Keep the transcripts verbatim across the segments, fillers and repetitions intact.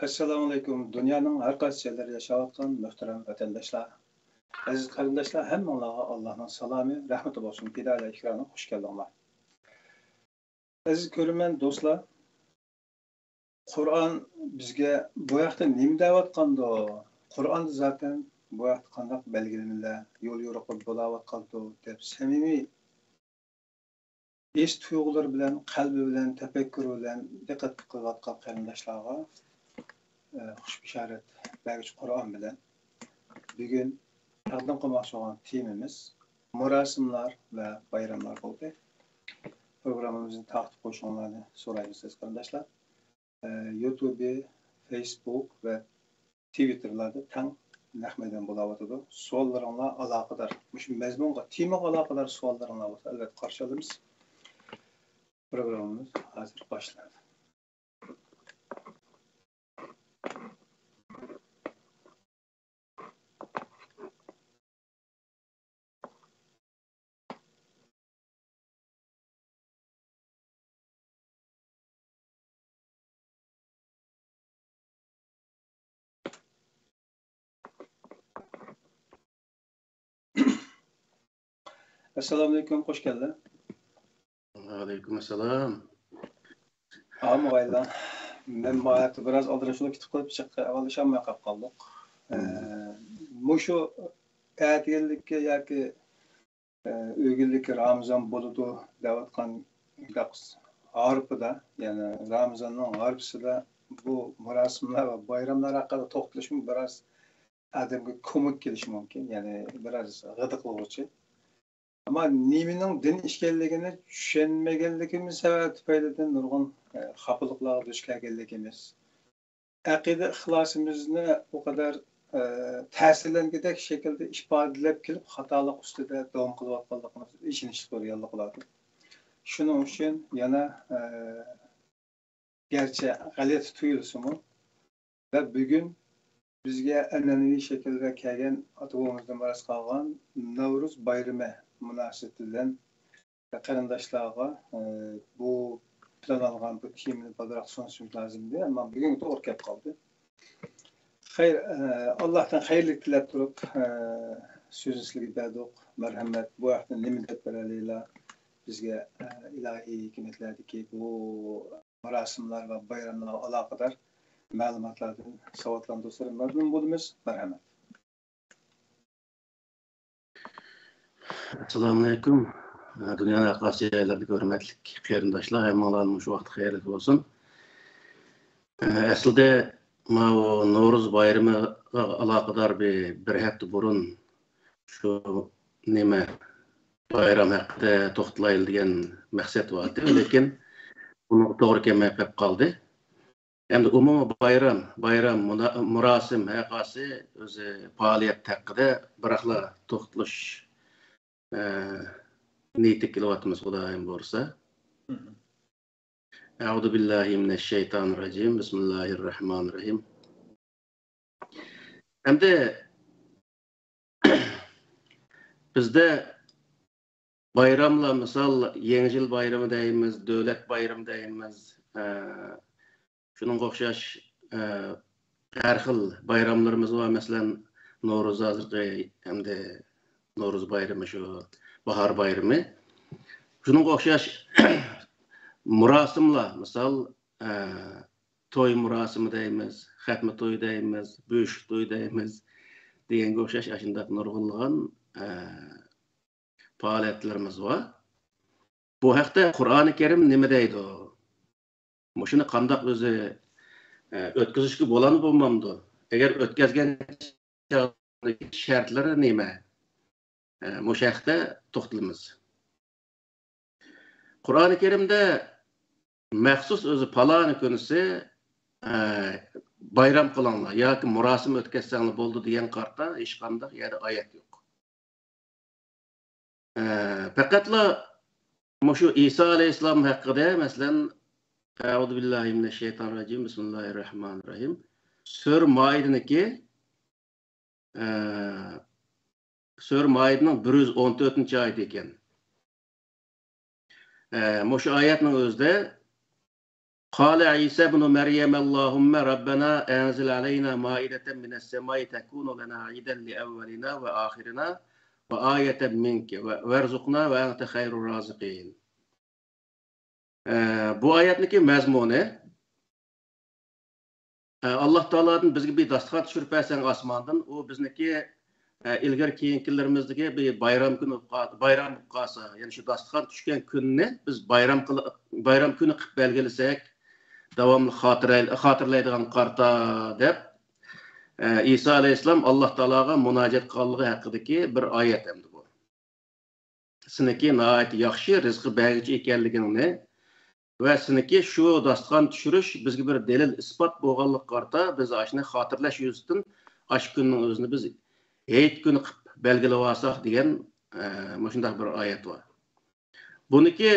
ئەسسالامۇئەلەيكۇم، دۇنيانىڭ ھەر قايسى جايلىرىدا ياشاۋاتقان مۆھتەرەم ۋەتەنداشلار، ئەزىز قېرىنداشلار، ھەممىڭلارغا ئاللانىڭ سالامى، رەھمىتى بولسۇن، پىدائىيلار ئېكرانىغا خۇش كەلدىڭلار. ئەزىز كۆرۈرمەن دوستلار، قۇرئان بىزگە بۇ ھەقتە نېمە دەۋاتقاندۇ؟ قۇرئاندا زاتەن بۇ ھەقتە قانداق بەلگىلىمىلەر، يول يورۇقلار بولاۋاتقاندۇ دەپ سەمىمىي ھېس تۇيغۇلىرى بىلەن، قەلبى بىلەن، تەپەككۇرى بىلەن دىققەت قىلىۋاتقان قېرىنداشلارغا، ئە، خۇش بېشارەت بەرگۈچى قۇرئان بىلەن بۈگۈن تەقدىم قىلماقچى بولغان تېمىمىز مۇراسىملار ۋە بايراملار بولدى. پروگراممىمىزنى تارقىتىپ قويۇشۇڭلارنى سورايمىز، ئەزىز قېرىنداشلار. ئە، يۇتۇبى، فېيسبۇك ۋە تىۋىتتېرلاردا تەڭ نەق مەيدان بولاۋاتىدۇ. سوئاللىرىڭلار ئالاقىدار، مۇشۇ مەزمۇنغا، تېمىغا ئالاقىدار سوئاللىرىڭلار بولسا، ئەلۋەتتە قارشى ئالىمىز. پروگراممىمىز ھازىر باشلىنىدۇ. ئەسسالامۇئەلەيكۇم، خوش كەلدىڭ. ۋەئەلەيكۇم ئەسسالام. ھامۇغايلا، مەن ماياقتا بىراز ئالدىراشلىق كېتىپ قېلىپ، جىق ئاۋالىشالماي قاپ قالدۇق. ئە، مۇشۇ ئەتىگەنلىككە ياكى، ئە، ئۆگۈنلۈككە رامىزان بولىدۇ دەۋاتقان مۇنداق ھارپىدا، يەنى رامىزاننىڭ ھارپىسىدا بۇ مۇراسىملار ۋە بايراملار ھەققىدە توختىلىشمۇ بىراز ئادەمگە كومۇك كېلىشى مۇمكىن، يەنى بىراز غىدىقلىغۇچى. ئەمما نېمىنىڭ دىن ئىكەنلىكىنى چۈشەنمىگەنلىكىمىز سەۋەبى تۈپەيلىدىن نۇرغۇن، ئە، خاپىلىقلارغا دۇچ كەلگەنلىكىمىز، ئەقىدە ئىخلاسىمىزنى ئۇ قەدەر، ئە، تەسىرلەنگۈدەك شەكىلدە ئىپادىلەپ كېلىپ، خاتالىق ئۈستىدە داۋام قىلىۋاتقانلىقىمىز ئېچىنىشلىق بىر رېئاللىق بولىدۇ. شۇنىڭ ئۈچۈن يەنە، ئە، گەرچە غەلىتە تۇيۇلسىمۇ، ۋە بۈگۈن بىزگە ئەنئەنىۋى شەكىلدە كەلگەن ئاتا-بوۋىمىزدىن مىراس قالغان نەۋرۇز بايرىمى مۇناسىۋىتى بىلەن قېرىنداشلارغا، ئە، بۇ پىلانلانغان بۇ تېمىنى بالدۇرراق سۇنۇشىمىز لازىم ئىدى، ئەمما بۈگۈنگە توغرا كەپ قالدى. خەير، ئە، ئاللاھتىن خەيرلىك تىلەپ تۇرۇپ، ئە، سۆزنى سىلەرگە بەردۇق. مەرھەمەت، بۇ ھەقتە نېمە دەپ بېرەلەيلا؟ بىزگە، ئە، ئىلاھىي ھېكمەتلەردىكى بۇ مۇراسىملار ۋە بايراملارغا ئالاقىدار مەلۇماتلاردىن ساۋاتلاندۇرسىلەر مەمنۇن بولىمىز. مەرھەمەت. ئەسسالامۇئەلەيكۇم. دۇنيانىڭ ھەر قايسى جايلىرىدىكى ھۆرمەتلىك قېرىنداشلار، ھەممىڭلارنىڭ شۇ ۋاقتى خەيرلىك بولسۇن. ئەسلىدە ماۋۇ نورۇز بايرىمىغا ئالاقىدار بىر، بىر ھەپتە بۇرۇن شۇ نېمە بايرام ھەققىدە توختىلايلى دېگەن مەقسەت بار ئىدى، لېكىن بۇنىڭغا توغرا كەلمەي قېلىپ قالدى. ئەمدى ئومۇمىي بايرام، بايرام، مۇنا-، مۇراسىم ھەر قايسى ئۆزى پائالىيەت ھەققىدە بىراقلا توختىلىش، ئە، نىيىتى كېلىۋاتىمىز، خۇدايىم بۇيرۇسا. مم. أعوذ بالله من الشيطان الرجيم. بسم الله الرحمن الرحيم. ئەمدى بىزدە بايراملار، مىسال، يېڭى يىل بايرىمى دەيمىز، دۆلەت بايرىمى دەيمىز، ئە، شۇنىڭغا ئوخشاش، ئە، ھەر خىل بايراملىرىمىز بار. مەسىلەن، نورۇز ھازىرقى، ئەمدى نورۇز بايرىمى، شۇ باھار بايرىمى. شۇنىڭغا ئوخشاش مۇراسىملار، مىسال، ئە، توي مۇراسىمى دەيمىز، خەتمە توي دەيمىز، بۆشۈك توي دەيمىز دېگەنگە ئوخشاش ئاشۇنداق نۇرغۇنلىغان، ئە، پائالىيەتلىرىمىز بار. بۇ ھەقتە قۇرئانى كەرىم نېمە دەيدۇ؟ مۇشۇنى قانداق ئۆزى، ئە، ئۆتكۈزۈشكە بولامدۇ، بولمامدۇ؟ ئەگەر ئۆتكەزگەن چاغدىكى شەرتلىرى نېمە؟ ئە، مۇشۇ ھەقتە توختىلىمىز. قۇرئانى كەرىمدە مەخسۇس ئۆزى پالانى كۈنىسى، ئە، بايرام قىلىڭلار ياكى مۇراسىم ئۆتكۈزسەڭلار بولىدۇ دېگەن قارىتا ھېچقانداق يەردە ئايەت يوق. ئە، پەقەتلا مۇشۇ ئىسا ئەلەيھىسسالام ھەققىدە، مەسىلەن، أعوذ بالله من الشيطان الرجيم، بسم الله الرحمن الرحيم، سۈرە مائىدىنىڭكى، ئە، سۈرە مائىدىنىڭ بىر يۈز ئون تۆتىنچى ئايىتى ئىكەن. ئە، مۇشۇ ئايەتنىڭ ئۆزىدە قال عيسى ابن مريم اللهم ربنا أنزل علينا مائدة من السماء تكون لنا عيدا لأولنا وآخرنا وآية منك وارزقنا وأنت خير الرازقين. ئە، بۇ ئايەتنىڭكى مەزمۇنى، ئە، ئاللاھ تائالادىن بىزگە بىر داستىخان چۈشۈرۈپ بەرسەڭ ئاسماندىن، ئۇ بىزنىڭكى، ئە، ئىلگىرى كېيىنكىلىرىمىزدىكى بىر بايرام كۈنى بولۇپ قال-، بايرام بولۇپ قالسا، يەنى شۇ داستىخان چۈشكەن كۈننى بىز بايرام قىل-، بايرام كۈنى قىلىپ بەلگىلىسەك، داۋاملىق خاتىرە-، خاتىرىلەيدىغان قارىتا، دەپ، ئە، ئىسا ئەلەيھىسسالام ئاللاھ تائالاغا مۇناجات قىلغانلىقى ھەققىدىكى بىر ئايەت ئەمدى بۇ. سېنىڭكى ناھايىتى ياخشى رىزقى بەرگۈچى ئىكەنلىكىڭنى ۋە سېنىڭكى شۇ داستىخان چۈشۈرۈش بىزگە بىر دەلىل ئىسپات بولغانلىقىغا قارىتا، بىز ئاشۇنى خاتىرىلەش يۈزىسىدىن ئاشۇ كۈننىڭ ئۆزىنى بىز ھېيت كۈنى قىلىپ بەلگىلىۋالساق دېگەن، ئە، مۇشۇنداق بىر ئايەت بار. بۇنىڭكى،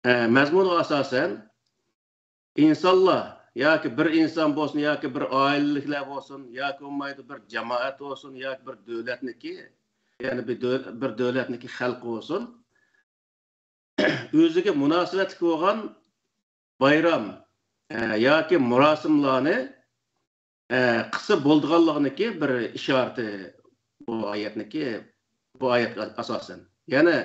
ئە، مەزمۇنىغا ئاساسەن، ئىنسانلار ياكى بىر ئىنسان بولسۇن، ياكى بىر ئائىلىلىكلەر بولسۇن، ياكى بولمايدۇ بىر جامائەت بولسۇن، ياكى بىر دۆلەتنىكى، يەنى بىر دۆ-، بىر دۆلەتنىكى خەلقى بولسۇن، ئۆزىگە مۇناسىۋەتلىك بولغان بايرام، ئە، ياكى مۇراسىملارنى، ئە، قىلسا بولىدىغانلىقىنىڭكى بىر ئىشارىتى بۇ ئايەتنىڭكى، بۇ ئايەتكە ئاساسەن. يەنى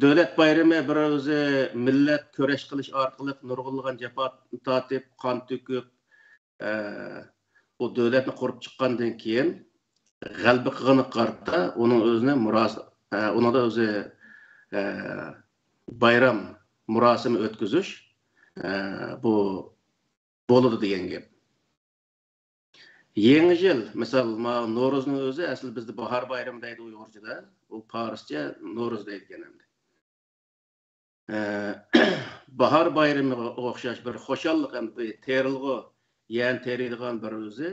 دۆلەت بايرىمى بىر ئۆزى مىللەت كۈرەش قىلىش ئارقىلىق نۇرغۇنلىغان جاپا تارتىپ، قان تۆكۈپ، ئە، ئۇ دۆلەتنى قۇرۇپ چىققاندىن كېيىن غەلىبە قىلغىنىغا قارىتا ئۇنىڭ ئۆزىنى مۇراسىم، ئە، ئۇنىڭدا ئۆزى، ئە، بايرام مۇراسىمى ئۆتكۈزۈش، ئە، بۇ بولىدۇ دېگەن گەپ. يېڭى يىل، مىسال، ماۋۇ نورۇزنىڭ ئۆزى ئەسلى بىزدە باھار بايرىمى دەيدۇ ئۇيغۇرچىدا. ئۇ پارسچە نورۇز دەيدىكەن ئەمدى. ئە، باھار بايرىمىغا ئوخشاش بىر خۇشاللىق، ئەمدى بىر تېرىلغۇ، يەنى تېرىيدىغان بىر ئۆزى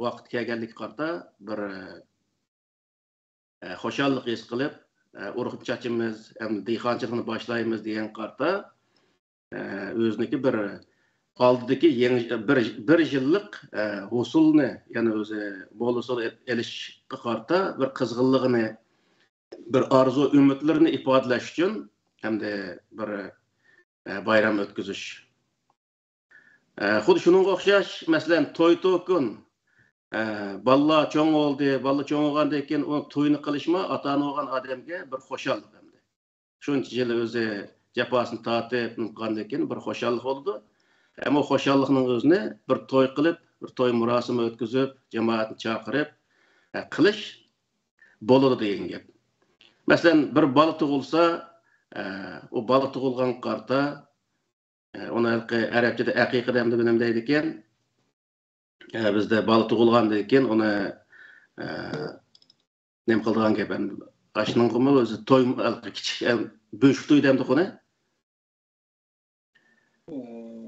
ۋاقىت كەلگەنلىككە قارىتا بىر، ئە، خۇشاللىق ھېس قىلىپ، ئە، ئۇرۇق چاچىمىز، ئەمدى دېھقانچىلىقنى باشلايمىز دېگەنگە قارىتا، ئە، ئۆزىنىڭكى بىر ئالدىدىكى يېڭى بىر، بىر يىللىق، ئە، ھوسۇلنى، يەنى ئۆزى مول ھوسۇل ئېلىشقا قارىتا بىر قىزغىنلىقىنى، بىر ئارزۇ ئۈمىدلىرىنى ئىپادىلەش ئۈچۈن ھەمدە بىر، ئە، بايرام ئۆتكۈزۈش. ئە، خۇددى شۇنىڭغا ئوخشاش، مەسىلەن، توي توكۇن، ئە، بالىلار چوڭ بولدى، بالىلار چوڭ بولغاندىن كېيىن ئۇ توينى قىلىشمۇ ئاتا ئانا بولغان ئادەمگە بىر خۇشاللىق ئەمدى. شۇنچە يىل ئۆزى جاپاسىنى تارتىپ، نېمە قىلغاندىن كېيىن بىر خۇشاللىق بولىدۇ. ئەمما خۇشاللىقنىڭ ئۆزىنى بىر توي قىلىپ، بىر توي مۇراسىمى ئۆتكۈزۈپ، جامائەتنى چاقىرىپ، ئە، قىلىش بولىدۇ دېگەن گەپ. مەسىلەن، بىر بالا تۇغۇلسا، ئە، ئۇ بالا تۇغۇلغانغا قارىتا، ئە، ئۇنى ھېلىقى ئەرەبچىدە ئەقىقە دەمدۇ نېمە دەيدىكەن. ئە، بىزدە بالا تۇغۇلغاندىن كېيىن ئۇنى، ئە، نېمە قىلىدىغان گەپ ئەمدى. ئاشۇنىڭغىمۇ ئۆزى توي، ھېلىقى كىچىك، ئە، بۆشۈك توي دەمدۇق ئۇنى.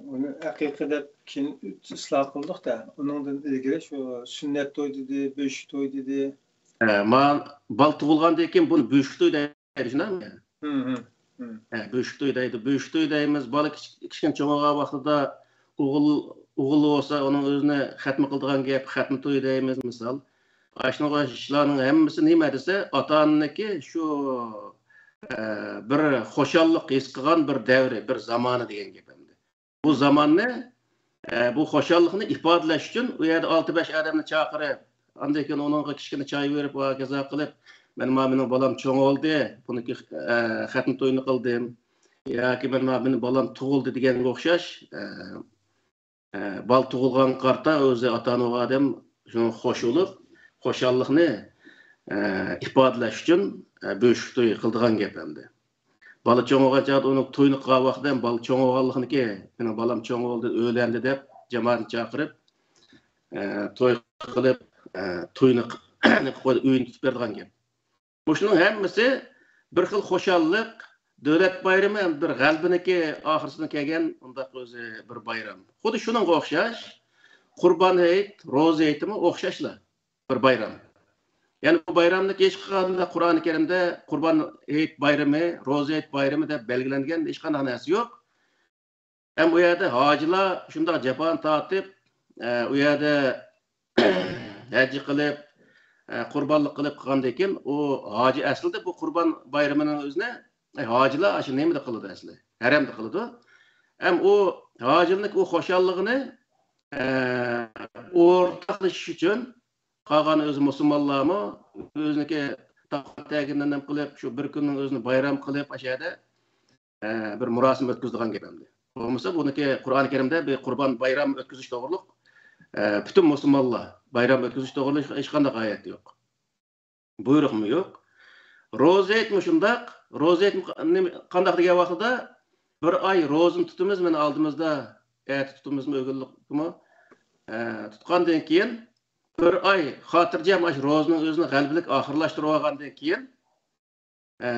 ئۇنى ئەقىقە دەپ كېيىن ئىسلاھ قىلدۇق-دە. ئۇنىڭدىن ئىلگىرى شۇ سۈننەت توي دېدى، بۆشۈك توي دېدى. ئە، ما-، بالا تۇغۇلغاندىن كېيىن بۇنى بۆشۈك توي دەيدۇ، شۇنداقمۇ؟ ھە، بۆشۈك توي دەيدۇ. بۆشۈك توي دەيمىز. بالا كىچىك-، كىچىككىنە چوڭ بولغان ۋاقتىدا ئوغۇل، ئوغۇل بولسا ئۇنىڭ ئۆزىنى خەتمە قىلىدىغان گەپ، خەتمە توي دەيمىز، مىسال. ئاشۇنىڭغا ئىشلارنىڭ ھەممىسى نېمە دېسە، ئاتا-ئانىنىڭكى شۇ، ئە، بىر خۇشاللىق ھېس قىلغان بىر دەۋرى، بىر زامانى دېگەن گەپ ئەمدى. بۇ زاماننى، ئە، بۇ خۇشاللىقنى ئىپادىلەش ئۈچۈن ئۇ يەردە ئالتە-بەش ئادەمنى چاقىرىپ، ئاندىن كېيىن ئۇنىڭغا كىچىككىنە چاي بېرىپ، ۋە ھاكازا قىلىپ، مەن ما مېنىڭ بالام چوڭ بولدى، بۇنىڭكى، ئە، خەتنە تويىنى قىلدىم. ياكى مەن ما مېنىڭ بالام تۇغۇلدى دېگەنگە ئوخشاش، ئە، ئە، بالا تۇغۇلغانغا قارىتا ئۆزى ئاتا-ئانا بولغان ئادەم شۇنىڭغا خوش بولۇپ، خۇشاللىقنى، ئە، ئىپادىلەش ئۈچۈن، ئە، بۆشۈك توي قىلىدىغان گەپ ئەمدى. بالا چوڭ بولغان چاغدا ئۇنىڭ تويىنى قىلغان ۋاقتىدا ھەم بالا چوڭ بولغانلىقىنىكى، مېنىڭ بالام چوڭ بولدى، ئۆيلەندى دەپ جامائەتنى چاقىرىپ، ئە، توي قىلىپ، ئە، تويىنى قىلىپ قويدى، ئۆيىنى تۇتۇپ بېرىدىغان گەپ. مۇشۇنىڭ ھەممىسى بىر خىل خۇشاللىق، دۆلەت بايرىمى ھەم بىر غەلىبىنىڭكى ئاخىرسىدىن كەلگەن ئۇنداق ئۆزى بىر بايرام. خۇددى شۇنىڭغا ئوخشاش، قۇربان ھېيت، روزا ھېيتىمۇ ئوخشاشلا بىر بايرام. يەنى بۇ بايرامنى ھېچقانداق قۇرئانى كەرىمدە قۇربان ھېيت بايرىمى، روزا ھېيت بايرىمى دەپ بەلگىلەنگەن ھېچقانداق نەرسە يوق. ھەم ئۇ يەردە ھاجىلار شۇنداق جاپانى تارتىپ، ئە، ئۇ يەردە ھەج قىلىپ، ئە، قۇربانلىق قىلىپ قىلغاندىن كېيىن، ئۇ ھاجى ئەسلىدە بۇ قۇربان بايرىمىنىڭ ئۆزىنى، ئە، ھاجىلار ئاشۇ نېمىدە قىلىدۇ ئەسلى؟ ھەرەمدە قىلىدۇ. ھەم ئۇ ھاجىلىنىڭ ئۇ خۇشاللىقىنى، ئە، ئورتاقلىشىش ئۈچۈن قالغان ئۆزى مۇسۇلمانلارمۇ ئۆزىنىڭكى تاپقان تەگىنىنى نېمە قىلىپ، شۇ بىر كۈننىڭ ئۆزىنى بايرام قىلىپ، ئاشۇ يەردە، ئە، بىر مۇراسىم ئۆتكۈزىدىغان گەپ ئەمدى. بولمىسا، بۇنىڭكى قۇرئان كەرىمدە بىر قۇربان بايرام ئۆتكۈزۈش توغرۇلۇق، ئە، پۈتۈن مۇسۇلمانلار بايرام ئۆتكۈزۈش توغرۇلۇق ھېچقانداق ئايەت يوق. بۇيرۇقمۇ يوق. روزا ھېيتمۇ شۇنداق. روزا ھېيتمۇ قا-، نېمە، قانداق دېگەن ۋاقتىدا، بىر ئاي روزىنى تۇتىمىز، مانا ئالدىمىزدا، ئەتە تۇتىمىزمۇ، ئۆگۈنلۈكمۇ، ئە، تۇتقاندىن كېيىن، بىر ئاي خاتىرجەم ئاشۇ روزىنىڭ ئۆزىنى غەلىبىلىك ئاخىرلاشتۇرۇۋالغاندىن كېيىن، ئە،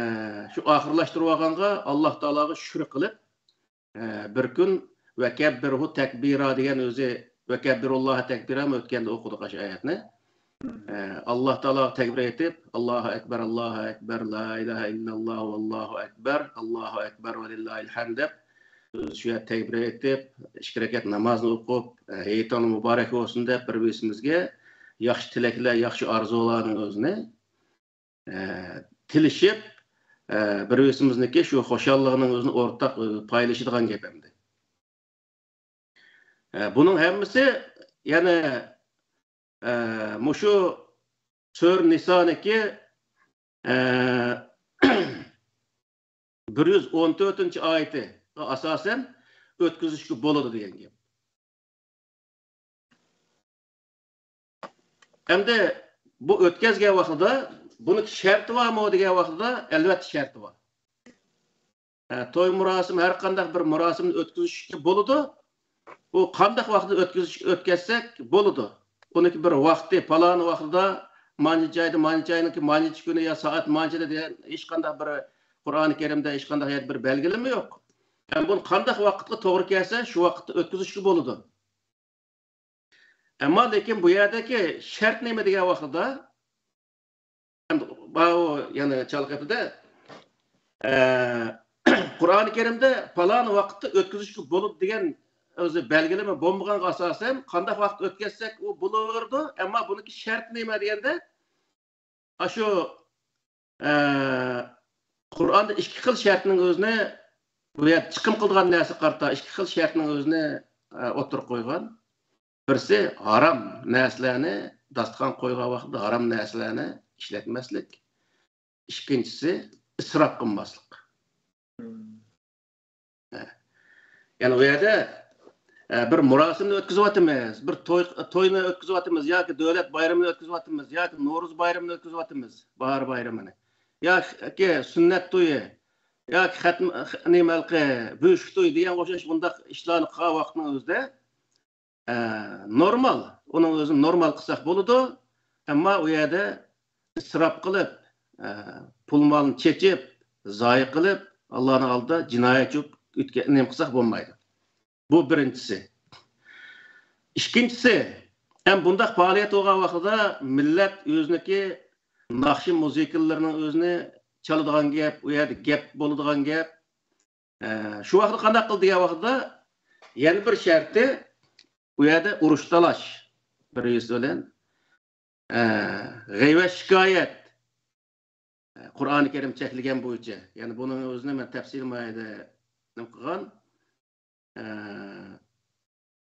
شۇ ئاخىرلاشتۇرۇۋالغانغا ئاللاھ تائالاغا شۈكۈر قىلىپ، ئە، بىر كۈن ۋەكەببىرھۇ تەكبىرا دېگەن ئۆزى، ۋەكەببىرۇللاھە تەكبىرا ئۆتكەندە ئوقۇدۇق ئاشۇ ئايەتنى. ئە، ئاللاھ تائالاغا تەكبىر ئېيتىپ، ئاللاھۇ ئەكبەر، ئاللاھۇ ئەكبەر، لا ئىلاھە ئىللاللاھۇ، ۋاللاھۇ ئەكبەر، ئاللاھۇ ئەكبەر، ۋەلىللاھىل ھەمد دەپ، شۇ يەردە تەكبىر ئېيتىپ، ئىككى رەكەت نامازنى ئوقۇپ، ئە، ھېيتىڭلار مۇبارەك بولسۇن دەپ، بىر بىرسىمىزگە ياخشى تىلەكلەر، ياخشى ئارزۇلارنىڭ ئۆزىنى ئە، تىلىشىپ، ئە، بىر-بىرسىمىزنىڭكى شۇ خۇشاللىقىنىڭ ئۆزىنى ئورتاق، ئە، پايلىشىدىغان گەپ ئەمدى. ئە، بۇنىڭ ھەممىسى يەنە، ئە، مۇشۇ سۈرە نىسانىڭكى، ئە، بىر يۈز ئون تۆتىنچى ئايىتىگە ئاساسەن ئۆتكۈزۈشكە بولىدۇ دېگەن گەپ. ئەمدى بۇ ئۆتكەزگەن ۋاقتىدا، بۇنىڭ شەرتى بارمۇ دېگەن ۋاقتىدا، ئەلۋەتتە شەرتى بار. ھە، توي مۇراسىمى، ھەر قانداق بىر مۇراسىمنى ئۆتكۈزۈشكە بولىدۇ. ئۇ قانداق ۋاقىتتا ئۆتكۈزۈش، ئۆتكەزسەك بولىدۇ. ئۇنىڭكى بىر ۋاقتى، پالان ۋاقتىدا، مانچە ئايدا، مانچە ئاينىڭكى مانچە كۈنى يا سائەت مانچىدا دېگەن ھېچقانداق بىر قۇرئان كەرىمدە ھېچقانداق يەردە بىر بەلگىلىمە يوق. ھەم بۇنى قانداق ۋاقىتقا توغرا كەلسە، شۇ ۋاقىتتا ئۆتكۈزۈشكە بولىدۇ. ئەمما لېكىن بۇ يەردىكى شەرت نېمە دېگەن ۋاقتىدا، ئەمدى باۋۇ يەنە چالغىتىدە، ئە، قۇرئانى كەرىمدە پالان ۋاقىتتا ئۆتكۈزۈشكە بولىدۇ دېگەن ئۆزى بەلگىلىمە بولمىغانغا ئاساسەن، قانداق ۋاقىت ئۆتكۈزسەك ئۇ بولۇۋېرىدۇ. ئەمما بۇنىڭكى شەرتى نېمە دېگەندە، ئاشۇ، ئە، قۇرئاندا ئىككى خىل شەرتنىڭ ئۆزىنى، بۇ يەردە چىقىم قىلىدىغان نەرسىگە قارىتا ئىككى خىل شەرتنىڭ ئۆزىنى، ئە، ئوتتۇرىغا قويغان. بىرسى ھارام نەرسىلەرنى، داستىخان قويغان ۋاقتىدا ھارام نەرسىلەرنى ئىشلەتمەسلىك. ئىككىنچىسى ئىسراپ قىلماسلىق. يەنى ئۇ يەردە، ئە، بىر مۇراسىمنى ئۆتكۈزۈۋاتىمىز، بىر توي، توينى ئۆتكۈزۈۋاتىمىز ياكى دۆلەت بايرىمىنى ئۆتكۈزۈۋاتىمىز ياكى نورۇز بايرىمىنى ئۆتكۈزۈۋاتىمىز، باھار بايرىمىنى ياكى سۈننەت تويى ياكى خەتم-، نېمە ھېلىقى بۆشۈك تويى دېگەن ئوخشاش بۇنداق ئىشلارنى قىلغان ۋاقىتنىڭ ئۆزىدە، ئە، نورمال. ئۇنىڭ ئۆزىنى نورمال قىلساق بولىدۇ. ئەمما ئۇ يەردە ئىسراپ قىلىپ، ئە، پۇل مالنى چېچىپ، زايە قىلىپ، ئاللانىڭ ئالدىدا جىنايەتچى بولۇپ ئۆتكە-، نېمە قىلساق بولمايدۇ. بۇ بىرىنچىسى. ئىككىنچىسى، ھەم بۇنداق پائالىيەت بولغان ۋاقتىدا مىللەت ئۆزىنىڭكى ناخشا مۇزىكىلىرىنىڭ ئۆزىنى چالىدىغان گەپ، ئۇ يەردە گەپ بولىدىغان گەپ، ئە، شۇ ۋاقىتتا قانداق قىل دېگەن ۋاقتىدا، يەنە بىر شەرتى، ئۇ يەردە ئۇرۇش تالاش بىر بىرسى بىلەن، ئە، غەيۋەت شىكايەت، ئە، قۇرئانى كەرىم چەكلىگەن بويىچە. يەنى بۇنىڭ ئۆزىنى مەن تەپسىلىي مايىدا نېمە قىلغان. ئە،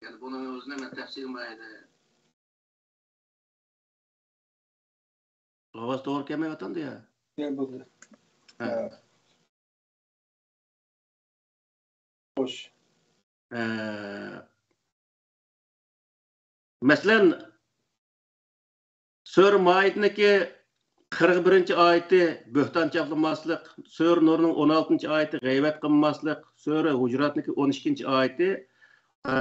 يەنى بۇنىڭ ئۆزىنى مەن تەپسىلىي مايىدا ئاۋاز توغرا كەلمەيۋاتامدۇ يا؟ يا، بولدى. ھە. ھە. خوش. ئە، مەسىلەن، سۈرە مائىدىنىڭكى قىرىق بىرىنچى ئايىتى بۆھتان چاپلىماسلىق، سۈرە نۇرنىڭ ئون ئالتىنچى ئايىتى غەيۋەت قىلماسلىق، سۈرە ھۇجراتنىڭكى ئون ئىككىنچى ئايىتى، ئە،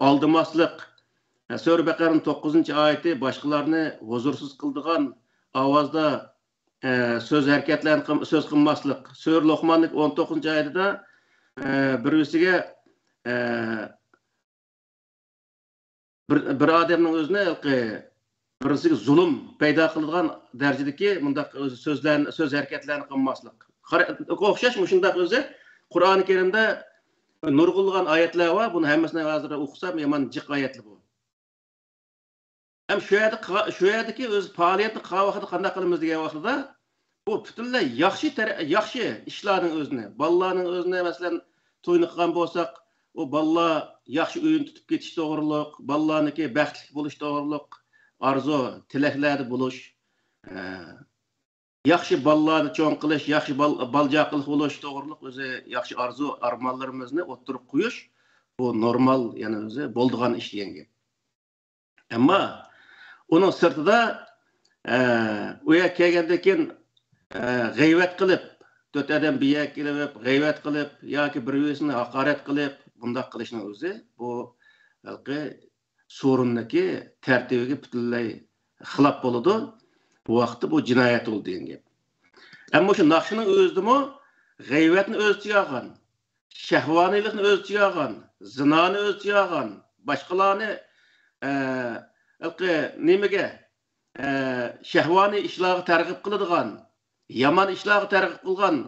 ئالدىماسلىق، سۈرە بەقەرىنىڭ توققۇزىنچى ئايىتى باشقىلارنى ھۇزۇرسىز قىلىدىغان ئاۋازدا، ئە، سۆز ھەرىكەتلەرنى قىل-، سۆز قىلماسلىق. سۈرە لوقماننىڭ ئون توققۇزىنچى ئايىتىدا، ئە، بىر بىرسىگە، ئە، بىر، بىر ئادەمنىڭ ئۆزىنى ھېلىقى بىرسىگە زۇلۇم پەيدا قىلىدىغان دەرىجىدىكى مۇنداق ئۆزى سۆزلەرنى، سۆز ھەرىكەتلەرنى قىلماسلىق. قارا-، ئوخشاش مۇشۇنداق ئۆزى قۇرئانى كەرىمدە نۇرغۇنلىغان ئايەتلەر بار. بۇنى ھەممىسىنى ھازىر ئوقۇسام يامان جىق ئايەتلەر بۇ. ھەم شۇ يەردە قىلغا-، شۇ يەردىكى ئۆزى پائالىيەتنى قىلغان ۋاقتىدا قانداق قىلىمىز دېگەن ۋاقتىدا، بۇ پۈتۈنلەي ياخشى تەرە-، ياخشى ئىشلارنىڭ ئۆزىنى، بالىلارنىڭ ئۆزىنى، مەسىلەن، توينى قىلغان بولساق، ئۇ بالىلار ياخشى ئۆينى تۇتۇپ كېتىش توغرۇلۇق، بالىلارنىڭكى بەختلىك بولۇش توغرۇلۇق ئارزۇ، تىلەكلەردە بولۇش، ئە، ياخشى بالىلارنى چوڭ قىلىش، ياخشى بال-، بالا-چاقىلىق بولۇش توغرۇلۇق ئۆزى ياخشى ئارزۇ، ئارمانلىرىمىزنى ئوتتۇرىغا قويۇش، بۇ نورمال، يەنى ئۆزى بولىدىغان ئىش دېگەن گەپ. ئەمما ئۇنىڭ سىرتىدا، ئە، ئۇ يەرگە كەلگەندىن كېيىن، ئە، غەيۋەت قىلىپ، تۆت ئادەم بىر يەرگە كېلىپ، غەيۋەت قىلىپ ياكى بىر-بىرسىنى ھاقارەت قىلىپ، بۇنداق قىلىشنىڭ ئۆزى بۇ ھېلىقى سورۇندىكى تەرتىپىگە پۈتۈنلەي خىلاپ بولىدۇ. بۇ ۋاقىتتا بۇ جىنايەت بولىدۇ دېگەن گەپ. ئەمما شۇ ناخشىنىڭ ئۆزىدىمۇ غەيۋەتنى ئۆز ئىچىگە ئالغان، شەھۋانىيلىقنى ئۆز ئىچىگە ئالغان، زىنانى ئۆز ئىچىگە ئالغان، باشقىلارنى، ئە، ھېلىقى نېمىگە، ئە، شەھۋانىي ئىشلارغا تەرغىب قىلىدىغان، يامان ئىشلارغا تەرغىب قىلغان،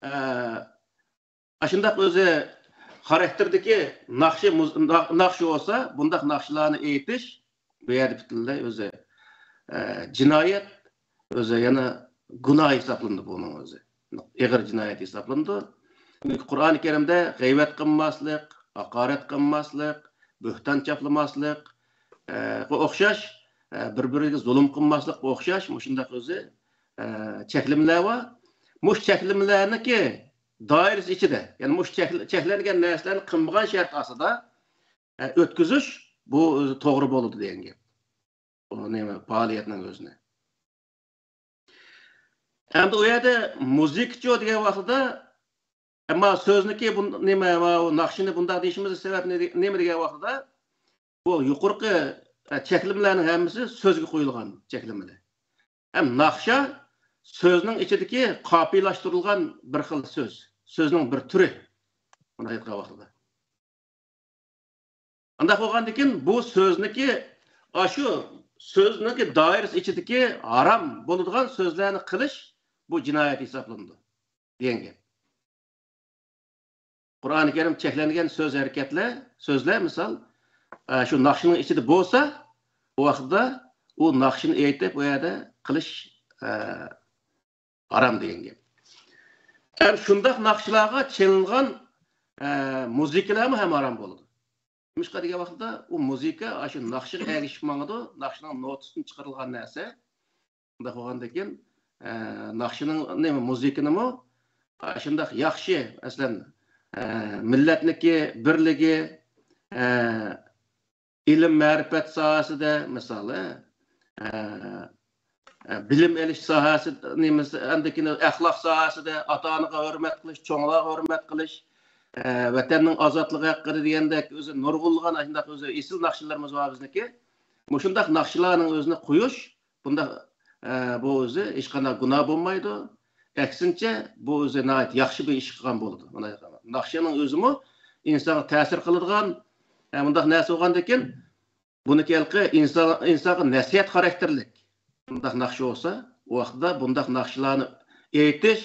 ئە، ئاشۇنداق ئۆزى خاراكتېردىكى ناخشا، مۇز-، نا-، ناخشا بولسا، بۇنداق ناخشىلارنى ئېيتىش بۇ يەردە پۈتۈنلەي ئۆزى، ئە، جىنايەت، ئۆزى يەنە گۇناھ ھېسابلىنىدۇ بۇنىڭ ئۆزى. ئېغىر جىنايەت ھېسابلىنىدۇ. چۈنكى قۇرئان كەرىمدە غەيۋەت قىلماسلىق، ھاقارەت قىلماسلىق، بۆھتان چاپلىماسلىق، ئە، بۇ ئوخشاش، ئە، بىر-بىرىگە زۇلۇم قىلماسلىق، بۇ ئوخشاش مۇشۇنداق ئۆزى، ئە، چەكلىمىلەر بار. مۇشۇ چەكلىمىلەرنىڭكى دائىرىسى ئىچىدە، يەنى مۇشۇ چەكلە-، چەكلەنگەن نەرسىلەرنى قىلمىغان شەرت ئاستىدا، ئە، ئۆتكۈزۈش، بۇ ئۆزى توغرا بولىدۇ دېگەن گەپ. بۇ نېمە، پائالىيەتنىڭ ئۆزىنى. ئەمدى ئۇ يەردە مۇزىكىچۇ دېگەن ۋاقتىدا، ئەمما سۆزنىكى بۇ نېمە، ئەمما ئۇ ناخشىنى بۇنداق دېيىشىمىزنىڭ سەۋەبى نېمە، نېمە دېگەن ۋاقتىدا، بۇ يۇقىرىقى، ئە، چەكلىمىلەرنىڭ ھەممىسى سۆزگە قويۇلغان چەكلىمىلەر. ھەم ناخشا سۆزنىڭ ئىچىدىكى قاپىيەلاشتۇرۇلغان بىر خىل سۆز، سۆزنىڭ بىر تۈرى. بۇنداق ئېيتقان ۋاقتىدا. ئانداق بولغاندىكىن بۇ سۆزنىكى، ئاشۇ سۆزنىڭكى دائىرىسى ئىچىدىكى ھارام بولىدىغان سۆزلەرنى قىلىش بۇ جىنايەت ھېسابلىنىدۇ دېگەن گەپ. قۇرئانى كەرىم چەكلەنگەن سۆز ھەرىكەتلەر، سۆزلەر مىسال، ئە، شۇ ناخشىنىڭ ئىچىدە بولسا، ئۇ ۋاقىتتا ئۇ ناخشىنى ئېيتىپ، ئۇ يەردە قىلىش، ئە، ھارام دېگەن گەپ. ھەم شۇنداق ناخشىلارغا چېلىنغان، ئە، مۇزىكىلارمۇ ھەم ھارام بولىدۇ. نېمىشقا دېگەن ۋاقىتتا ئۇ مۇزىكا ئاشۇ ناخشىغا ئەگىشىپ ماڭىدۇ، ناخشىنىڭ نوتىسىدىن چىقىرىلغان نەرسە. شۇنداق بولغاندىكىن، ئە، ناخشىنىڭ نېمە، مۇزىكىنىمۇ ئاشۇنداق ياخشى، مەسىلەن، ئە، مىللەتنىكى بىرلىكى، ئە، ئىلىم-مەرىپەت ساھەسىدە، مىسالى، ئە، ئە، بىلىم ئېلىش ساھەسى، نېمىسى، ئاندىن كېيىن ئەخلاق ساھەسىدە ئاتا-ئانىغا ھۆرمەت قىلىش، چوڭلارغا ھۆرمەت قىلىش، ئە، ۋەتەننىڭ ئازادلىقى ھەققىدە دېگەندەك ئۆزى نۇرغۇنلىغان ئاشۇنداق ئۆزى ئېسىل ناخشىلىرىمىز بار بىزنىڭكى. مۇشۇنداق ناخشىلارنىڭ ئۆزىنى قويۇش، بۇنداق، ئە، بۇ ئۆزى ھېچقانداق گۇناھ بولمايدۇ. ئەكسىنچە، بۇ ئۆزى ناھايىتى ياخشى بىر ئىش قىلغان بولىدۇ. مانا ناخشىنىڭ ئۆزىمۇ ئىنسانغا تەسىر قىلىدىغان، ئە، مۇنداق نەرسە بولغاندىكىن، بۇنىڭكى ھېلىقى ئىنسان، ئىنسانغا نەسىھەت خاراكتېرلىك مۇنداق ناخشا بولسا، ئۇ ۋاقىتتا بۇنداق ناخشىلارنى ئېيتىش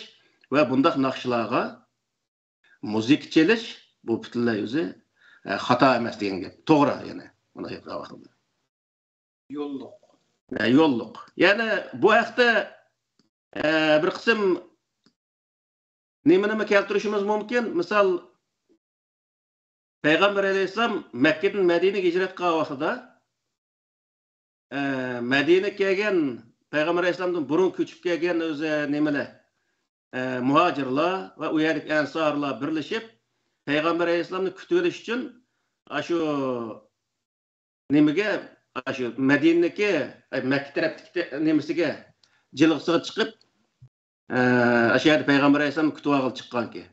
ۋە بۇنداق ناخشىلارغا مۇزىكا چېلىش، بۇ پۈتۈنلەي ئۆزى، ئە، خاتا ئەمەس دېگەن گەپ. توغرا، يەنى، مۇنداق ئېيتقان ۋاقتىدا. يوللۇق. ئە، يوللۇق. يەنى بۇ ھەقتە، ئە، بىر قىسىم نېمىنىمۇ كەلتۈرۈشىمىز مۇمكىن؟ مىسال، پەيغەمبەر ئەلەيھىسسالام مەككىدىن مەدىنىگە ھىجرەت قىلغان ۋاقتىدا، ئە، مەدىنىگە كەلگەن، پەيغەمبەر ئەلەيھىسسالامدىن بۇرۇن كۆچۈپ كەلگەن ئۆزى نېمىلەر، ئە، مۇھاجىرلار ۋە ئۇ يەردىكى ئەنسارلار بىرلىشىپ، پەيغەمبەر ئەلەيھىسسالامنى كۈتۈۋېلىش ئۈچۈن، ئاشۇ نېمىگە، ئاشۇ مەدىنىدىكى، ئەي، مەككە تەرەپتىكى تە-، نېمىسىگە، جىلغىسىغا چىقىپ، ئە، ئاشۇ يەردە پەيغەمبەر ئەلەيھىسسالامنى كۈتۈۋالغىلى چىققانكەن.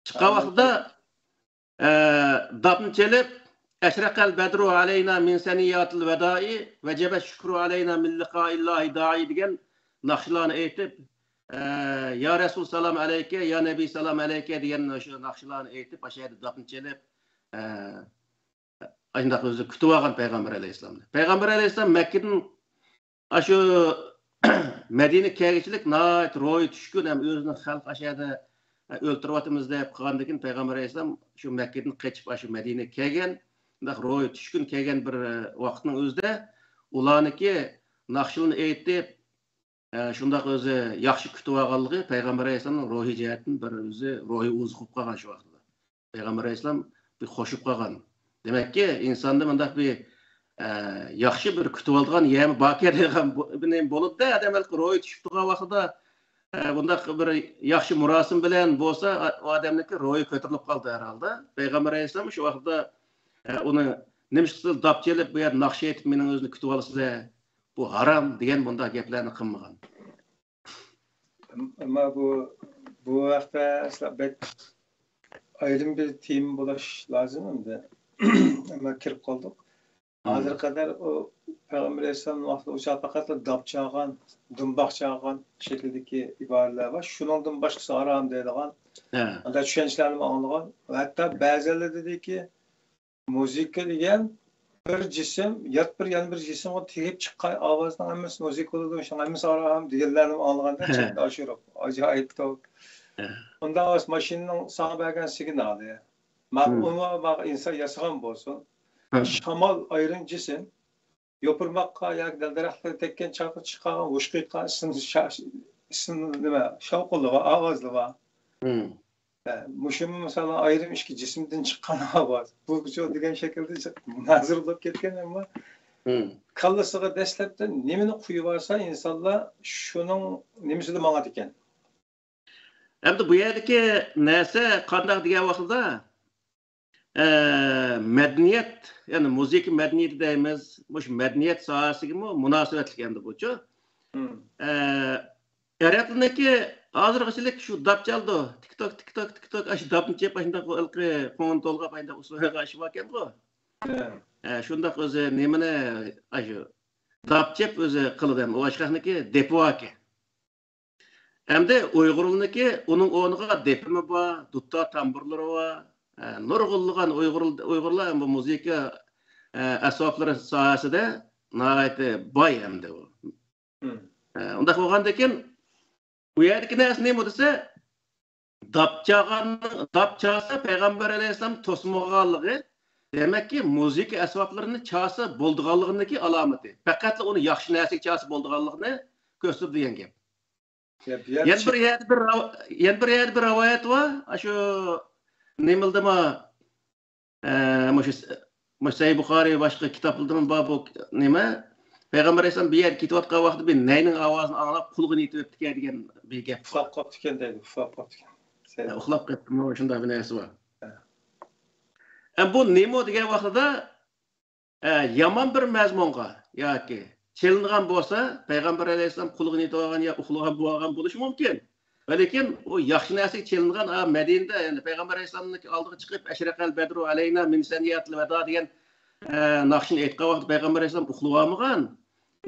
چىققان ۋاقتىدا، ئە، داپنى چېلىپ، «ئەشرەقەل بەدرۇ ئەلەينا مىن سەنىياتىل ۋەدائى، ۋەجەبە شۈكرۇ ئەلەينا مىن لىقائىللاھى دائى» دېگەن ناخشىلارنى ئېيتىپ، ئە، «يا رەسۇل سالام ئەلەيكە، يا نەبىي سالام ئەلەيكە» دېگەن شۇ ناخشىلارنى ئېيتىپ، ئاشۇ يەردە داپنى چېلىپ، ئە، ئاشۇنداق ئۆزى كۈتۈۋالغان پەيغەمبەر ئەلەيھىسسالامنى. پەيغەمبەر ئەلەيھىسسالام مەككىدىن ئاشۇ مەدىنىگە كەلگۈچىلىك ناھايىتى روھى چۈشكۈن ھەم ئۆزىنى خەلق ئاشۇ يەردە ئۆلتۈرۈۋاتىمىز دەپ قالغاندىن كېيىن پەيغەمبەر ئەلەيھىسسالام شۇ مەككىدىن قېچىپ ئاشۇ مەدىنىگە كەلگەن. شۇنداق روھى چۈشكۈن كەلگەن بىر ۋاقىتنىڭ ئۆزىدە ئۇلارنىڭكى ناخشىلىرىنى ئېيتىپ، ئە، شۇنداق ئۆزى ياخشى كۈتۈۋالغانلىقى پەيغەمبەر ئەلەيھىسسالامنىڭ روھىي جەھەتتىن بىر ئۆزى روھى ئوزۇق بولۇپ قالغان شۇ ۋاقىتتا. پەيغەمبەر ئەلەيھىسسالام بىر خوشۇپ قالغان. دېمەككى، ئىنساندا مۇنداق بىر، ئە، ياخشى بىر كۈتۈۋالىدىغان يەرمۇ باركەن دېگەن بۇ، بۇ نېمە بولىدۇ-دە، ئادەم ھېلىقى روھى چۈشۈپ تۇرغان ۋاقتىدا، ئە، بۇنداق بىر ياخشى مۇراسىم بىلەن بولسا، ئا-، ئۇ ئادەمنىڭكى روھى كۆتۈرۈلۈپ قالىدۇ ھەر ھالدا. پەيغەمبەر ئەلەيھىسسالام شۇ ۋاقىتتا، ئە، ئۇنى نېمىشقا سىز داپ چېلىپ، بۇ يەردە ناخشا ئېيتىپ، مېنىڭ ئۆزىنى كۈتۈۋالىسىلەر، بۇ ھارام دېگەن بۇنداق گەپلەرنى قىلمىغان. ئەمما بۇ، بۇ ھەقتە بەك ئايرىم بىر تېما بولۇش لازىم ئەمدى. ئەمما كىرىپ قالدۇق. ھازىرغا قەدەر ئۇ پەيغەمبەر ئەلەيھىسسالام ۋاقتىدا ئۇ چاغ پەقەت داپ چالغان، دۇمباق چالغان شەكىلدىكى ئىبارىلەر بار. شۇنىڭدىن باشقىسى ھارام دەيدىغان، ھە، ئانداق چۈشەنچىلەرنىمۇ ئاڭلىغان. ۋە ھەتتا بەزىلەر دېدىكى، مۇزىكا دېگەن بىر جىسىم، يات بىر، يەنە بىر جىسىمغا تېگىپ چىققان ئاۋازنىڭ ھەممىسى مۇزىكا بولىدۇ، شۇنىڭ ھەممىسى ھارام دېگەنلەرنىمۇ ئاڭلىغاندا، چەتتە ئاشۇرۇپ، ئاجايىپ توك. ئۇنداق ئەمەس، ماشىنىنىڭ ساڭا بەرگەن سىگنالى. ماقۇل، ئۇنى ماقۇل ئىنسان ياسىغان بولسۇن. شامال ئايرىم جىسىم، يوپۇرماققا ياكى دەل-دەرەخلەرگە تەگكەن چاغدا چىقارغان ھوش قىلىدىغان ئىسسىق شا-، ئىسسىق نېمە، شاۋقۇنلىرى بار، ئاۋازلىرى بار. ھە، مۇشۇمۇ مىسالەن ئايرىم ئىككى جىسىمدىن چىققان ئاۋاز. بۇ دېگەن شەكىلدە مۇنازىرە بولۇپ كەتكەن، ئەمما كاللىسىغا دەسلەپتە نېمىنى قويۇۋالسا، ئىنسانلار شۇنىڭ نېمىسىدە ماڭىدىكەن. ئەمدى بۇ يەردىكى نەرسە قانداق دېگەن ۋاقتىدا، ئە، مەدەنىيەت، يەنى مۇزىكا مەدەنىيىتى دەيمىز، مۇشۇ مەدەنىيەت ساھەسىگىمۇ مۇناسىۋەتلىك ئەمدى بۇچۇ. ئە، ئەرەبلەرنىڭكى ھازىرغىچىلىك شۇ داپ چالىدۇ. تىك توك، تىك توك، تىك توك، ئاشۇ داپنى چېلىپ، ئاشۇنداق ھېلىقى قوڭۇن تولغاپ، ئاشۇنداق ئۇسسۇلغا ئىشى باركەنغۇ. ئە، شۇنداق ئۆزى نېمىنى، ئاشۇ داپ چېلىپ ئۆزى قىلىدۇ، ئەمدى ئۇ ئاشقاقنىڭكى دېپى باركەن. ئەمدى ئۇيغۇرلىرىنىڭكى ئۇنىڭ ئورنىغا دېپىمۇ بار، دۇتار تامبۇرلىرى بار. ئە، نۇرغۇنلىغان ئۇيغۇر، ئۇيغۇرلار بۇ مۇزىكا، ئە، ئەسۋابلىرى ساھەسىدە ناھايىتى باي ئەمدى ئۇ. ئە، ئۇنداق بولغاندىكىن، بۇ يەردىكى نەرسە نېمە دېسە، داپ چالغان، داپ چالسا پەيغەمبەر ئەلەيھىسسالام توسمىغانلىقى، دېمەككى، مۇزىكا ئەسۋابلىرىنى چالسا بولىدىغانلىقىنىڭكى ئالامىتى. پەقەتلا ئۇنى ياخشى نەرسىگە چالسا بولىدىغانلىقىنى كۆرسىتىدۇ دېگەن گەپ. يەنە بىر يەردە بىر راۋ-، يەنە بىر يەردە بىر رىۋايەت بار. ئاشۇ نېمىلدىما، ئە، مۇشۇ، مۇشۇ سەھىھ بۇخارىي باشقا كىتابلىرىدىمۇ بار بۇ نېمە؟ پەيغەمبەر ئەلەيھىسسالام بىر يەرگە كېتىۋاتقان ۋاقتىدا بىر نەينىڭ ئاۋازىنى ئاڭلاپ قۇلىقىنى يېتىۋېپتىكەن دېگەن بىر گەپ بار. ئۇخلاپ قاپتىكەن دەيدۇ، ئۇخلاپ قاپتىكەن. ئە، ئۇخلاپ قاپتىمۇ، شۇنداق بىر نەرسە بار. ئە، بۇ نېمە دېگەن ۋاقتىدا، ئە، يامان بىر مەزمۇنغا ياكى چېلىنغان بولسا، پەيغەمبەر ئەلەيھىسسالام قۇلىقىنى يېتىۋالغان يا ئۇخلىغان بولغان بولۇشى مۇمكىن. ۋەلىكىن ئۇ ياخشى نەرسىگە چېلىنغان، ئا، مەدىنىدە، يەنى پەيغەمبەر ئەلەيھىسسالامنىڭكى ئالدىغا چىقىپ، «ئەشرەقەل بەدرۇ ئەلەينا مىن سەنىياتىل ۋەدا» دېگەن، ئە، ناخشىنى ئېيتقان ۋاقىتتا پەيغەمبەر ئەلەيھىسسالام ئۇخلىۋالمىغان.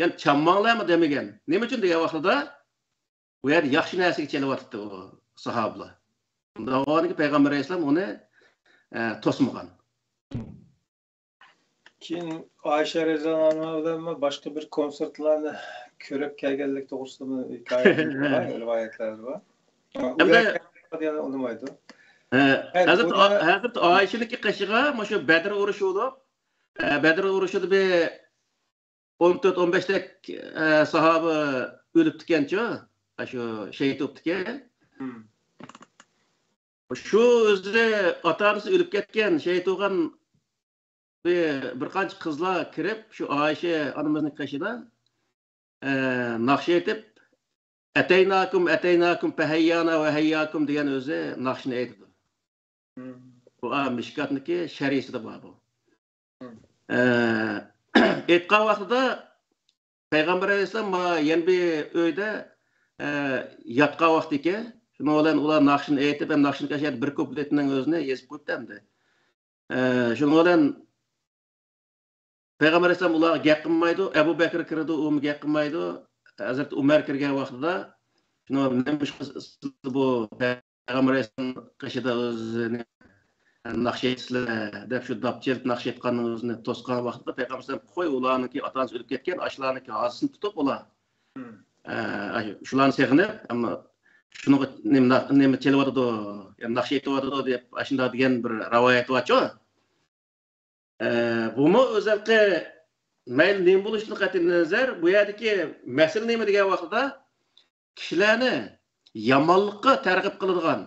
يەنى چامماڭلارمۇ دېمىگەن. نېمە ئۈچۈن دېگەن ۋاقتىدا، ئۇ يەردە ياخشى نەرسىگە چېلىۋاتىدۇ ئۇ ساھابىلار. شۇنداق بولغاندىكىن پەيغەمبەر ئەلەيھىسسالام ئۇنى، ئە، توسمىغان. كېيىن ئائىشە رەزىياللاھۇ ئەنھا بىلەنمۇ باشقا بىر كونسېرتلارنى كۆرۈپ كەلگەنلىك توغرىسىدىمۇ ھېكايە بار، رىۋايەتلەر بار. ئەمدى ئۇنىمايدۇ. ھە، ھەزرىتى ئا-، ھەزرىتى ئائىشىنىڭكى قېشىغا مۇشۇ بەدر ئۇرۇشى بولۇپ، ئە، بەدر ئۇرۇشىدا بىر ئون تۆت، ئون بەشتەك، ئە، ساھابە ئۆلۈپتىكەنچۇ، ئاشۇ شېھىت بوپتىكەن. شۇ ئۆزى ئاتا-ئانىسى ئۆلۈپ كەتكەن، شېھىت بولغان بىر، بىر قانچە قىزلار كىرىپ، شۇ ئائىشە ئانىمىزنىڭ قېشىدا، ئە، ناخشا ئېيتىپ، «ئەتەيناكۇم، ئەتەيناكۇم، پەھەييانا ۋە ھەيياكۇم» دېگەن ئۆزى ناخشىنى ئېيتىدۇ. بۇ، ئا، مىشكاتنىڭكى شەرھىسىدە بار بۇ. ئە، ئېيتقان ۋاقتىدا پەيغەمبەر ئەلەيھىسسالام ما-، يەنە بىر ئۆيدە، ئە، ياتقان ۋاقتىكەن. شۇنىڭ بىلەن ئۇلار ناخشىنى ئېيتىپ، ھەم ناخشىنىڭ قېشىدا بىر كۇپلېتنىڭ ئۆزىنى يېزىپ قويۇپتۇ ئەمدى. ئە، شۇنىڭ بىلەن پەيغەمبەر ئەلەيھىسسالام ئۇلارغا گەپ قىلمايدۇ. ئەبۇ بەكرى كىرىدۇ، ئۇمۇ گەپ قىلمايدۇ. ھەزرىتى ئۇمەر كىرگەن ۋاقتىدا، شۇنىڭ نېمىشقا بۇ پەيغەمبەر ئەلەيھىسسالام قېشىدا ئۆزىنى ناخشا ئېيتىسىلەر دەپ، شۇ داپ چېلىپ ناخشا ئېيتقاننىڭ ئۆزىنى توسقان ۋاقتىدا پەيغەمبەر ئەلەيھىسسالام، «قوي، ئۇلارنىڭكى ئاتا-ئانىسى ئۆلۈپ كەتكەن، ئاشۇلارنىڭكى ھازىسىنى تۇتۇپ ئۇلار، ئە، شۇلارنى سېغىنىپ، ئەمما شۇنىڭغا نېمە، نېمە چېلىۋاتىدۇ، يا ناخشا ئېيتىۋاتىدۇ» دەپ، ئاشۇنداق دېگەن بىر رىۋايەت بارچۇ. ئە، بۇمۇ ئۆزەلقى مەيلى نېمە بولۇشىدىن قەتئىينەزەر، بۇ يەردىكى مەسىلە نېمە دېگەن ۋاقتىدا، كىشىلەرنى يامانلىققا تەرغىب قىلىدىغان،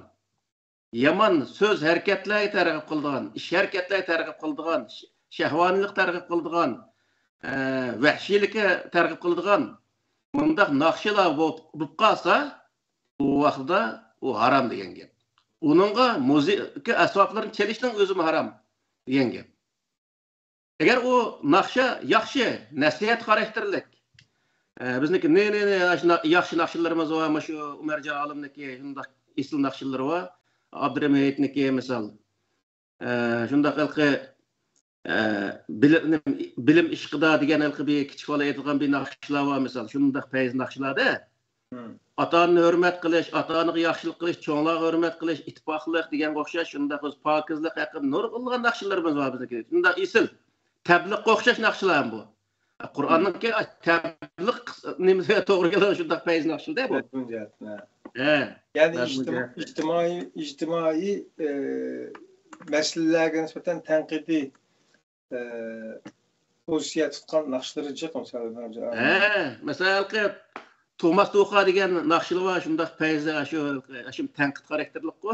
يامان سۆز ھەرىكەتلەرگە تەرغىب قىلىدىغان، ئىش ھەرىكەتلەرگە تەرغىب قىلىدىغان، ش-، شەھۋانىيلىققا تەرغىب قىلىدىغان، ئە، ۋەھشىيلىككە تەرغىب قىلىدىغان مۇنداق ناخشىلار بولۇپ، بولۇپ قالسا، ئۇ ۋاقتىدا ئۇ ھارام دېگەن گەپ. ئۇنىڭغا مۇزىكا ئەسۋابلىرىنى چېلىشنىڭ ئۆزىمۇ ھارام دېگەن گەپ. ئەگەر ئۇ ناخشا ياخشى، نەسىھەت خاراكتېرلىك، ئە، بىزنىڭكى نى، نى، نى، ياخشى نا-، ياخشى ناخشىلىرىمىز بار، مانا شۇ ئۇمەرجان ئالىمنىڭكى شۇنداق ئېسىل ناخشىلىرى بار، ئابدۇرېھىم ھېيتنىڭكى مىسال. ئە، شۇنداق ھېلىقى، ئە، بىلىم، بىلىم ئىشقىدا دېگەن ھېلىقى بىر كىچىك بالا ئېيتىدىغان بىر ناخشىلار بار، مىسال، شۇنداق پەيز ناخشىلار-دە. مم. ئاتا-ئانىنى ھۆرمەت قىلىش، ئاتا-ئانىغا ياخشىلىق قىلىش، چوڭلارغا ھۆرمەت قىلىش، ئىتتىپاقلىق دېگەنگە ئوخشاش شۇنداق ئۆز پاكىزلىق ھەققىدە نۇرغۇنلىغان ناخشىلىرىمىز بار بىزنىڭكى. شۇنداق ئېسىل، تەبلىغقا ئوخشاش ناخشىلار بۇ. قۇرئاننىڭكى تەبلىغ نېمىسىگە توغرا كېلىدىغان شۇنداق پەيز ناخشىلار-دە بۇ. مەزمۇن جەھەتتىن، ھە. ھە. يەنى مەزمۇن ئىجتىما-، جەھەتتىن. ئىجتىمائىي، ئىجتىمائىي، ئە، مەسىلىلەرگە نىسبەتەن تەنقىدىي ئە، پوزىتسىيە تۇتقان ناخشىلىرى جىق، مىسال. ھە، مەسىلەن، ھېلىقى توماس توخا دېگەن ناخشىلار بار، شۇنداق پەيزى، شۇ، شۇ تەنقىد خاراكتېرلىققۇ.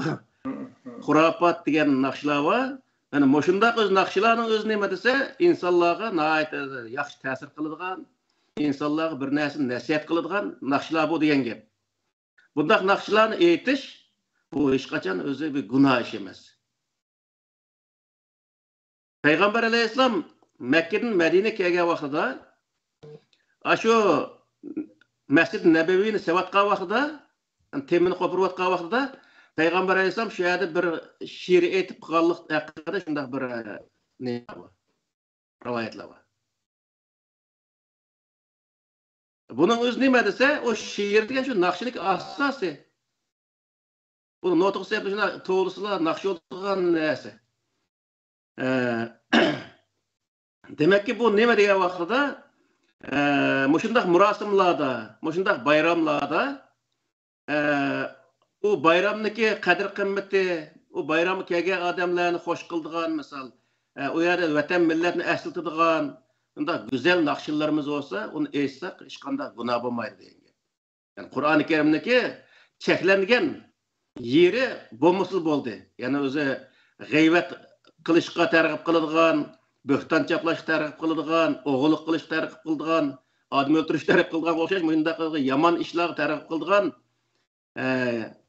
خۇراپات دېگەن ناخشىلار بار. يەنى مۇشۇنداق ئۆز ناخشىلارنىڭ ئۆزى نېمە دېسە، ئىنسانلارغا ناھايىتى ياخشى تەسىر قىلىدىغان، ئىنسانلارغا بىر نەرسىنى نەسىھەت قىلىدىغان ناخشىلار بۇ دېگەن گەپ. بۇنداق ناخشىلارنى ئېيتىش، بۇ ھېچقاچان ئۆزى بىر گۇناھ ئىش ئەمەس. پەيغەمبەر ئەلەيھىسسالام مەككىدىن مەدىنىگە كەلگەن ۋاقتىدا، ئاشۇ مەسجىد نەبەۋىنى سېۋەتقان ۋاقتىدا، تېمىنى قوپۇرۇۋاتقان ۋاقتىدا، پەيغەمبەر ئەلەيھىسسالام شۇ يەردە بىر شېئىر ئېيتىپ قالغانلىق ھەققىدە شۇنداق بىر، ئە، نېمە بار، رىۋايەتلەر بار. بۇنىڭ ئۆزى نېمە دېسە، ئۇ شېئىر دېگەن شۇ ناخشىنىڭكى ئاساسى. بۇ نوتىغا سېلىپ شۇنداق توۋلىسىلا ناخشا بولىدىغان نەرسە. ئە، دېمەككى، بۇ نېمە دېگەن ۋاقتىدا، ئە، مۇشۇنداق مۇراسىملاردا، مۇشۇنداق بايراملاردا، ئە، ئۇ بايرامنىڭكى قەدىر-قىممىتى، ئۇ بايرامغا كەلگەن ئادەملەرنى خوش قىلىدىغان، مىسال، ئە، ئۇ يەردە ۋەتەن، مىللەتنى ئەسلىتىدىغان، ئۇنداق گۈزەل ناخشىلىرىمىز بولسا، ئۇنى ئېيتساق، ھېچقانداق گۇناھ بولمايدۇ دېگەن گەپ. يەنى قۇرئانى كەرىمنىڭكى چەكلەنگەن يېرى بولمىسىلا بولدى. يەنى ئۆزى غەيۋەت قىلىشقا تەرغىب قىلىدىغان، بۆھتان چاپلاشقا تەرغىب قىلىدىغان، ئوغرىلىق قىلىشقا تەرغىب قىلىدىغان، ئادەم ئۆلتۈرۈشكە تەرغىب قىلىدىغان ئوخشاش مۇنداق يامان ئىشلارغا تەرغىب قىلىدىغان، ئە،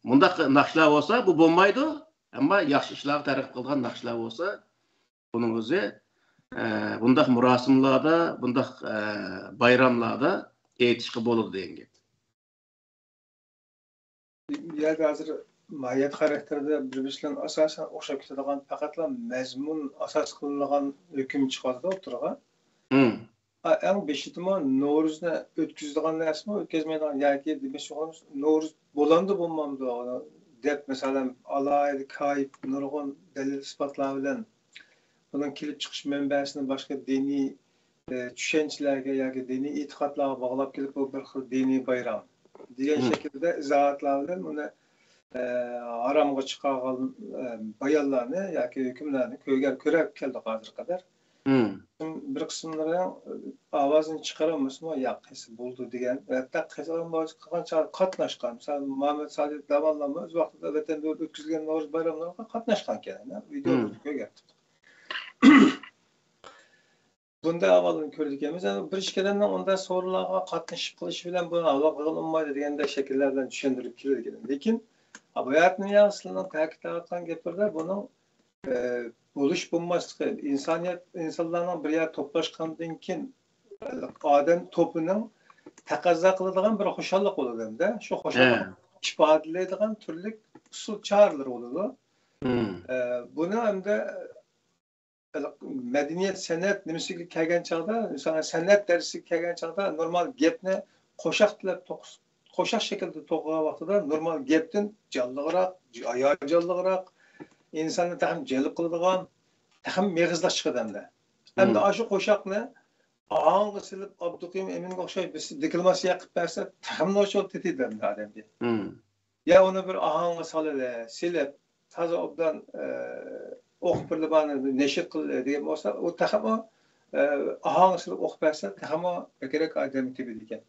مۇنداق ناخشىلار بولسا، بۇ بولمايدۇ. ئەمما ياخشى ئىشلارغا تەرغىب قىلىدىغان ناخشىلار بولسا، بۇنىڭ ئۆزى، ئە، بۇنداق مۇراسىملاردا، بۇنداق، ئە، بايراملاردا ئېيتىشقا بولىدۇ دېگەن گەپ. بۇ يەردە ھازىر ماھىيەت خاراكتېرىدە بىر-بىرسى بىلەن ئاساسەن ئوخشاپ كېتىدىغان، پەقەتلا مەزمۇن ئاساس قىلىنىدىغان ھۆكۈم چىقىۋاتىدۇ ئوتتۇرىغا. مم. ئا، ئەڭ بېشىدىمۇ نورۇزنى ئۆتكۈزىدىغان نەرسىمۇ، ئۆتكۈزمەيدىغان ياكى دېمەكچى بولغىنىمىز نورۇز بولامدۇ، بولمامدۇ دەپ، مەسىلەن، ئالاھىدە كايىپ نۇرغۇن دەلىل-ئىسپاتلار بىلەن بۇنىڭ كېلىپ چىقىش مەنبەسىنى باشقا دىنىي، ئە، چۈشەنچىلەرگە ياكى دىنىي ئېتىقادلارغا باغلاپ كېلىپ، بۇ بىر خىل دىنىي بايرام دېگەن مم. شەكىلدە ئىزاھاتلار بىلەن ئۇنى، ئە، ھارامغا چىقارغان، ئە، بايانلارنى ياكى ھۆكۈملەرنى كۆرگەن، كۆرۈپ كەلدۇق ھازىرغا قەدەر. مم. بىر قىسىملىرى ئاۋازىنى چىقىرالمىسىمۇ، ياق، قىلسا بولىدۇ دېگەن، ھەتتا قىلغان بولسا قىلغان چاغدا قاتناشقان. مىسال، مۇھەممەد سادىق داموللاممۇ ئۆز ۋاقتىدا ۋەتەندە ئۆتكۈزۈلگەن نورۇز بايراملىرىغا قاتناشقان ئىكەن، ھە؟ ۋىدېولاردا مم. كۆرگەن. بۇنداق ئەھۋاللارنى كۆرىدىكەنمىز. يەنى بىر ئىككى ئادەمنىڭ ئۇنداق سورۇنلارغا قاتنىشىپ قېلىشى بىلەن بۇ ھاۋا قىلغىلى بولمايدۇ دېگەندەك شەكىللەر بىلەن چۈشەندۈرۈپ كېلىدىكەن. لېكىن، بۇ يەردە سىلەرنىڭ تەكىتلەۋاتقان گەپلىرىدە بۇنىڭ، ئە، بولۇش بولماسلىقى، ئىنسانىيەت، ئىنسانلارنىڭ بىر يەردە توپلاشقاندىن كېيىن، ئادەم توپىنىڭ تەقەززا قىلىدىغان بىر خۇشاللىق بولىدۇ ھەمدە شۇ خۇشاللىقنى ھە. ئىپادىلەيدىغان تۈرلۈك ئۇسۇل چارىلىرى بولىدۇ. مم. ئە، بۇنى ھەمدە مەدەنىيەت، سەنئەت نېمىسىگە كەلگەن چاغدا، مىسالەن، سەنئەت دەرسىگە كەلگەن چاغدا نورمال گەپنى قوشاق تىلەپ توقۇس-، قوشاق شەكلىدە توقۇغان ۋاقتىدا نورمال گەپتىن جانلىقراق، ھاياجانلىقراق، ئىنساننى تېخىمۇ جەلپ قىلىدىغان، تېخىمۇ مېغىزلىق چىقىدۇ ئەمدى. ئەمدى مم. ئاشۇ قوشاقنى ئاھاڭغا سېلىپ، ئابدۇقىيۇم ئەمىنگە ئوخشاش بىرسى دېكلاماتسىيە قىلىپ بەرسە، تېخىمۇ نوچۇر تېتىيدۇ ئەمدى ئادەمگە. مم. يا ئۇنى بىر ئاھاڭغا سالىلى، سېلىپ، تازا ئوبدان، ئە، ئوقۇپ بىرلا بارنى نەشر قىلىلى دېگەن بولسا، ئۇ تېخىمۇ، ئە، ئاھاڭغا سېلىپ ئوقۇپ بەرسە، تېخىمۇ بەكرەك ئادەم تېپىدىكەن.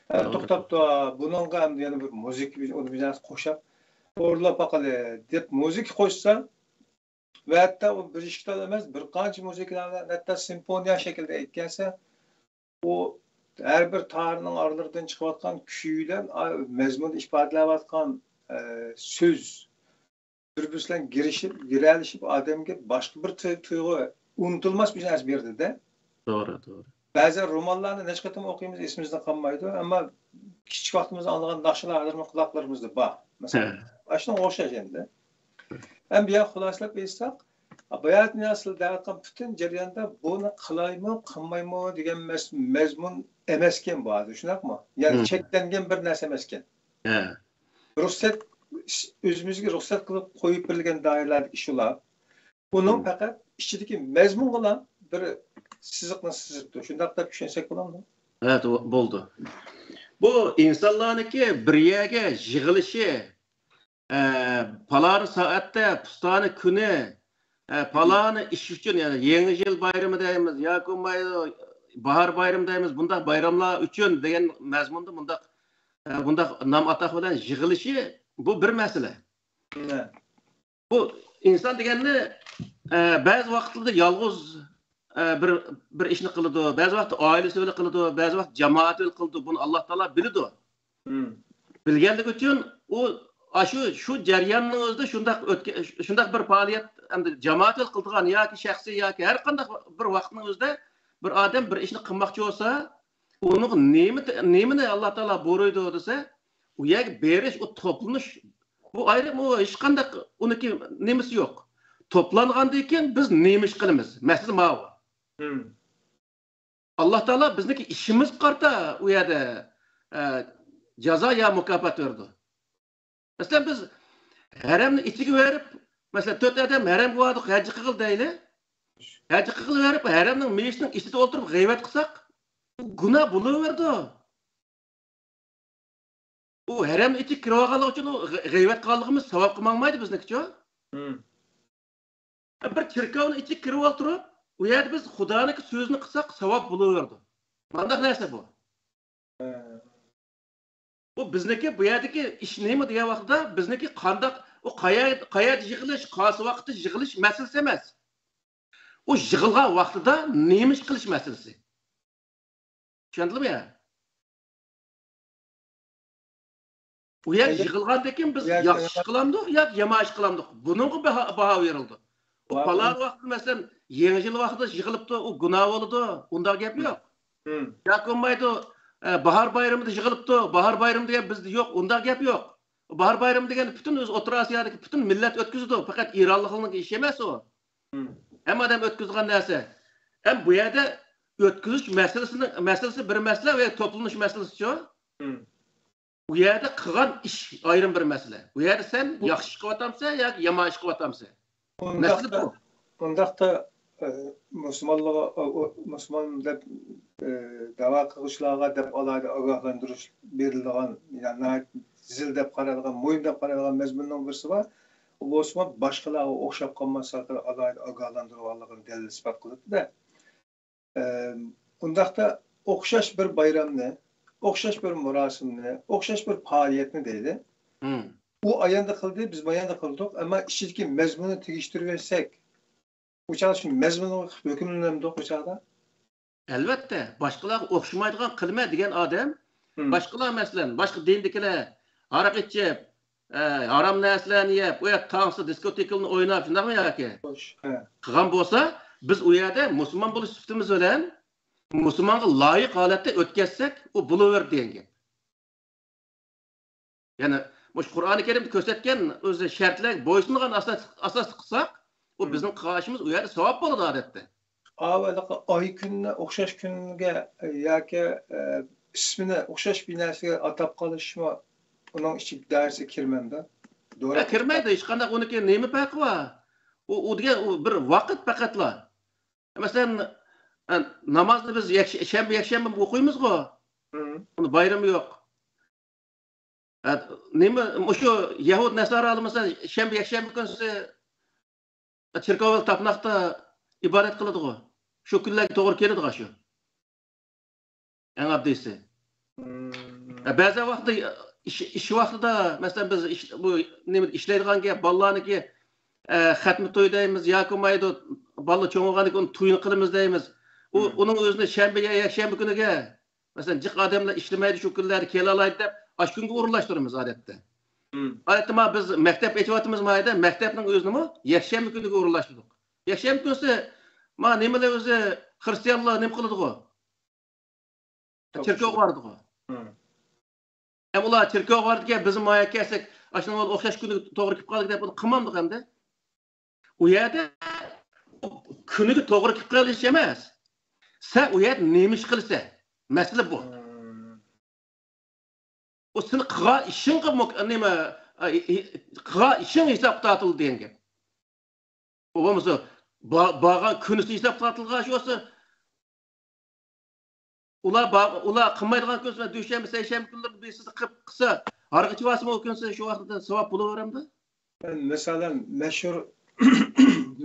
ئە، توغرا. توختاپتۇ، بۇنىڭغا ئەمدى يەنە بىر مۇزىكا، ئۇنى بىر نەرسە قوشاپ، ئورۇنلاپ باقىلى دەپ مۇزىكا قوشسا، ۋە ھەتتا ئۇ بىر ئىككى تال ئەمەس، بىر قانچە مۇزىكىلارنى ھەتتا سىمفونىيە شەكلىدە ئېيتكەنسە، ئۇ ھەر بىر تارنىڭ ئارىلىرىدىن چىقىۋاتقان كۈيلەر، ئا، مەزمۇن ئىپادىلەۋاتقان، ئە، سۆز بىر-بىرسى بىلەن گىرىشىپ، گىرەلىشىپ، ئادەمگە باشقا بىر تۇي-، تۇيغۇ، ئۇنتۇلماس بىر نەرسە بېرىدۇ-دە. توغرا، توغرا. بەزى رومانلارنى نەچچە قېتىم ئوقۇيمىز، ئېسىمىزدىن قالمايدۇ. ئەمما كىچىك ۋاقتىمىزدا ئاڭلىغان ناخشىلار ھازىرمۇ قۇلاقلىرىمىزدا بار. مەسىلەن، ھە. ئاشۇنىڭغا ئوخشاش ئەمدى. ئەمدى بۇ يەردە خۇلاسىلەپ ئېيتساق، باياتىن سىلەر دەۋاتقان پۈتۈن جەرياندا بۇنى قىلايمۇ، قىلمايمۇ دېگەن مەس-، مەزمۇن ئەمەسكەن بۇ ھازىر، شۇنداقمۇ؟ يەنى ھە. چەكلەنگەن بىر نەرسە ئەمەسكەن. ھە. رۇخسەت، ئۆزىمىزگە رۇخسەت قىلىپ قويۇپ بېرىلگەن دائىرىلەردىكى ئىش ئۇلار. ئۇنىڭ ھە. پەقەت ئىچىدىكى مەزمۇنغىلا بىر سىزىقنى سىزىپتۇ. شۇنداق دەپ چۈشەنسەك بولامدۇ؟ ھە، تو-، بولدى. بۇ ئىنسانلارنىڭكى بىر يەرگە يىغىلىشى، ئە، پالانى سائەتتە، پۇستانى كۈنى، ئە، پالانى ئىش ئۈچۈن، يەنى يېڭى يىل بايرىمى دەيمىز، ياكى بولمايدۇ، باھار بايرىمى دەيمىز، بۇنداق بايراملار ئۈچۈن دېگەن مەزمۇندا بۇنداق، ئە، بۇنداق نام ئاتاق بىلەن يىغىلىشى، بۇ بىر مەسىلە. ھە. بۇ ئىنسان دېگەننى، ئە، بەزى ۋاقىتلاردا يالغۇز، ئە، بىر، بىر ئىشنى قىلىدۇ، بەزى ۋاقىتتا ئائىلىسى بىلەن قىلىدۇ، بەزى ۋاقىت جامائەت بىلەن قىلىدۇ. بۇنى ئاللا تائالا بىلىدۇ. مم. بىلگەنلىكى ئۈچۈن ئۇ، ئاشۇ، شۇ جەرياننىڭ ئۆزىدە شۇنداق ئۆتكە-، شۇنداق بىر پائالىيەت، ئەمدى جامائەت بىلەن قىلىدىغان ياكى شەخسىي ياكى ھەر قانداق بىر ۋاقىتنىڭ ئۆزىدە بىر ئادەم بىر ئىشنى قىلماقچى بولسا، ئۇنىڭغا نېمە، نېمىنى ئاللا تائالا بۇيرۇيدۇ دېسە، ئۇ يەرگە بېرىش، ئۇ توپلىنىش، بۇ ئايرىم، ئۇ ھېچقانداق ئۇنىڭكى نېمىسى يوق. توپلانغاندىن كېيىن بىز نېمە ئىش قىلىمىز؟ مەسىلە ماۋۇ. مم. ئاللا تائالا بىزنىڭكى ئىشىمىزغا قارىتا ئۇ يەردە، ئە، جازا يا مۇكاپات بېرىدۇ. مەسىلەن، بىز ھەرەمنى ئىچىگە بېرىپ، مەسىلەن، تۆت ئادەم ھەرەمگە باردۇق، ھەج قىلغىلى دەيلى. ھەج قىلغىلى بېرىپ، ھەرەمنىڭ مېيىشىنىڭ ئىچىدە ئولتۇرۇپ غەيۋەت قىلساق، گۇناھ بولۇۋېرىدۇ. ئۇ ھەرەمنىڭ ئىچىگە كىرىۋالغانلىقى ئۈچۈن ئۇ غەي-، غەيۋەت قىلغانلىقىمىز ساۋابقا ماڭمايدۇ بىزنىڭكىچۇ؟ مم. بىر چېركاۋنىڭ ئىچىگە كىرىپ ئولتۇرۇپ، ئۇ يەردە بىز خۇدانىڭكى سۆزىنى قىلساق، ساۋاب بولۇۋېرىدۇ. قانداق نەرسە بۇ؟ ھە. بۇ بىزنىڭكى بۇ يەردىكى ئىش نېمە دېگەن ۋاقىتتا، بىزنىڭكى قانداق، ئۇ قايا-، قايەردە يىغىلىش، قايسى ۋاقىتتا يىغىلىش مەسىلىسى ئەمەس. ئۇ يىغىلغان ۋاقتىدا نېمە ئىش قىلىش مەسىلىسى. چۈشەندىڭمۇ يا؟ ئۇ يەر يىغىلغاندىن كېيىن بىز ياخشى ئىش قىلامدۇق ياكى يامان ئىش قىلامدۇق؟ بۇنىڭغا باھا، باھا بېرىلىدۇ. ئۇ پالان ۋاقىتتا، مەسىلەن، يېڭى يىل ۋاقتىدا يىغىلىپتۇ، ئۇ گۇناھ بولىدۇ. ئۇنداق گەپ يوق. ياكى بولمايدۇ، ئە، باھار بايرىمىدا يىغىلىپتۇ، باھار بايرىمى دېگەن بىزدە يوق، ئۇنداق گەپ يوق. باھار بايرىمى دېگەن پۈتۈن ئۆزى ئوتتۇرا ئاسىيادىكى پۈتۈن مىللەت ئۆتكۈزىدۇ، پەقەت ئىرانلىقلارنىڭ ئىشى ئەمەس ئۇ. ھەممە ئادەم ئۆتكۈزىدىغان نەرسە. ھەم بۇ يەردە ئۆتكۈزۈش مەسىلىسىنىڭ، مەسىلىسى بىر مەسىلە ۋە توپلىنىش مەسىلىسىچۇ؟ ئۇ يەردە قىلغان ئىش ئايرىم بىر مەسىلە. ئۇ يەردە سەن ياخشى ئىش قىلىۋاتامسەن ياكى يامان ئىش قىلىۋاتامسەن؟ مەسىلە ئۇنداقتا، بۇ. ئۇنداقتا، ئە، مۇسۇلمانلارغا، ئۇ، ئۇ، مۇسۇلمان دەپ، ئە، دەۋا قىلغۇچىلارغا دەپ ئالاھىدە ئاگاھلاندۇرۇش بېرىلىدىغان، يا ناھايىتى زىل دەپ قارايدىغان، مۇھىم دەپ قارايدىغان مەزمۇننىڭ بىرسى بار. ئۇ بولسىمۇ باشقىلارغا ئوخشاپ قالماسلىقى ئالاھىدە ئاگاھلاندۇرۇۋالغىنى دەلىل ئىسپات قىلىدۇ-دە. ئە، ئۇنداقتا ئوخشاش بىر بايرامنى، ئوخشاش بىر مۇراسىمنى، ئوخشاش بىر پائالىيەتنى دەيلى. ئۇ ئاياندا قىلدى، بىز باياندا قىلدۇق، ئەمما ئىچىدىكى مەزمۇننى تېگىشتۈرۈۋەتسەك، ئۇ چاغدا شۇ مەزمۇنغا ھۆكۈملىنەمدۇق ئۇ چاغدا؟ ئەلۋەتتە، باشقىلارغا ئوخشىمايدىغان قىلىمەن دېگەن ئادەم، باشقىلار، مەسىلەن، باشقا دىندىكىلەر ھاراق ئىچىپ، ئە، ھارام نەرسىلەرنى يەپ، ئۇ يەردە تانسا، دىسكوتېكىلارنى ئويناپ، شۇنداقمۇ ياكى؟ خوش، ھە. قىلغان بولسا، بىز ئۇ يەردە مۇسۇلمان بولۇش سۈپىتىمىز بىلەن مۇسۇلمانغا لايىق ھالەتتە ئۆتكەزسەك، ئۇ بولۇۋېرىدۇ دېگەن گەپ. يەنى مۇشۇ قۇرئانى كەرىمدە كۆرسەتكەن ئۆزى شەرتلەرگە بويسۇنغان ئاساس، ئاساستا قىلساق، ئۇ بىزنىڭ قىلغان ئىشىمىز ئۇ يەردە ساۋاب بولىدۇ ئادەتتە. ئاۋۇ ھېلىقى ئاي كۈننى ئوخشاش كۈنگە ياكى، ئە، ئىسمىنى ئوخشاش بىر نەرسىگە ئاتاپ قېلىشمۇ ئۇنىڭ ئىچىگە، دائىرىسىگە كىرمەمدۇ؟ ھە، كىرمەيدۇ. ھېچقانداق ئۇنىڭكى نېمە پەرقى بار؟ ئۇ، ئۇ دېگەن ئۇ بىر ۋاقىت پەقەتلا. مەسىلەن، ئە، نامازنى بىز يەكش-، شەنبە، يەكشەنبە ئوقۇيمىزغۇ؟ ئۇنى بايرىمى يوق. ئە، نېمە، مۇشۇ يەھۇد نەسارالار مەسىلەن، شەنبە، يەكشەنبە كۈنسى چېركاۋ تاپىناقتا ئىبادەت قىلىدىغۇ. شۇ كۈنلەرگە توغرا كېلىدىغۇ شۇ. ئەڭ ئاددىيسى. مم. ئە، بەزى ۋاقىتتا، ئىش، ئىش ۋاقتىدا، مەسىلەن، بىز ئىش، بۇ نېمە ئىشلەيدىغان گەپ، بالىلارنىڭكى، ئە، خەتمە توي دەيمىز ياكى بولمايدۇ، بالىلا چوڭ بولغاندىن كېيىن توينى قىلىمىز دەيمىز. ئۇ، ئۇنىڭ ئۆزىنى شەنبە يا يەكشەنبە كۈنىگە، مەسىلەن، جىق ئادەملەر ئىشلىمەيدۇ، شۇ كۈنلەردە كېلەلايدۇ دەپ، ئاشۇ كۈنگە ئورۇنلاشتۇرىمىز ئادەتتە. ئادەتتە ما بىز مەكتەپ ئېچىۋاتىمىز ما يەردە، مەكتەپنىڭ ئۆزىنىمۇ يەكشەنبە كۈنىگە ئورۇنلاشتۇردۇق. يەكشەنبە كۈنسى ما نېمىلەر ئۆزى خرىستىيانلار نېمە قىلىدىغۇ؟ چېركاۋغا بارىدىغۇ. ئەم ئۇلار چېركاۋغا بارىدىكەن، بىز مايا كەلسەك، ئاشۇنىڭغا ئوخشاش كۈنىگە توغرا كېلىپ قالدى دەپ ئۇنى قىلمامدۇق ئەمدى. ئۇ يەردە كۈنىگە توغرا كېلىپ قېلىش ئەمەس. سەن ئۇ يەردە نېمە ئىش قىلىسەن؟ مەسىلە بۇ. ئۇ سېنى قىلغان ئىشىڭغا مۇك-، نېمە، ئە، ئى-، ئى-، قىلغان ئىشىڭ ھېسابقا تارتىلىدۇ دېگەن گەپ. ئۇ بولمىسا با-، بارغان كۈنىسى ھېسابقا تارتىلغان ئىش بولسا، ئۇلار بار-، ئۇلار قىلمايدىغان كۈنسى، دۈشەنبە، سەيشەنبە كۈنلىرىنى بىرسىدە قىلىپ قىلسا، ھارغىچە بارسىمۇ ئۇ كۈنسى شۇ ۋاقىتتا ساۋاب بولۇۋېرەمدۇ؟ مەسىلەن، مەشھۇر،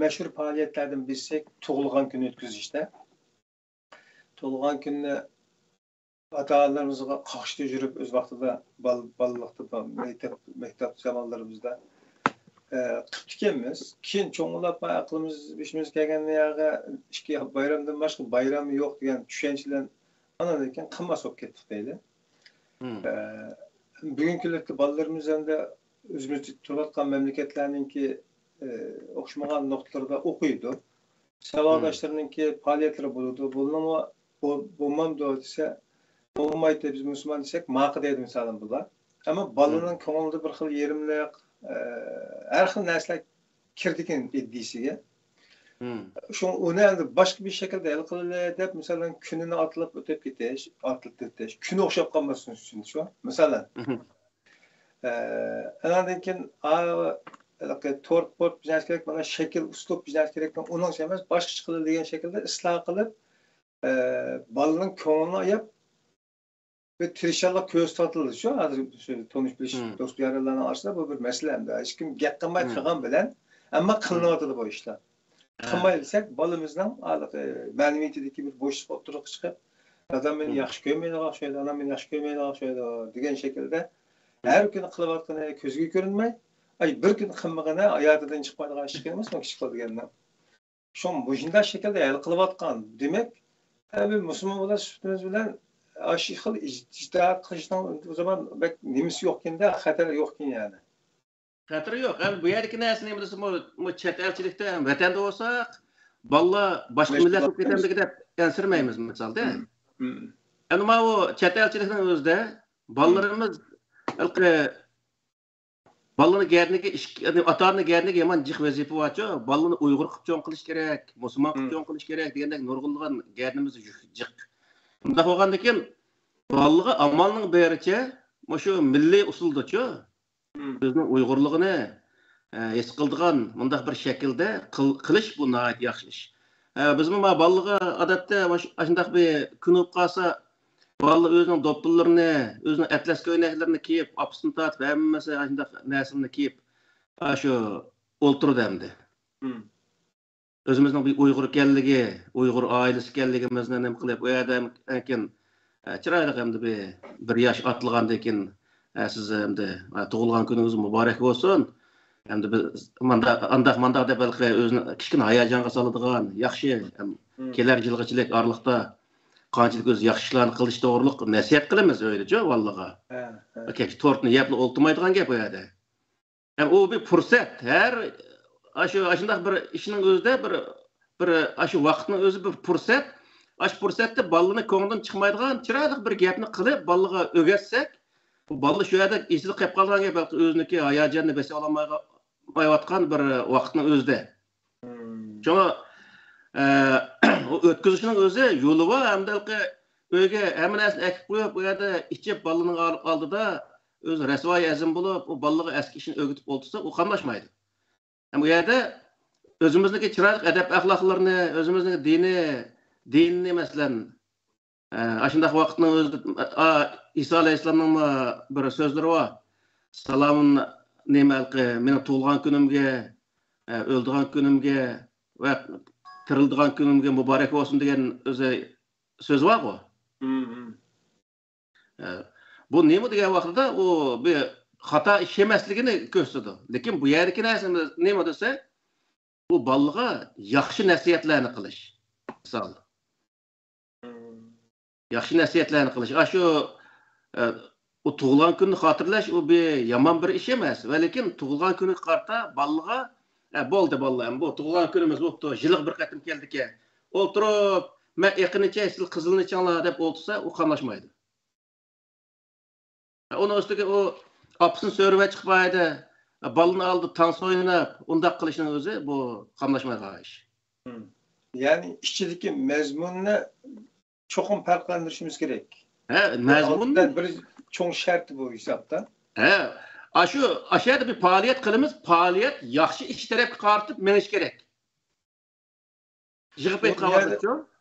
مەشھۇر پائالىيەتلەردىن بىرسى تۇغۇلغان كۈن ئۆتكۈزۈشتە. تۇغۇلغان كۈننى ئاتا-ئانىلىرىمىزغا قاقشىتىپ يۈرۈپ، ئۆز ۋاقتىدا بال-، بالىلىقتا، مەكتەپ، مەكتەپ زامانلىرىمىزدا، ئە، قىپتىكەنمىز. كېيىن چوڭلاپ، ئەقلىمىز بېشىمىزغا كەلگەندىن ياغا ئىككى بايرامدىن باشقا بايرام يوق دېگەن چۈشەنچە بىلەن ئانىڭدىن كېيىن قىلماس بولۇپ كەتتۇق دەيلى. ئە، بۈگۈنكى كۈندە بالىلىرىمىز ئەمدى ئۆزىمىز تۇرۇۋاتقان مەملىكەتلەرنىڭكى، ئە، ئوخشىمىغان نۇقتىلىرىدا ئوقۇيدۇ. ساۋاقداشلىرىنىڭكى پائالىيەتلىرى بولىدۇ. بۇنىڭمۇ بول-، بولمامدۇ دېسە، بولمايتتى، بىز مۇسۇلمان دېسەك، ماقۇل دەيدۇ مىسالەن بۇلار. ئەمما بالىنىڭ كۆڭلىدە بىر خىل يېرىملىق، ئە، ھەر خىل نەرسىلەر كىرىدىكەن ئىدىيىسىگە. شۇڭا ئۇنى ئەمدى باشقا بىر شەكىلدە ھەل قىلىلى دەپ، مىسالەن، كۈنىنى ئاتلاپ ئۆتۈپ كېتىش، ئاتلىتىپ ئۆتۈش، كۈنى ئوخشاپ قالماسلىقى ئۈچۈن شۇ. مىسالەن، ئە، ئاناندىن كېيىن، ئا، ھېلىقى تورت پورت بىر نەرسە كېرەك، مانا شەكىل، ئۇسلۇب بىر نەرسە كېرەك، ئۇنىڭ ئۈچۈن ئەمەس، باشقىچە قىلىدۇ دېگەن شەكىلدە ئىسلاھ قىلىپ، ئە، بالىنىڭ كۆڭلىنى ئاياپ، بىر تىرىشچانلىق كۆرسىتىۋاتىدۇ شۇ. ھازىر شۇ تونۇش بىلىش دوست يارەنلەرنىڭ ئارىسىدا بۇ بىر مەسىلە ئەمدى. ھېچكىم گەپ قىلماي قىلغان بىلەن، ئەمما قىلىنىۋاتىدۇ بۇ ئىشلار. قىلماي دېسەك، بالىمىزنىڭ ھېلىقى مەنىۋىيىتىدىكى بىر بوشلۇق ئوتتۇرىغا چىقىپ، دادام مېنى ياخشى كۆرمەيدىغان ئوخشايدۇ، ئانام مېنى ياخشى كۆرمەيدىغان ئوخشايدۇ دېگەن شەكىلدە ھەر كۈنى قىلىۋاتقىنى كۆزگە كۆرۈنمەي، ئاي، بىر كۈن قىلمىغىنى ھاياتىدىن چىقمايدىغان ئىش ئىكەن ئەمەسمۇ كىچىك بالا دېگەننىڭ. شۇڭا مۇشۇنداق شەكىلدە ھەل قىلىۋاتقان. دېمەك، ھە، بىز مۇسۇلمان بولۇش سۈپىتىمىز بىلەن ئاشۇ خىل ئىجتىھات قىلىشنىڭ ئۇ زامان بەك نېمىسى يوقكەن-دە، خەتىرى يوقكەن يەنى. خەتىرى يوق. ئەمدى بۇ يەردىكى نەرسە نېمە دېسە، بۇ، بۇ چەت ئەلچىلىكتە، ۋەتەندە بولساق، بالىلار باشقا مىللەت بولۇپ كېتەمدىكى دەپ ئەنسىرىمەيمىز، مىسالدا. ئەمدى ماۋۇ چەت ئەلچىلىكنىڭ ئۆزىدە بالىلىرىمىز ھېلىقى بالىلارنىڭ گەردىنىگە ئىش-، يەنى ئاتا-ئانىنىڭ گەردىنىگە يامان جىق ۋەزىپە بارچۇ. بالىلارنى ئۇيغۇر قىلىپ چوڭ قىلىش كېرەك، مۇسۇلمان قىلىپ چوڭ قىلىش كېرەك دېگەندەك نۇرغۇنلىغان گەردىنىمىز يۈك جىق. بۇنداق بولغاندىكىن، بالىلارغا ئامالنىڭ بېرىچە مۇشۇ مىللىي ئۇسۇلدىچۇ، ئۆزىنىڭ ئۇيغۇرلۇقىنى، ئە، ھېس قىلىدىغان مۇنداق بىر شەكىلدە قىل-، قىلىش بۇ ناھايىتى ياخشى ئىش. ئە، بىزمۇ ما بالىلارغا ئادەتتە مۇش-، ئاشۇنداق بىر كۈن بولۇپ قالسا، بالىلار ئۆزىنىڭ دوپپىلىرىنى، ئۆزىنىڭ ئەتلەس كۆينەكلىرىنى كىيىپ، ئاپىسىنى تارتىپ، ھەممىسى ئاشۇنداق نەرسىلىرىنى كىيىپ، ئاشۇ ئولتۇرىدۇ ئەمدى. ئۆزىمىزنىڭ بىر ئۇيغۇر ئىكەنلىكى، ئۇيغۇر ئائىلىسى ئىكەنلىكىمىزنى نېمە قىلىپ، ئۇ يەردە ئەمكىن، ئە، چىرايلىق ئەمدى بىر، بىر ياش ئاتلىغاندىن كېيىن، ئە، سىز ئەمدى، ئە، تۇغۇلغان كۈنىڭىز مۇبارەك بولسۇن. ئەمدى بىز مانداق، ئانداق، مانداق دەپ ھېلىقى ئۆزىنى كىچىككىنە ھاياجانغا سالىدىغان، ياخشى، ئەم، كېلەر يىلغىچىلىك ئارىلىقتا قانچىلىك ئۆزى ياخشى ئىشلارنى قىلىش توغرۇلۇق نەسىھەت قىلىمىز ئۆيدىچۇ بالىلارغا. كەچ تورتنى يەپلا ئولتۇرمايدىغان گەپ ئۇ يەردە. ھەم ئۇ بىر پۇرسەت. ھەر ئاشۇ، ئاشۇنداق بىر ئىشنىڭ ئۆزىدە بىر، بىر ئاشۇ ۋاقىتنىڭ ئۆزى بىر پۇرسەت. ئاشۇ پۇرسەتتە بالىنى كۆڭلىدىن چىقمايدىغان چىرايلىق بىر گەپنى قىلىپ، بالىغا ئۆگەتسەك، بۇ بالا شۇ يەردە ئېسىدە قېلىپ قالغان گەپ، بەلكى ئۆزىنىڭكى ھاياجانىنى بېسىۋالالمايۋاتقان بىر ۋاقىتنىڭ ئۆزىدە. شۇڭا، ئە، ئۇ ئۆتكۈزۈشنىڭ ئۆزى يولى بار، ھەمدە ھېلىقى ئۆيگە ھەممە نەرسىنى ئەكىپ قويۇپ، ئۇ يەردە ئىچىپ، بالىنىڭ ئال-، ئالدىدا ئۆزى رەسۋايى ئەزىم بولۇپ، ئۇ بالىغا ئەسكى ئىشنى ئۆگىتىپ ئولتۇرسا، ئۇ قاملاشمايدۇ. ھەم ئۇ يەردە ئۆزىمىزنىڭكى چىرايلىق ئەدەپ-ئەخلاقلىرىنى، ئۆزىمىزنىڭ دىنى، دىننى، مەسىلەن، ئە، ئاشۇنداق ۋاقىتنىڭ ئۆزىدە، ئا، ئىسا ئەلەيھىسسالامنىڭمۇ بىر سۆزلىرى بار. سالامۇن نېمە ھېلىقى، مېنىڭ تۇغۇلغان كۈنۈمگە، ئە، ئۆلىدىغان كۈنۈمگە ۋە تىرىلىدىغان كۈنۈمگە مۇبارەك بولسۇن دېگەن ئۆزى سۆز بارغۇ. ئە، بۇ نېمە دېگەن ۋاقتىدا ئۇ بىر خاتا ئىش ئەمەسلىكىنى كۆرسىتىدۇ. لېكىن بۇ يەردىكى نەرسە نېمە دېسە، بۇ بالىغا ياخشى نەسىھەتلەرنى قىلىش. مىسال. ياخشى نەسىھەتلەرنى قىلىش. ئاشۇ، ئە، ئۇ تۇغۇلغان كۈننى خاتىرىلەش، ئۇ بىر يامان بىر ئىش ئەمەس. ۋە لېكىن تۇغۇلغان كۈنىگە قارىتا بالىغا، ئە، بولدى بالىلار، بۇ تۇغۇلغان كۈنىمىز بوپتۇ، يىلىغا بىر قېتىم كېلىدىكەن. ئولتۇرۇپ، مەن ئېقىنى ئىچەي، سىز قىزىلنى ئىچىڭلار دەپ ئولتۇرسا، ئۇ قاملاشمايدۇ. ئۇنىڭ ئۈستىگە ئۇ ئاپىسىنى سۆرىۋەت چىقىپ بايىدى، بالىنى ئالدى تانسا ئويناپ، ئۇنداق قىلىشنىڭ ئۆزى بۇ قاملاشمايدىغان ئىش. مم. يەنى ئىچىدىكى مەزمۇننى چوقۇم پەرقلەندۈرۈشىمىز كېرەك. ھە، مەزمۇن. ئالدىدا بىر چوڭ شەرتى بۇ ھېسابتا. ھە، ئاشۇ، ئاشۇ يەردە بىر پائالىيەت قىلىمىز، پائالىيەت ياخشى ئىش تەرەپكە قارىتىپ مېڭىش كېرەك. يىغىپ بۇ، بۇ ئېيتقان يەردە، ۋاقىتتا.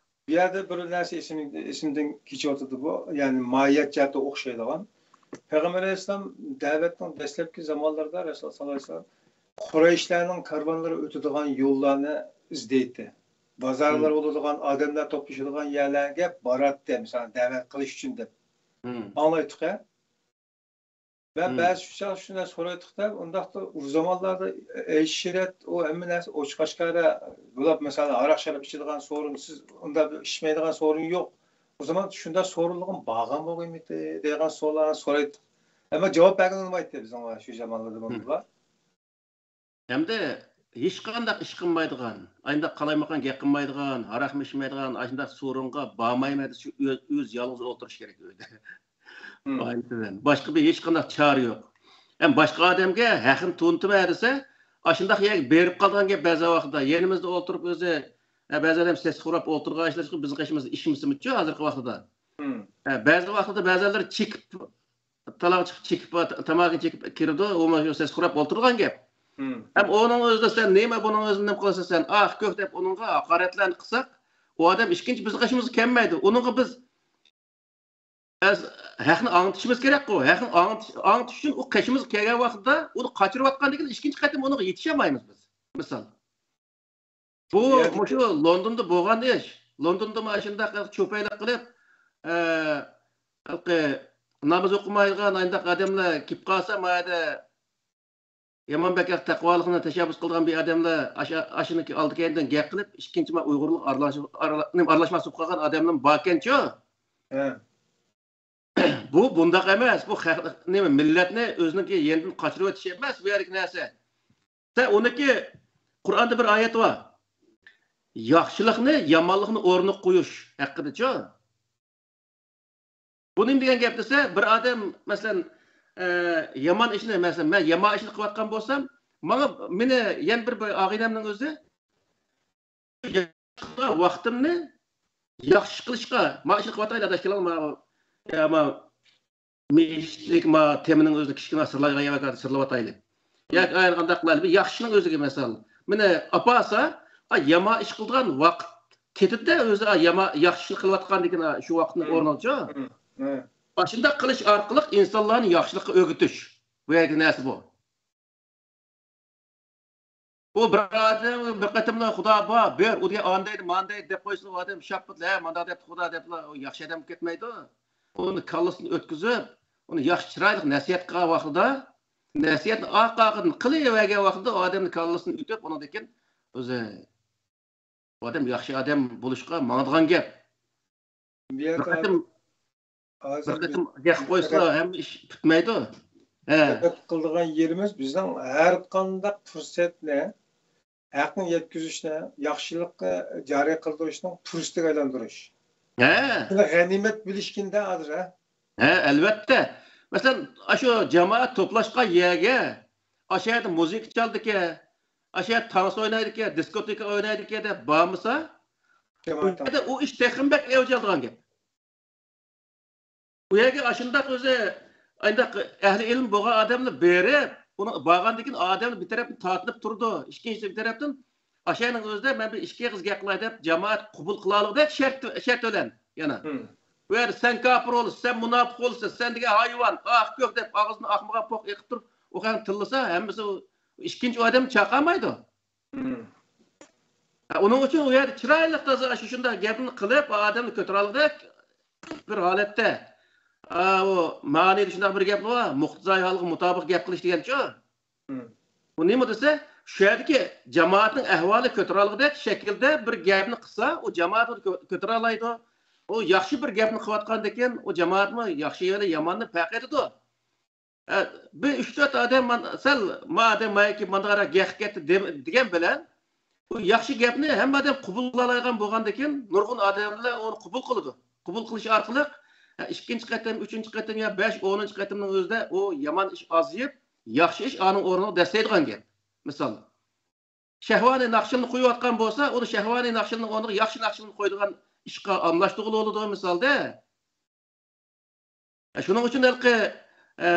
بۇ يەردە بىر نەرسە ئېسىم-، ئېسىمدىن كېچىۋاتىدۇ بۇ. يەنى ماھىيەت جەھەتتە ئوخشايدىغان. پەيغەمبەر ئەلەيھىسسالام دەۋەتنىڭ دەسلەپكى زامانلىرىدا رەسۇلۇللا ساللاللاھۇ ئەلەيھى ۋەسەللەم قۇرەيشلەرنىڭ كارۋانلىرى ئۆتىدىغان يوللارنى ئىزدەيتتى. بازارلار مم. بولىدىغان، ئادەملەر توپلىشىدىغان يەرلەرگە باراتتى، مىسالەن، دەۋەت قىلىش ئۈچۈن دەپ. مم. ئاڭلايتتۇق-ھە. ۋە مم. بەزى ئۇچۇر شۇنداق سورايتتۇق-دە، ئۇنداقتا ئۇ زامانلاردا ئەشىرەت، ئۇ ھەممە نەرسە ئوچۇق ئاشكارا بولۇپ، مىسالەن، ھاراق-شاراب ئىچىدىغان سورۇن، سىز ئۇنداق بىر ئىچمەيدىغان سورۇن يوق. ئۇ زامان شۇنداق سورۇنلىغان بارغان بولغىيمىتى دەيدىغان سوئاللارنى سورايتتۇق. ئەمما جاۋاب بەرگىلى بولمايتتى بىزنىڭ شۇ زامانلاردا مم. بۇنىڭغا. ھەمدە ھېچقانداق ئىش قىلمايدىغان، ئاينداق قالايمىقان گەپ قىلمايدىغان، ھاراقمۇ ئىچمەيدىغان، ئاشۇنداق سورۇنغا بارمايمەن دېسە، شۇ ئۆز، ئۆز يالغۇز ئولتۇرۇش كېرەك ئۆيدە. مم. ئائىلىسى بىلەن. باشقا بىر ھېچقانداق چارە يوق. ھەم باشقا ئادەمگە ھەقنى تونۇتىمەن دېسە، ئاشۇنداق يەرگە بېرىپ قالىدىغان گەپ بەزى ۋاقىتتا. يېنىمىزدا ئولتۇرۇپ ئۆزى، ھە، بەزى ئادەم سەس خوراپ ئولتۇرغان ئىشلار بىزنىڭ قېشىمىزدا ئىچمىسىمىچۇ ھازىرقى ۋاقتىدا. مم. ھە، بەزى ۋاقتىدا بەزىلەر چېكىپ، تالاغا چىقىپ، چېكىپ، تاماكا چېكىپ كىرىدۇ، ئۇمۇ شۇ سەس خوراپ ئولتۇرىدىغان گەپ. مم. ھەم ئۇنىڭ ئۆزىدە سەن نېمە بۇنىڭ ئۆزىنى نېمە قىلىسەن سەن، ئاھ، كۆك دەپ ئۇنىڭغا ھاقارەتلەرنى قىلساق، ئۇ ئادەم ئىككىنچى بىزنىڭ قېشىمىزغا كەلمەيدۇ. ئۇنىڭغا بىز ئەز-، ھەقنى ئاڭلىتىشىمىز كېرەكقۇ. ھەقنى ئاڭلىتىش، ئاڭلىتىش ئۈچۈن ئۇ قېشىمىزغا كەلگەن ۋاقتىدا ئۇنى قاچۇرۇۋاتقاندىن كېيىن ئىككىنچى قېتىم ئۇنىڭغا يېتىشەلمەيمىز بىز. مىسال. بۇ يەردىكى مۇشۇ لوندوندا بولغان ئىش. لوندوندا مانا شۇنداق چوپايلىق قىلىپ، ئە، ھېلىقى ناماز ئوقۇمايدىغان ئانداق ئادەملەر كېلىپ قالسا، ما يەردە يامان بەك تەقۋالىقنى تەشەببۇس قىلىدىغان بىر ئادەملەر ئاشۇ، ئاشۇنى ئالدى كەينىدىن گەپ قىلىپ، ئىككىنچى ما ئۇيغۇرلۇق ئارىلىشىپ، ئارىلا-، نېمە، ئارىلاشماس بولۇپ قالغان ئادەملەر باركەنچۇ؟ ھە. بۇ بۇنداق ئەمەس. بۇ خەق-، نېمە، مىللەتنى ئۆزىنىڭكى يېنىدىن قاچۇرۇۋېتىش ئەمەس بۇ يەردىكى نەرسە. سەن ئۇنىڭكى قۇرئاندا بىر ئايەت بار. ياخشىلىقنى يامانلىقنى ئورنىغا قويۇش ھەققىدىچۇ؟ بۇ نېمە دېگەن گەپ دېسە، بىر ئادەم، مەسىلەن، ئە، يامان ئىشنى، مەسىلەن، مەن يامان ئىشنى قىلىۋاتقان بولسام، ماڭا، مېنى يەنە بىر، بىر ئاغىنەمنىڭ ئۆزى ۋاقتىمنى ياخشى ئىش قىلىشقا، ما ئىشنى قىلىۋاتايلى، ئاداش، كېلىڭ، ما، يا، ما، مىشتىك، ما، تېمىنىڭ ئۆزىنى كىچىككىنە سىرلايدىغان يەر بار، سىرلىۋاتايلى. ياكى ئايرى قانداق قىلايلى؟ بىر ياخشىنىڭ ئۆزىگە، مىسال، مېنى ئاپارسا، ئا، يامان ئىش قىلىدىغان ۋاقىت كېتىدۇ-دە، ئۆزى، ئا، يامان، ياخشى ئىشنى قىلىۋاتقاندىكىن، ئا، شۇ ۋاقىتنىڭ مم. ئورنىغىچۇ. مم. مم. ئاشۇنداق قىلىش ئارقىلىق ئىنسانلارنى ياخشىلىققا ئۆگىتىش. بۇ يەردىكى نەرسە بۇ. ئۇ بىر ئادەم بىر قېتىملا خۇدا بار، بىر، ئۇ دېگەن ئاندايدى، ماندايدى دەپ قويسىلا، ئۇ ئادەم شاپپىدىلا، ھە، مانداق دەپتۇ خۇدا دەپلا، ئۇ ياخشى ئادەم بولۇپ كەتمەيدۇ. ئۇنى كاللىسىدىن ئۆتكۈزۈپ، ئۇنى ياخشى چىرايلىق نەسىھەت قىلغان ۋاقتىدا، نەسىھەتنى ئارقا-ئارقىدىن قىلىۋەرگەن ۋاقتىدا ئۇ ئادەمنى كاللىسىدىن ئۆتۈپ، ئۇنىڭدىن كېيىن ئۆزى ئۇ ئادەم ياخشى ئادەم بولۇشقا ماڭىدىغان گەپ. بۇ بىر يەردە قېتىم، ھازىر بىر قېتىم گەپ قويسىلا، ھەممە ئىش پۈتمەيدۇ. ھە. دىققەت قىلىدىغان يېرىمىز، بىزنىڭ ھەر قانداق پۇرسەتنى ھەقنى يەتكۈزۈشنى، ياخشىلىققا جارى قىلدۇرۇشنىڭ پۇرسىتىگە ئايلاندۇرۇش. ھە. بۇنى غەنىيمەت بىلىشكىندە ھازىر، ھە؟ ھە، ئەلۋەتتە. مەسىلەن، ئاشۇ جامائەت توپلاشقان يەرگە، ئاشۇ يەردە مۇزىكا چالىدىكەن، ئاشۇ يەردە تانسا ئوينايدىكەن، دىسكوتېكا ئوينايدىكەن دەپ بارمىسا، ئۇ جامائەت يەردە ئۇ ئىش تېخىمۇ بەك ئەۋج ئالىدىغان گەپ. ئۇ يەرگە ئاشۇنداق ئۆزى، ئانداق ئەھلى ئىلىم بولغان ئادەملەر بېرىپ، ئۇنى بارغاندىن كېيىن ئادەملەر بىر تەرەپتىن تارتىنىپ تۇرىدۇ. ئىككىنچى بىر تەرەپتىن، ئاشۇنىڭ ئۆزىدە مەن بىر ئىككى ئېغىز گەپ قىلاي دەپ، جامائەت قوبۇل قىلالىغۇدەك شەرت، شەرت بىلەن يەنە. مم. بۇ يەردە سەن كاپىر بولىسەن، سەن مۇناپىق بولىسەن، سەن دېگەن ھايۋان، ئاھ، كۆك دەپ ئاغزىدىن ئاقمىغان پوق ئېقىپ تۇرۇپ، ئۇ قەدەر تىللىسا، ھەممىسى ئىككىنچى ئادەمنى چاقالمايدۇ. مم. ھە، ئۇنىڭ ئۈچۈن ئۇ يەردە چىرايلىق تازا شۇ شۇنداق گەپنى قىلىپ، ئادەمنى كۆتۈرەلىگۈدەك بىر ھالەتتە. ئا، ئۇ مەنىدە شۇنداق بىر گەپ بار، مۇقتىزاي ھالغا مۇتابىق گەپ قىلىش دېگەنچۇ. بۇ نېمە دېسە، شۇ يەردىكى جامائەتنىڭ ئەھۋالى كۆتۈرەلىگۈدەك شەكىلدە بىر گەپنى قىلسا، ئۇ جامائەت ئۇنى كۆ-، كۆتۈرەلەيدۇ. ئۇ ياخشى بىر گەپنى قىلىۋاتقاندىكىن، ئۇ جامائەتمۇ ياخشى ياكى ياماننى پەرق ئېتىدۇ. ئە، بىر ئۈچ تۆت ئادەم مان-، سەل ما ئادەم مايكى مانداقراق گەپ كەتتى دېم-، دېگەن بىلەن، بۇ ياخشى گەپنى ھەممە ئادەم قوبۇل قىلالايدىغان بولغاندىكىن، نۇرغۇن ئادەملەر ئۇنى قوبۇل قىلىدۇ. قوبۇل قىلىش ئارقىلىق، ھە، ئىككىنچى قېتىم، ئۈچىنچى قېتىم يا بەش، ئونىنچى قېتىمنىڭ ئۆزىدە ئۇ يامان ئىش ئازىيىپ، ياخشى ئىش ئانىڭ ئورنىغا دەسسەيدىغان گەپ. مىسال، شەھۋانىي ناخشىلىنى قويۇۋاتقان بولسا، ئۇنى شەھۋانىي ناخشىلىنىڭ ئورنىغا ياخشى ناخشىلىنى قويىدىغان ئىشقا ئالماشتۇرغىلى بولىدۇ، مىسالدا. شۇنىڭ ئۈچۈن ھېلىقى، ئە،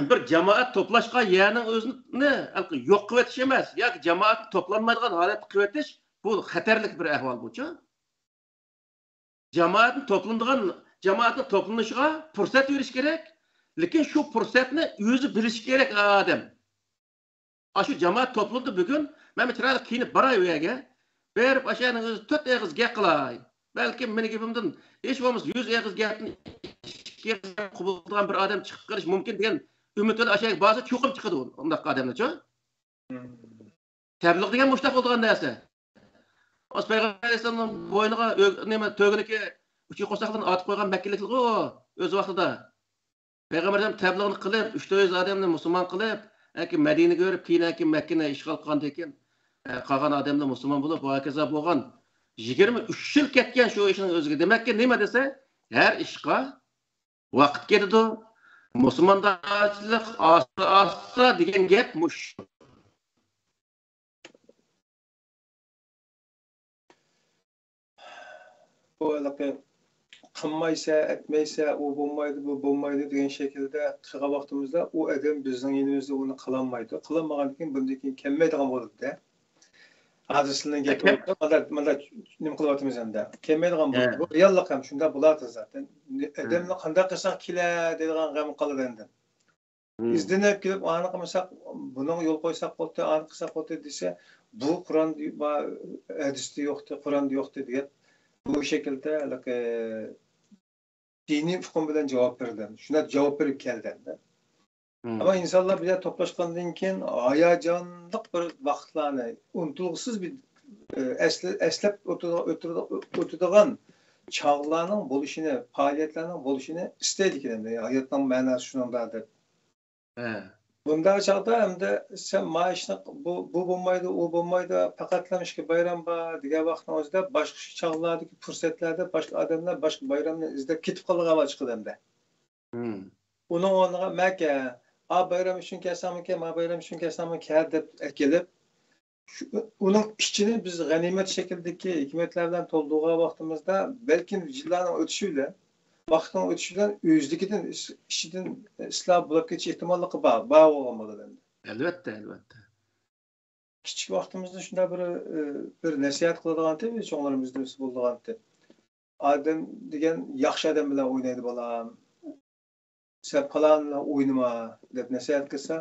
بىر جامائەت توپلاشقان يەرنىڭ ئۆزىنى ھېلىقى يوق قىلىۋېتىش ئەمەس، ياكى جامائەتنى توپلانمايدىغان ھالەتتە قىلىۋېتىش، بۇ خەتەرلىك بىر ئەھۋال بۇچۇ. جامائەتنى توپلىنىدىغان، جامائەتنىڭ توپلىنىشىغا پۇرسەت بېرىش كېرەك، لېكىن شۇ پۇرسەتنى ئۆزى بىلىشى كېرەك ئادەم. ئاشۇ جامائەت توپلىدى بۈگۈن، مەن بىر چىرايلىق كىيىنىپ باراي ئۇ يەرگە. بېرىپ، ئاشۇ يەرنىڭ ئۆزى تۆت ئېغىز گەپ قىلاي. بەلكىم مېنىڭ گېپىمدىن ھېچ بولمىسا يۈز ئېغىز گەپنى ئىككى ئېغىز گەپ قوبۇل قىلىدىغان بىر ئادەم چىقىپ قېلىشى مۇمكىن دېگەن ئۈمىد بىلەن ئاشۇ يەرگە بارسا چوقۇم چىقىدۇ ئۇنداق ئادەملەرچۇ. تەبلىغ دېگەن مۇشۇنداق بولىدىغان نەرسە. ئاز پەيغەمبەر ئەلەيھىسسالامنىڭ بوينىغا ئۆ-، نېمە، تۆگىنىكى ئۈچ قورساقلىرىنى ئارتىپ قويغان مەككىلىكلىكى ئۇ ئۆز ۋاقتىدا. پەيغەمبەر ئەلەيھىسسالام تەبلىغنى قىلىپ، ئۈچ تۆت يۈز ئادەمنى مۇسۇلمان قىلىپ، ئەكى مەدىنىگە بېرىپ، كېيىن ئەكى مەككىنى ئىشغال قىلغاندىن كېيىن، ئە، قالغان ئادەملەر مۇسۇلمان بولۇپ، ۋاكازا بولغان. يىگىرمە ئۈچ يىل كەتكەن شۇ ئىشنىڭ ئۆزىگە. دېمەككى، نېمە دېسە، ھەر ئىشقا ۋاقىت كېتىدۇ. مۇسۇلماندارچىلىق ئاستا-ئاستا دېگەن گەپ مۇشۇ. بۇ ھېلىقى قىلمايسە، ئەتمەيسە، ئۇ بولمايدۇ، بۇ بولمايدۇ دېگەن شەكىلدە قىلغان ۋاقتىمىزدا ئۇ ئادەم بىزنىڭ يېنىمىزدا ئۇنى قىلالمايدۇ. قىلالمىغاندىكىن بۇندىن كېيىن كەلمەيدىغان بولىدۇ-دە. ھازىر سىلىنىڭ گېپى مانا، مانا نېمە قىلىۋاتىمىز ئەمدى. كەلمەيدىغان بولىدۇ. بۇ رېئاللىق ھەم شۇنداق بولاتتى زاتەن. ئادەمنى قانداق قىلساق كېلە دەيدىغان غەم قالىدۇ ئەمدى. ئىزدىنىپ كېلىپ، ئانى قىلمىساق، بۇنىڭغا يول قويساق بولدى، ئانى قىلساق بولدى دېسە، بۇ قۇرئاندا بار، ھەدىستە يوقتى، قۇرئاندا يوقتى دېگەن بۇ شەكىلدە ھېلىقى دىنىي ئۇقۇم بىلەن جاۋاب بېرىدۇ. شۇنداق جاۋاب بېرىپ كەلدى. ئەمما ئىنسانلار بىر يەردە توپلاشقاندىن كېيىن ھاياجانلىق بىر ۋاقىتلارنى، ئۇنتۇلغۇسىز بىر، ئە، ئەسلە-، ئەسلەپ ئۆتىدىغان، ئۆتىدىغان، ئۆتىدىغان چاغلارنىڭ بولۇشىنى، پائالىيەتلەرنىڭ بولۇشىنى ئىستەيدىكەن، ھاياتنىڭ مەناسى شۇنىڭدا دەپ. بۇنداق چاغدا ئەمدى سەن ما ئىشنى بۇ، بۇ بولمايدۇ، ئۇ بولمايدۇ، پەقەتلا ئىككى بايرام بار دېگەن ۋاقىتنىڭ ئۆزىدە باشقا چاغلاردىكى پۇرسەتلەردە باشقا ئادەملەر باشقا بايرامنى ئىزدەپ كېتىپ قالىدىغان ئەھۋال چىقىدۇ ئەمدى. ئۇنىڭ ئورنىغا مەكە، ئا بايرام ئۈچۈن كەلسەڭمىكەن، ما بايرام ئۈچۈن كەلسەڭمىكەن دەپ ئەكېلىپ، شۇ، ئۇنىڭ ئىچىنى بىز غەنىيمەت شەكلىدىكى ھېكمەتلەر بىلەن تولدۇرغان ۋاقتىمىزدا، بەلكىم يىللارنىڭ ئۆتۈشى بىلەن، ۋاقىتنىڭ ئۆتۈشى بىلەن ئۆزلۈكىدىن ئىس-، ئىچىدىن ئىسلاھ بولۇپ كېتىش ئېھتىماللىقى بار، بار بولغان بولىدۇ ئەمدى. ئەلۋەتتە، ئەلۋەتتە. كىچىك ۋاقتىمىزدا شۇنداق بىر، ئى، بىر نەسىھەت قىلىدىغانتى، چوڭلىرىمىزدا بولىدىغانتى. ئادەم دېگەن ياخشى ئادەم بىلەن ئوينايدۇ، بالام. سەن پالان بىلەن ئوينىما، دەپ نەسىھەت قىلسا،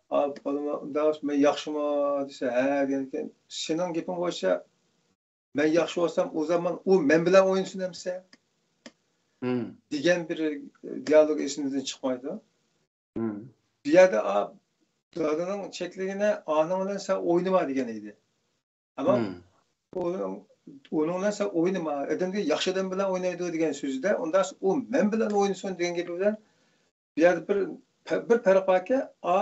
ئا، بالام، ئۇنداق مەن ياخشىمۇ؟ دېسە، ھە، دېگەندىكىن، سېنىڭ گېپىڭ بويىچە مەن ياخشى بولسام، ئۇ زامان ئۇ مەن بىلەن ئوينىسۇن ئەمىسە، دېگەن بىر دىيالوگ ئېسىمىزدىن چىقمايدۇ. بۇ يەردە، ئا، دادىنىڭ چەكلىكىنى ئانىڭ بىلەن سەن ئوينىما دېگەن ئىدى. ئەمما ئۇنىڭ، ئۇنىڭ بىلەن سەن ئوينىما، ئادەمگە ياخشى ئادەم بىلەن ئوينايدۇ دېگەن سۆزىدە، ئۇنداق ئۇ مەن بىلەن ئوينىسۇن دېگەن گېپى بىلەن بۇ يەردە بىر، بىر پەرق باركى، ئا،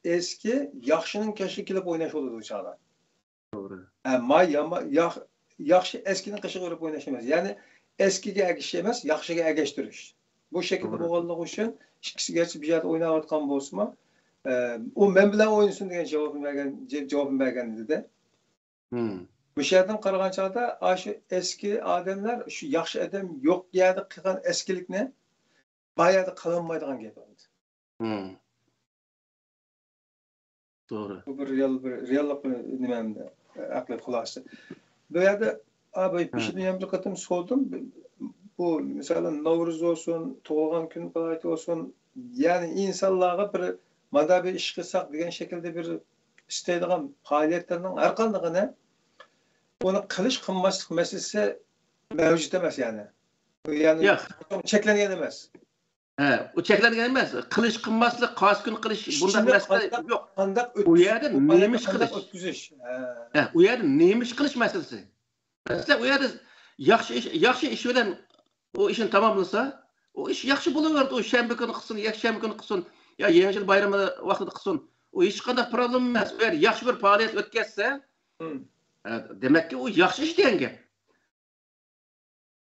ئەسكى ياخشىنىڭ كەشىگە كېلىپ ئويناش بولىدۇ ئۇ چاغدا. توغرا. ئە، ما ياما-، ياخ-، ياخشى ئەسكىنىڭ قېشىغا بېرىپ ئويناش ئەمەس. يەنى ئەسكىگە ئەگىشىش ئەمەس، ياخشىغا ئەگەشتۈرۈش. بۇ شەكىلدە توغرا. بولغانلىقى ئۈچۈن ئىككىسى گەرچە بىر يەردە ئويناۋاتقان بولسىمۇ، ئە، ئۇ مەن بىلەن ئوينىسۇن دېگەن جاۋابنى بەرگەن، جاۋابنى بەرگەن ئىدى. مۇشۇ يەردىن قارىغان چاغدا، ئاشۇ ئەسكى ئادەملەر شۇ ياخشى ئادەم يوق يەردە قىلغان ئەسكىلىكنى بار يەردە قىلالمايدىغان گەپ ئەمدى. توغرا. بۇ بىر رېئال، بىر رېئاللىق، بىر نېمە ئەمدى، ئەقلىي خۇلاسە. بۇ يەردە، ئا، بۇ بېشىدىن يەنە بىر قېتىم سورىدىم. بۇ، مىسالەن، نورۇز بولسۇن، تۇغۇلغان كۈن پائالىيىتى بولسۇن، يەنى ئىنسانلارغا بىر مانا بىر ئىش قىلساق دېگەن شەكىلدە بىر ئىستەيدىغان پائالىيەتلەرنىڭ ھەر قاندىقىنى ئۇنى قىلىش، قىلماسلىق مەسىلىسى مەۋجۇت ئەمەس، يەنى. يەنى ياق. چەكلەنگەن ئەمەس. ھە، ئۇ چەكلەنگەن ئەمەس. قىلىش، قىلماسلىق، قايسى كۈنى قىلىش، بۇنداق ئىشنى مەسىلە قانداق، يوق. قانداق ئۆتكۈزۈش، ئۇ يەردە بۇ پائالىيەتنى نېمە ئىش قانداق قىلىش؟ ئۆتكۈزۈش؟ ھە. ھە، ئۇ يەردە نېمە ئىش قىلىش مەسىلىسى. مەسىلەن، ئۇ يەردە ياخشى ئىش، ياخشى ئىش بىلەن ئۇ ئىشنى تاماملىسا، ئۇ ئىش ياخشى بولۇۋېرىدۇ. ئۇ شەنبە كۈنى قىلسۇن، يەكشەنبە كۈنى قىلسۇن، يا يېڭى يىل بايرىمى ۋاقتىدا قىلسۇن، ئۇ ھېچقانداق پروبلېما ئەمەس. ئۇ يەردە ياخشى بىر پائالىيەت ئۆتكەزسە، ھە، دېمەككى، ئۇ ياخشى ئىش دېگەن گەپ.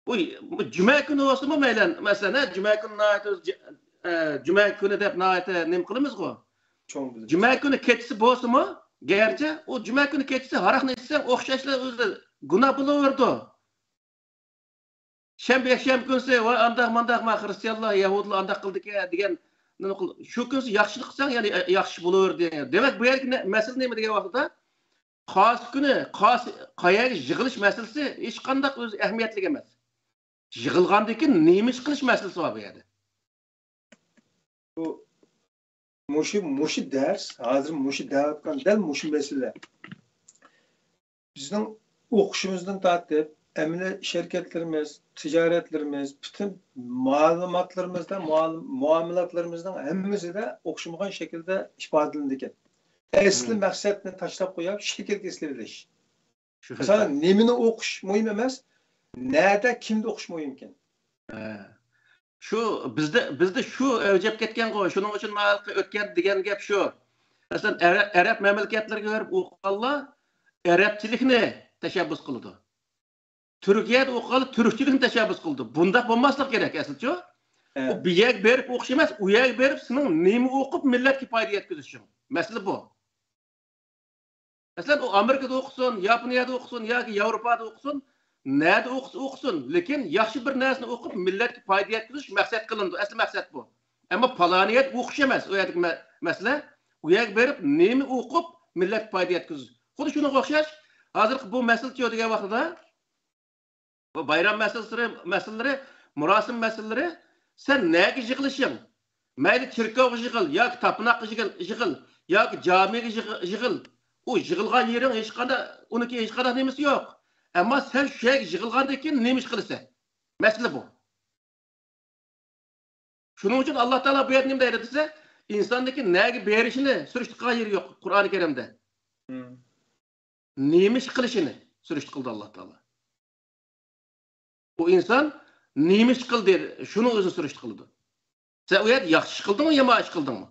ئۇ، بۇ جۈمە كۈنى بولسىمۇ مەيلى، مەسىلەن، ھە، جۈمە كۈنى ناھايىتى، ئە، جۈمە كۈنى دەپ ناھايىتى نېمە قىلىمىزغۇ؟ چوڭ بىلىم. جۈمە كۈنى كېچىسى بولسىمۇ، گەرچە ئۇ جۈمە كۈنى كېچىسى ھاراقنى ئىچسەڭ، ئوخشاشلا ئۆزى گۇناھ بولۇۋېرىدۇ. شەنبە، يەكشەنبە كۈنسى، ۋاي، ئانداق مانداق، ما، خرىستىيانلار، يەھۇدىيلار ئانداق قىلدىكەن دېگەن، شۇ كۈنسى ياخشىلىق قىلساڭ، يەنە ياخشى بولۇۋېرىدۇ. دېمەك، بۇ يەردىكى نە-، مەسىلە نېمە دېگەن ۋاقتىدا، قايسى كۈنى، قايسى، قەيەرگە يىغىلىش مەسىلىسى ھېچقانداق ئۆزى ئەھمىيەتلىك ئەمەس. يىغىلغاندىن كېيىن نېمە ئىش قىلىش مەسىلىسى بار بۇ يەردە. بۇ، مۇشۇ، مۇشۇ دەرس، ھازىر مۇشۇ دەۋاتقان دەل مۇشۇ مەسىلە. بىزنىڭ ئوقۇشىمىزدىن تارتىپ، ئەمەلىي ئىش ھەرىكەتلىرىمىز، تىجارەتلىرىمىز، پۈتۈن مەلۇماتلىرىمىزدا، مۇئامىل-، مۇئامىلاتلىرىمىزنىڭ ھەممىسىدە ئوخشىمىغان شەكىلدە ئىپادىلىنىدىكەن. ئەسلى مەقسەتنى تاشلاپ قويۇپ، شەكىلگە ئېسىلىۋېلىش. شۇ مىسالەن، نېمىنى ئوقۇش مۇھىم ئەمەس، نەدە، كىمدە ئوقۇش مۇھىمكەن. ھە. شۇ بىزدە، بىزدە شۇ ئەۋج ئېلىپ كەتكەنغۇ، شۇنىڭ ئۈچۈن مانا ئۆتكەن دېگەن گەپ شۇ. مەسىلەن، ئەرەب، ئەرەب مەملىكەتلىرىگە بېرىپ ئوقۇغانلار ئەرەبچىلىكنى تەشەببۇس قىلىدۇ. تۈركىيەدە ئوقۇغانلار تۈركچىلىكنى تەشەببۇس قىلىدۇ. بۇنداق بولماسلىق كېرەك ئەسلىچۇ. ھە. ئۇ بۇ يەرگە بېرىپ ئوقۇش ئەمەس، ئۇ يەرگە بېرىپ سېنىڭ نېمە ئوقۇپ مىللەتكە پايدا يەتكۈزۈشۈڭ. مەسىلە بۇ. مەسىلەن، ئۇ ئامېرىكىدا ئوقۇسۇن، ياپونىيەدە ئوقۇسۇن ياكى ياۋروپادا ئوقۇسۇن، نەدە ئوقۇسا ئوقۇسۇن، لېكىن ياخشى بىر نەرسىنى ئوقۇپ، مىللەتكە پايدا يەتكۈزۈش مەقسەت قىلىنىدۇ، ئەسلى مەقسەت بۇ. ئەمما پالانى يەردە ئوقۇش ئەمەس، ئۇ يەردىكى مە-، مەسىلە، ئۇ يەرگە بېرىپ نېمە ئوقۇپ مىللەتكە پايدا يەتكۈزۈش. خۇددى شۇنىڭغا ئوخشاش، ھازىرقى بۇ مەسىلىچۇ دېگەن ۋاقتىدا، بۇ بايرام مەسىلىسى، مەسىلىلىرى، مۇراسىم مەسىلىلىرى، سەن نەگە يىغىلىشىڭ؟ مەيلى چېركاۋغا يىغىل، ياكى تاپىناققا يىغىل، يىغىل، ياكى جامىگە يىغ-، يىغىل. ئۇ يىغىلغان يېرىڭ ھېچقانداق، ئۇنىڭكى ھېچقانداق نېمىسى يوق. ئەمما سەن شۇ يەرگە يىغىلغاندىن كېيىن نېمە ئىش قىلىسەن؟ مەسىلە بۇ. شۇنىڭ ئۈچۈن ئاللا تائالا بۇ يەردە نېمە دەيدۇ دېسە، ئىنساندىكى نەگە بېرىشىنى سۈرۈشتە قىلغان يېرى يوق قۇرئانى كەرىمدە. مم. نېمە ئىش قىلىشىنى سۈرۈشتە قىلدى ئاللا تائالا. ئۇ ئىنسان نېمە ئىش قىلدى، شۇنى ئۆزى سۈرۈشتە قىلىدۇ. سەن ئۇ يەردە ياخشى ئىش قىلدىڭمۇ، يامان ئىش قىلدىڭمۇ؟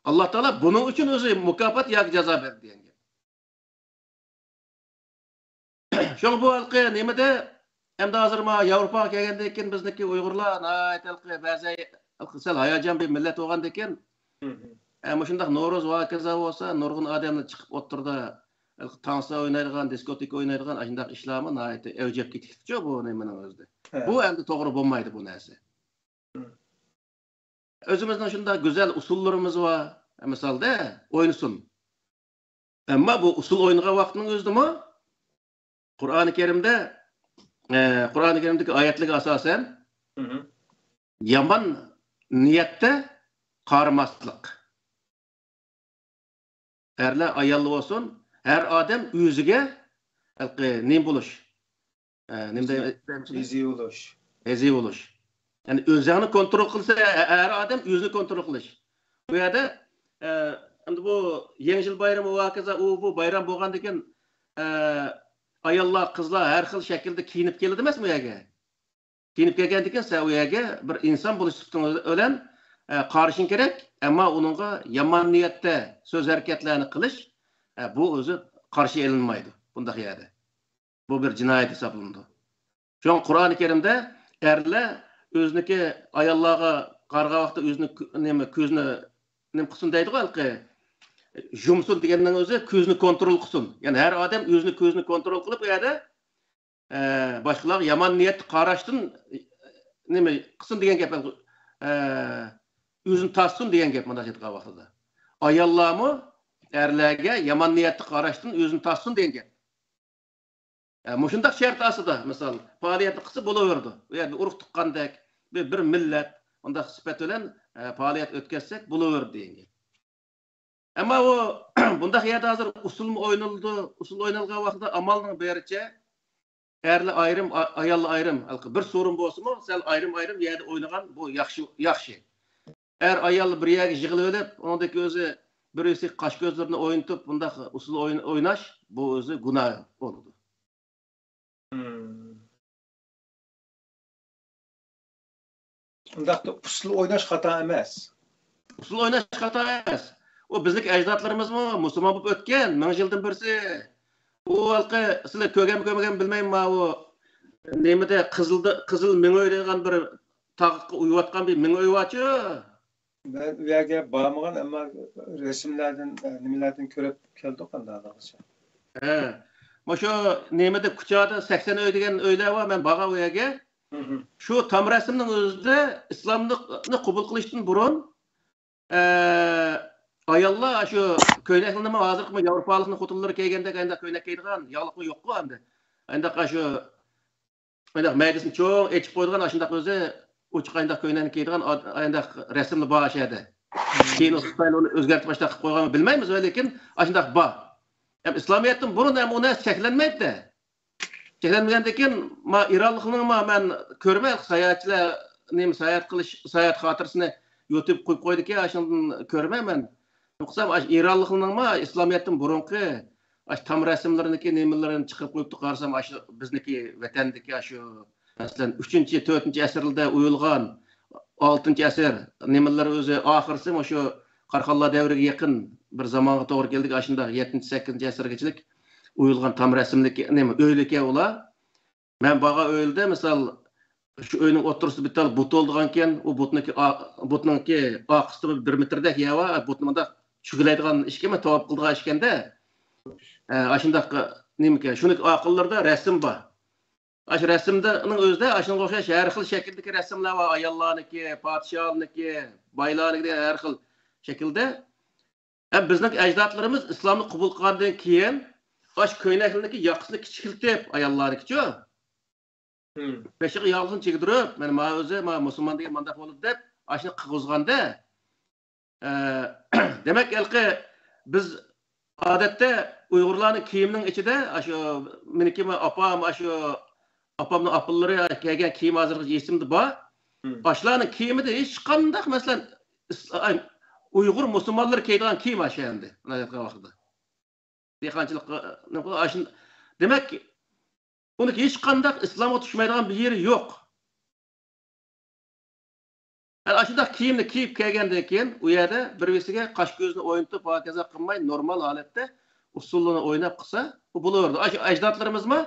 ئاللا تائالا بۇنىڭ ئۈچۈن ئۆزى مۇكاپات ياكى جازا بەردى دېگەن گەپ. شۇڭا بۇ ھېلىقى نېمىدە، ئەمدى ھازىر ما ياۋروپاغا كەلگەندىن كېيىن بىزنىڭكى ئۇيغۇرلار ناھايىتى ھېلىقى بەزى ھېلىقى سەل ھاياجان بىر مىللەت بولغاندىن كېيىن، مم. ئە، مۇشۇنداق نورۇز ۋە ھاكازا بولسا، نۇرغۇن ئادەملەر چىقىپ ئوتتۇرىدا ھېلىقى تانسا ئوينايدىغان، دىسكوتېكا ئوينايدىغان ئاشۇنداق ئىشلارمۇ ناھايىتى ئەۋج ئېلىپ كېتىپتىچۇ بۇ نېمىنىڭ ئۆزىدە. ھە. بۇ ئەمدى توغرا بولمايدۇ بۇ نەرسە. مم. ئۆزىمىزنىڭ شۇنداق گۈزەل ئۇسۇللىرىمىز بار، مىسالدا، ئوينىسۇن. ئەمما بۇ ئۇسسۇل ئوينىغان ۋاقىتنىڭ ئۆزىدىمۇ قۇرئانى كەرىمدە، ئە، قۇرئانى كەرىمدىكى ئايەتلەرگە ئاساسەن، مم. يامان نىيەتتە قارىماسلىق. ئەرلەر، ئاياللار بولسۇن، ھەر ئادەم ئۆزىگە ھېلىقى نېمە بولۇش، ئە، نېمە دەيمەن؟ ھېزى بولۇش. ھېزى بولۇش. يەنى ئۆزۈڭنى كونترول قىلسا، ھە-، ھەر ئادەم ئۆزىنى كونترول قىلىش. بۇ يەردە، ئە، ئەمدى بۇ يېڭى يىل بايرىمى ۋە ھاكازا ئۇ بۇ بايرام بولغاندىن كېيىن، ئە، ئاياللار، قىزلار ھەر خىل شەكىلدە كىيىنىپ كېلىدۇ ئەمەسمۇ بۇ يەرگە؟ كىيىنىپ كەلگەندىن كېيىن سەن ئۇ يەرگە بىر ئىنسان بولۇش سۈپىتىڭ بىلەن، ئە، قارىشىڭ كېرەك. ئەمما ئۇنىڭغا يامان نىيەتتە سۆز ھەرىكەتلەرنى قىلىش، ئە، بۇ ئۆزى قارشى ئېلىنمايدۇ بۇنداق يەردە. بۇ بىر جىنايەت ھېسابلىنىدۇ. شۇڭا قۇرئانى كەرىمدە ئەرلەر ئۆزىنىڭكى ئاياللارغا قارىغان ۋاقىتتا ئۆزىنى كۆ-، نېمە، كۆزىنى نېمە قىلسۇن دەيدىغۇ ھېلىقى، يۇمسۇن دېگەننىڭ ئۆزى كۆزىنى كونترول قىلسۇن. يەنى ھەر ئادەم ئۆزىنى، كۆزىنى كونترول قىلىپ، ئۇ يەردە، ئە، باشقىلارغا يامان نىيەتتە قاراشتىن، ئە، نېمە قىلسۇن دېگەن گەپ. ئە، ئۆزىنى تارتسۇن دېگەن گەپ مۇنداق ئېيتقان ۋاقتىدا. ئاياللارمۇ ئەرلەرگە يامان نىيەتتە قاراشتىن ئۆزىنى تارتسۇن دېگەن گەپ. ئە، مۇشۇنداق شەرت ئاستىدا، مىسال، پائالىيەتنى قىلسا بولۇۋېرىدۇ. ئۇ يەردە ئۇرۇق تۇغقاندەك، بىر، بىر مىللەت، ئۇنداق سۈپەت بىلەن، ئە، پائالىيەت ئۆتكۈزسەك بولۇۋېرىدۇ دېگەن گەپ. ئەمما ئۇ، بۇنداق يەردە ھازىر ئۇسسۇلمۇ ئوينىلىدۇ، ئۇسسۇل ئوينالغان ۋاقتىدا ئامالنىڭ بېرىچە، ئەرلەر ئايرىم، ئا-، ئاياللار ئايرىم، ھېلىقى بىر سورۇن بولسىمۇ، سەل ئايرىم-ئايرىم يەردە ئوينىغان بۇ ياخشى، ياخشى. ئەر ئايال بىر يەرگە يىغىلىۋېلىپ، ئۇنىڭدىكى ئۆزى بىرسى قاش كۆزلىرىنى ئوينىتىپ، بۇنداق ئۇسسۇل ئويناش، بۇ ئۆزى گۇناھ بولىدۇ. ئۇنداقتا ئۇسسۇل ئويناش خاتا ئەمەس. ئۇسسۇل ئويناش خاتا ئەمەس. ئۇ بىزنىڭ ئەجدادلىرىمىزمۇ مۇسۇلمان بولۇپ ئۆتكەن، مىڭ يىلدىن بىرسى. ئۇ ھېلىقى سىلەر كۆرگەنمۇ كۆرمىگەنمۇ بىلمەيمەن، ماۋۇ نېمىدە، قىزىلدا، قىزىل مىڭ ئۆي دېگەن بىر تاغقا ئۇيۇۋاتقان بىر مىڭ ئۆي بارچۇ. مەن ئۇ يەرگە بارمىغان، ئەمما رەسىملەردىن، نېمىلەردىن كۆرۈپ كەلدۇق ئەمدى ھازىرغىچە. ھە. مۇشۇ نېمىدە، كۇچادا سەكسەن ئۆي دېگەن ئۆيلەر بار، مەن بارغان ئۇ يەرگە. شۇ تام رەسىمنىڭ ئۆزىدە ئىسلاملىقنى قوبۇل قىلىشتىن بۇرۇن، ئە، ئاياللار شۇ كۆينەكلىرىنىمۇ ھازىرقى ياۋروپالىقنىڭ خوتۇنلىرى كىيگەندەك ئانداق كۆينەك كىيىدىغان، ياغلىقمۇ يوققۇ ئەمدى. ئانداق شۇ ئانداق مەيدىسىنى چوڭ ئېچىپ قويىدىغان ئاشۇنداق ئۆزى ئوچۇق ئانداق كۆينەكنى كىيىدىغان ئاد-، ئانداق رەسىملەر بار ئاشۇ يەردە. كېيىن ئۇ خىتايلار ئۇنى ئۆزگەرتىپ ئاشۇنداق قىلىپ قويغانمۇ بىلمەيمىز، لېكىن ئاشۇنداق بار. ھەم ئىسلامىيەتتىن بۇرۇن ھەم ئۇ نەرسە چەكلەنمەيتتى. چەكلەنمىگەندىن كېيىن، ما، ئىرانلىقنىڭ، ما، مەن كۆرىمەن، ساياھەتچىلەر نېمە ساياھەت قىلىش، ساياھەت خاتىرىسىنى يۇتۇپ قويۇپ قويىدىكەن، ئاشۇندىن كۆرىمەن مەن. قىلسام، ئاشۇ ئىرانلىقنىڭ، ما، ئىسلامىيەتتىن بۇرۇنقى ئاشۇ تام رەسىملىرىنىكى نېمىلىرىنى چىقىرىپ قويۇپتۇ، قارىسام، ئاشۇ بىزنىكى ۋەتەندىكى ئاشۇ، مەسىلەن، ئۈچىنچى، تۆتىنچى ئەسىرلەردە ئويۇلغان، ئالتىنچى ئەسىر نېمىلىرى ئۆزى ئاخىرسى مۇشۇ قاراخانلار دەۋرىگە يېقىن بىر زامانغا توغرا كەلدىكەن، ئاشۇنداق يەتتىنچى، سەككىزىنچى ئەسىرگىچىلىك ئويۇلغان تام رەسىملىك نېمە ئۆيلىكەن ئۇلار. مەن بارغان ئۆيلىدە، مىسال، شۇ ئۆينىڭ ئوتتۇرىسىدا بىر تال بۇت بولىدىغانكەن، ئۇ بۇتنىڭكى ئا-، بۇتنىڭكى ئارقىسىدا بىر مېتىردەك يەر بار، بۇتنى مۇنداق چۈگىلەيدىغان ئىشكەن، مەن تاۋاپ قىلىدىغان ئىشكەندە. ئە، ئاشۇنداق نېمىكەن، شۇنىڭ ئارقىلىرىدا رەسىم بار. ئاشۇ رەسىمنىڭ ئۆزىدە ئاشۇنىڭغا ئوخشاش ھەر خىل شەكىلدىكى رەسىملەر بار، ئاياللارنىڭكى، پادىشاھلارنىڭكى، بايلارنىڭكى دېگەن ھەر خىل شەكىلدە. ھەم بىزنىڭ ئەجدادلىرىمىز ئىسلامنى قوبۇل قىلغاندىن كېيىن، ئاشۇ كۆينەكلىرىنىڭكى ياقىسىنى كىچىكلىتىپ، ئاياللارنىڭكىچۇ، بېشىغا ياغلىقنى چىگدۈرۈپ، مانا، ما ئۆزى، ما مۇسۇلمان دېگەن مانداق بولىدۇ دەپ، ئاشۇنى قىلغۇزغاندا، ئە، دېمەك، ھېلىقى بىز ئادەتتە ئۇيغۇرلارنىڭ كىيىمىنىڭ ئىچىدە، ئاشۇ مېنىڭكى ئاپام، ئاشۇ ئاپامنىڭ ئاپىلىرى كىيگەن كىيىم ھازىرغىچە ئېسىمدە بار. ئاشۇلارنىڭ كىيىمىدە ھېچقانداق، مەسىلەن، ئۇيغۇر مۇسۇلمانلىرى كىيىدىغان كىيىم ئاشۇ ئەمدى، مۇنداق ئېيتقان ۋاقتىدا. دېھقانچىلىق، ئاشۇ، دېمەك، ئۇنىڭ ھېچقانداق ئىسلامغا چۈشمەيدىغان بىر يېرى يوق. ئەنە ئاشۇنداق كىيىمنى كىيىپ كەلگەندىن كېيىن، ئۇ يەردە بىر-بىرسىگە قاش-كۆزنى ئوينىتىپ، ھاكازا قىلماي، نورمال ھالەتتە ئۇسسۇلنى ئويناپ قىلسا، ئۇ بولۇۋېرىدۇ. ئاشۇ ئەجدادلىرىمىزمۇ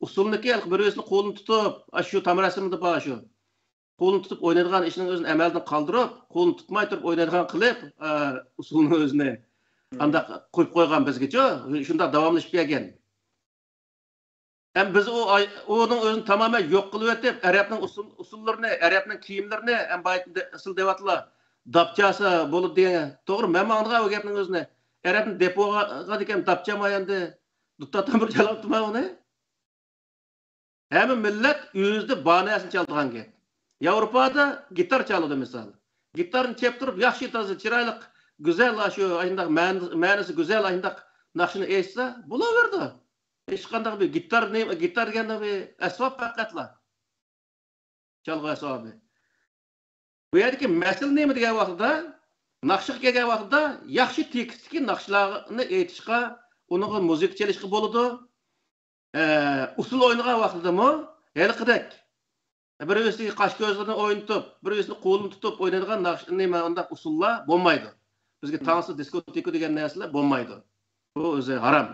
ئۇسسۇلنىكى بىر-بىرسىنى قولىنى تۇتۇپ، ئاشۇ تام رەسىمىدە بار شۇ. قولىنى تۇتۇپ ئوينايدىغان ئىشنىڭ ئۆزىنى ئەمەلدىن قالدۇرۇپ، قولىنى تۇتماي تۇرۇپ ئوينايدىغان قىلىپ، ئۇسسۇلنى ئۆزىنى ئانداق قويۇپ قويغان بىزگىچۇ، شۇنداق داۋاملىشىپ كەلگەن. ھەم بىز ئۇ ئاي-، ئۇنىڭ ئۆزىنى تامامەن يوق قىلىۋېتىپ، ئەرەبنىڭ ئۇسسۇل-، ئۇسسۇللىرىنى، ئەرەبنىڭ كىيىملىرىنى، ھەم بايىتىن دە-، ئەسلى دەۋاتىلا، داپچاسا بولىدۇ دېگەن. توغرا، مەن ئاڭلىغان ئۇ گەپنىڭ ئۆزىنى. ئەرەبنىڭ دېپوغا دېگەن داپچا ما ئەمدى دۇتار تامبۇر چالاتتىما ئۇنى؟ ھەممە مىللەت ئۆزىدە بار نەرسىنى چالىدىغان گەپ. ياۋروپادا گىتار چالىدۇ مىسال. گىتارنى چېلىپ تۇرۇپ، ياخشى، تازا، چىرايلىق، گۈزەل، شۇ ئانداق مەن-، مەنىسى گۈزەل، ئانداق ناخشىنى ئېيتسا، بولۇۋېرىدۇ. ھېچقانداق بىر گىتار نېمە، گىتار دېگەندە بىر ئەسۋاب پەقەتلا. چالغۇ ئەسۋابى. بۇ يەردىكى مەسىلە نېمە دېگەن ۋاقتىدا، ناخشىغا كەلگەن ۋاقتىدا ياخشى تېكىستتىكى ناخشىلارنى ئېيتىشقا، ئۇنىڭغا مۇزىكا چېلىشقا بولىدۇ. ئە، ئۇسسۇل ئوينىغان ۋاقتىدىمۇ ھېلىقىدەك بىر-بىرسىگە قاش-كۆزلىرىنى ئوينىتىپ، بىر-بىرسىنى قولىنى تۇتۇپ ئوينايدىغان ناخشا، نېمە، ئۇنداق ئۇسسۇللار بولمايدۇ. بىزگە تانسا، دىسكوتېكا دېگەن نەرسىلەر بولمايدۇ. بۇ ئۆزى ھارام.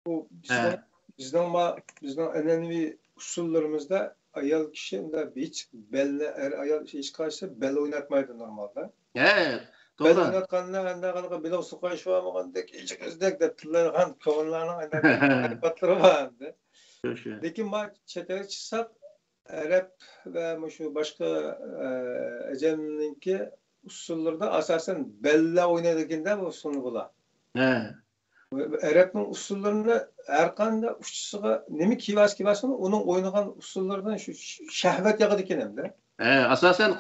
بۇ بىزنىڭ، بىزنىڭ ما-، بىزنىڭ ئەنئەنىۋى ئۇسسۇللىرىمىزدا ئايال كىشى ئۇنداق ھېچ بەلنى، ئەر ئايال ھېچقايسى بەل ئويناتمايدۇ نورمالدا. ھە، بەل توغرا. ئويناتقاندا ئەندى قانىقى بېلىغا سۇ قايشىۋالمىغاندەك، ئىجىك ئىزدەك دەپ تىللايدىغان كونىلارنىڭ ئەندى ئادەتلىرى بار ئەمدى. شۇ، شۇ. لېكىن ما چەت ئەلگە چىقساق، ئەرەب ۋە مۇشۇ باشقا، ئە، ئەجەمنىڭكى ئۇسسۇللىرىدا ئاساسەن بەللەر ئوينايدىكەن-دە بۇ ئۇسسۇلنى بۇلار. ھە. ئەرەبنىڭ ئۇسسۇللىرىنى ھەرقانداق ئۇچىسىغا نېمە كىيىۋالسا كىيىۋالسۇن، ئۇنىڭ ئوينىغان ئۇسسۇللىرىدىن شۇ شەھۋەت ياغىدىكەن ئەمدى. ھە، ئاساسەن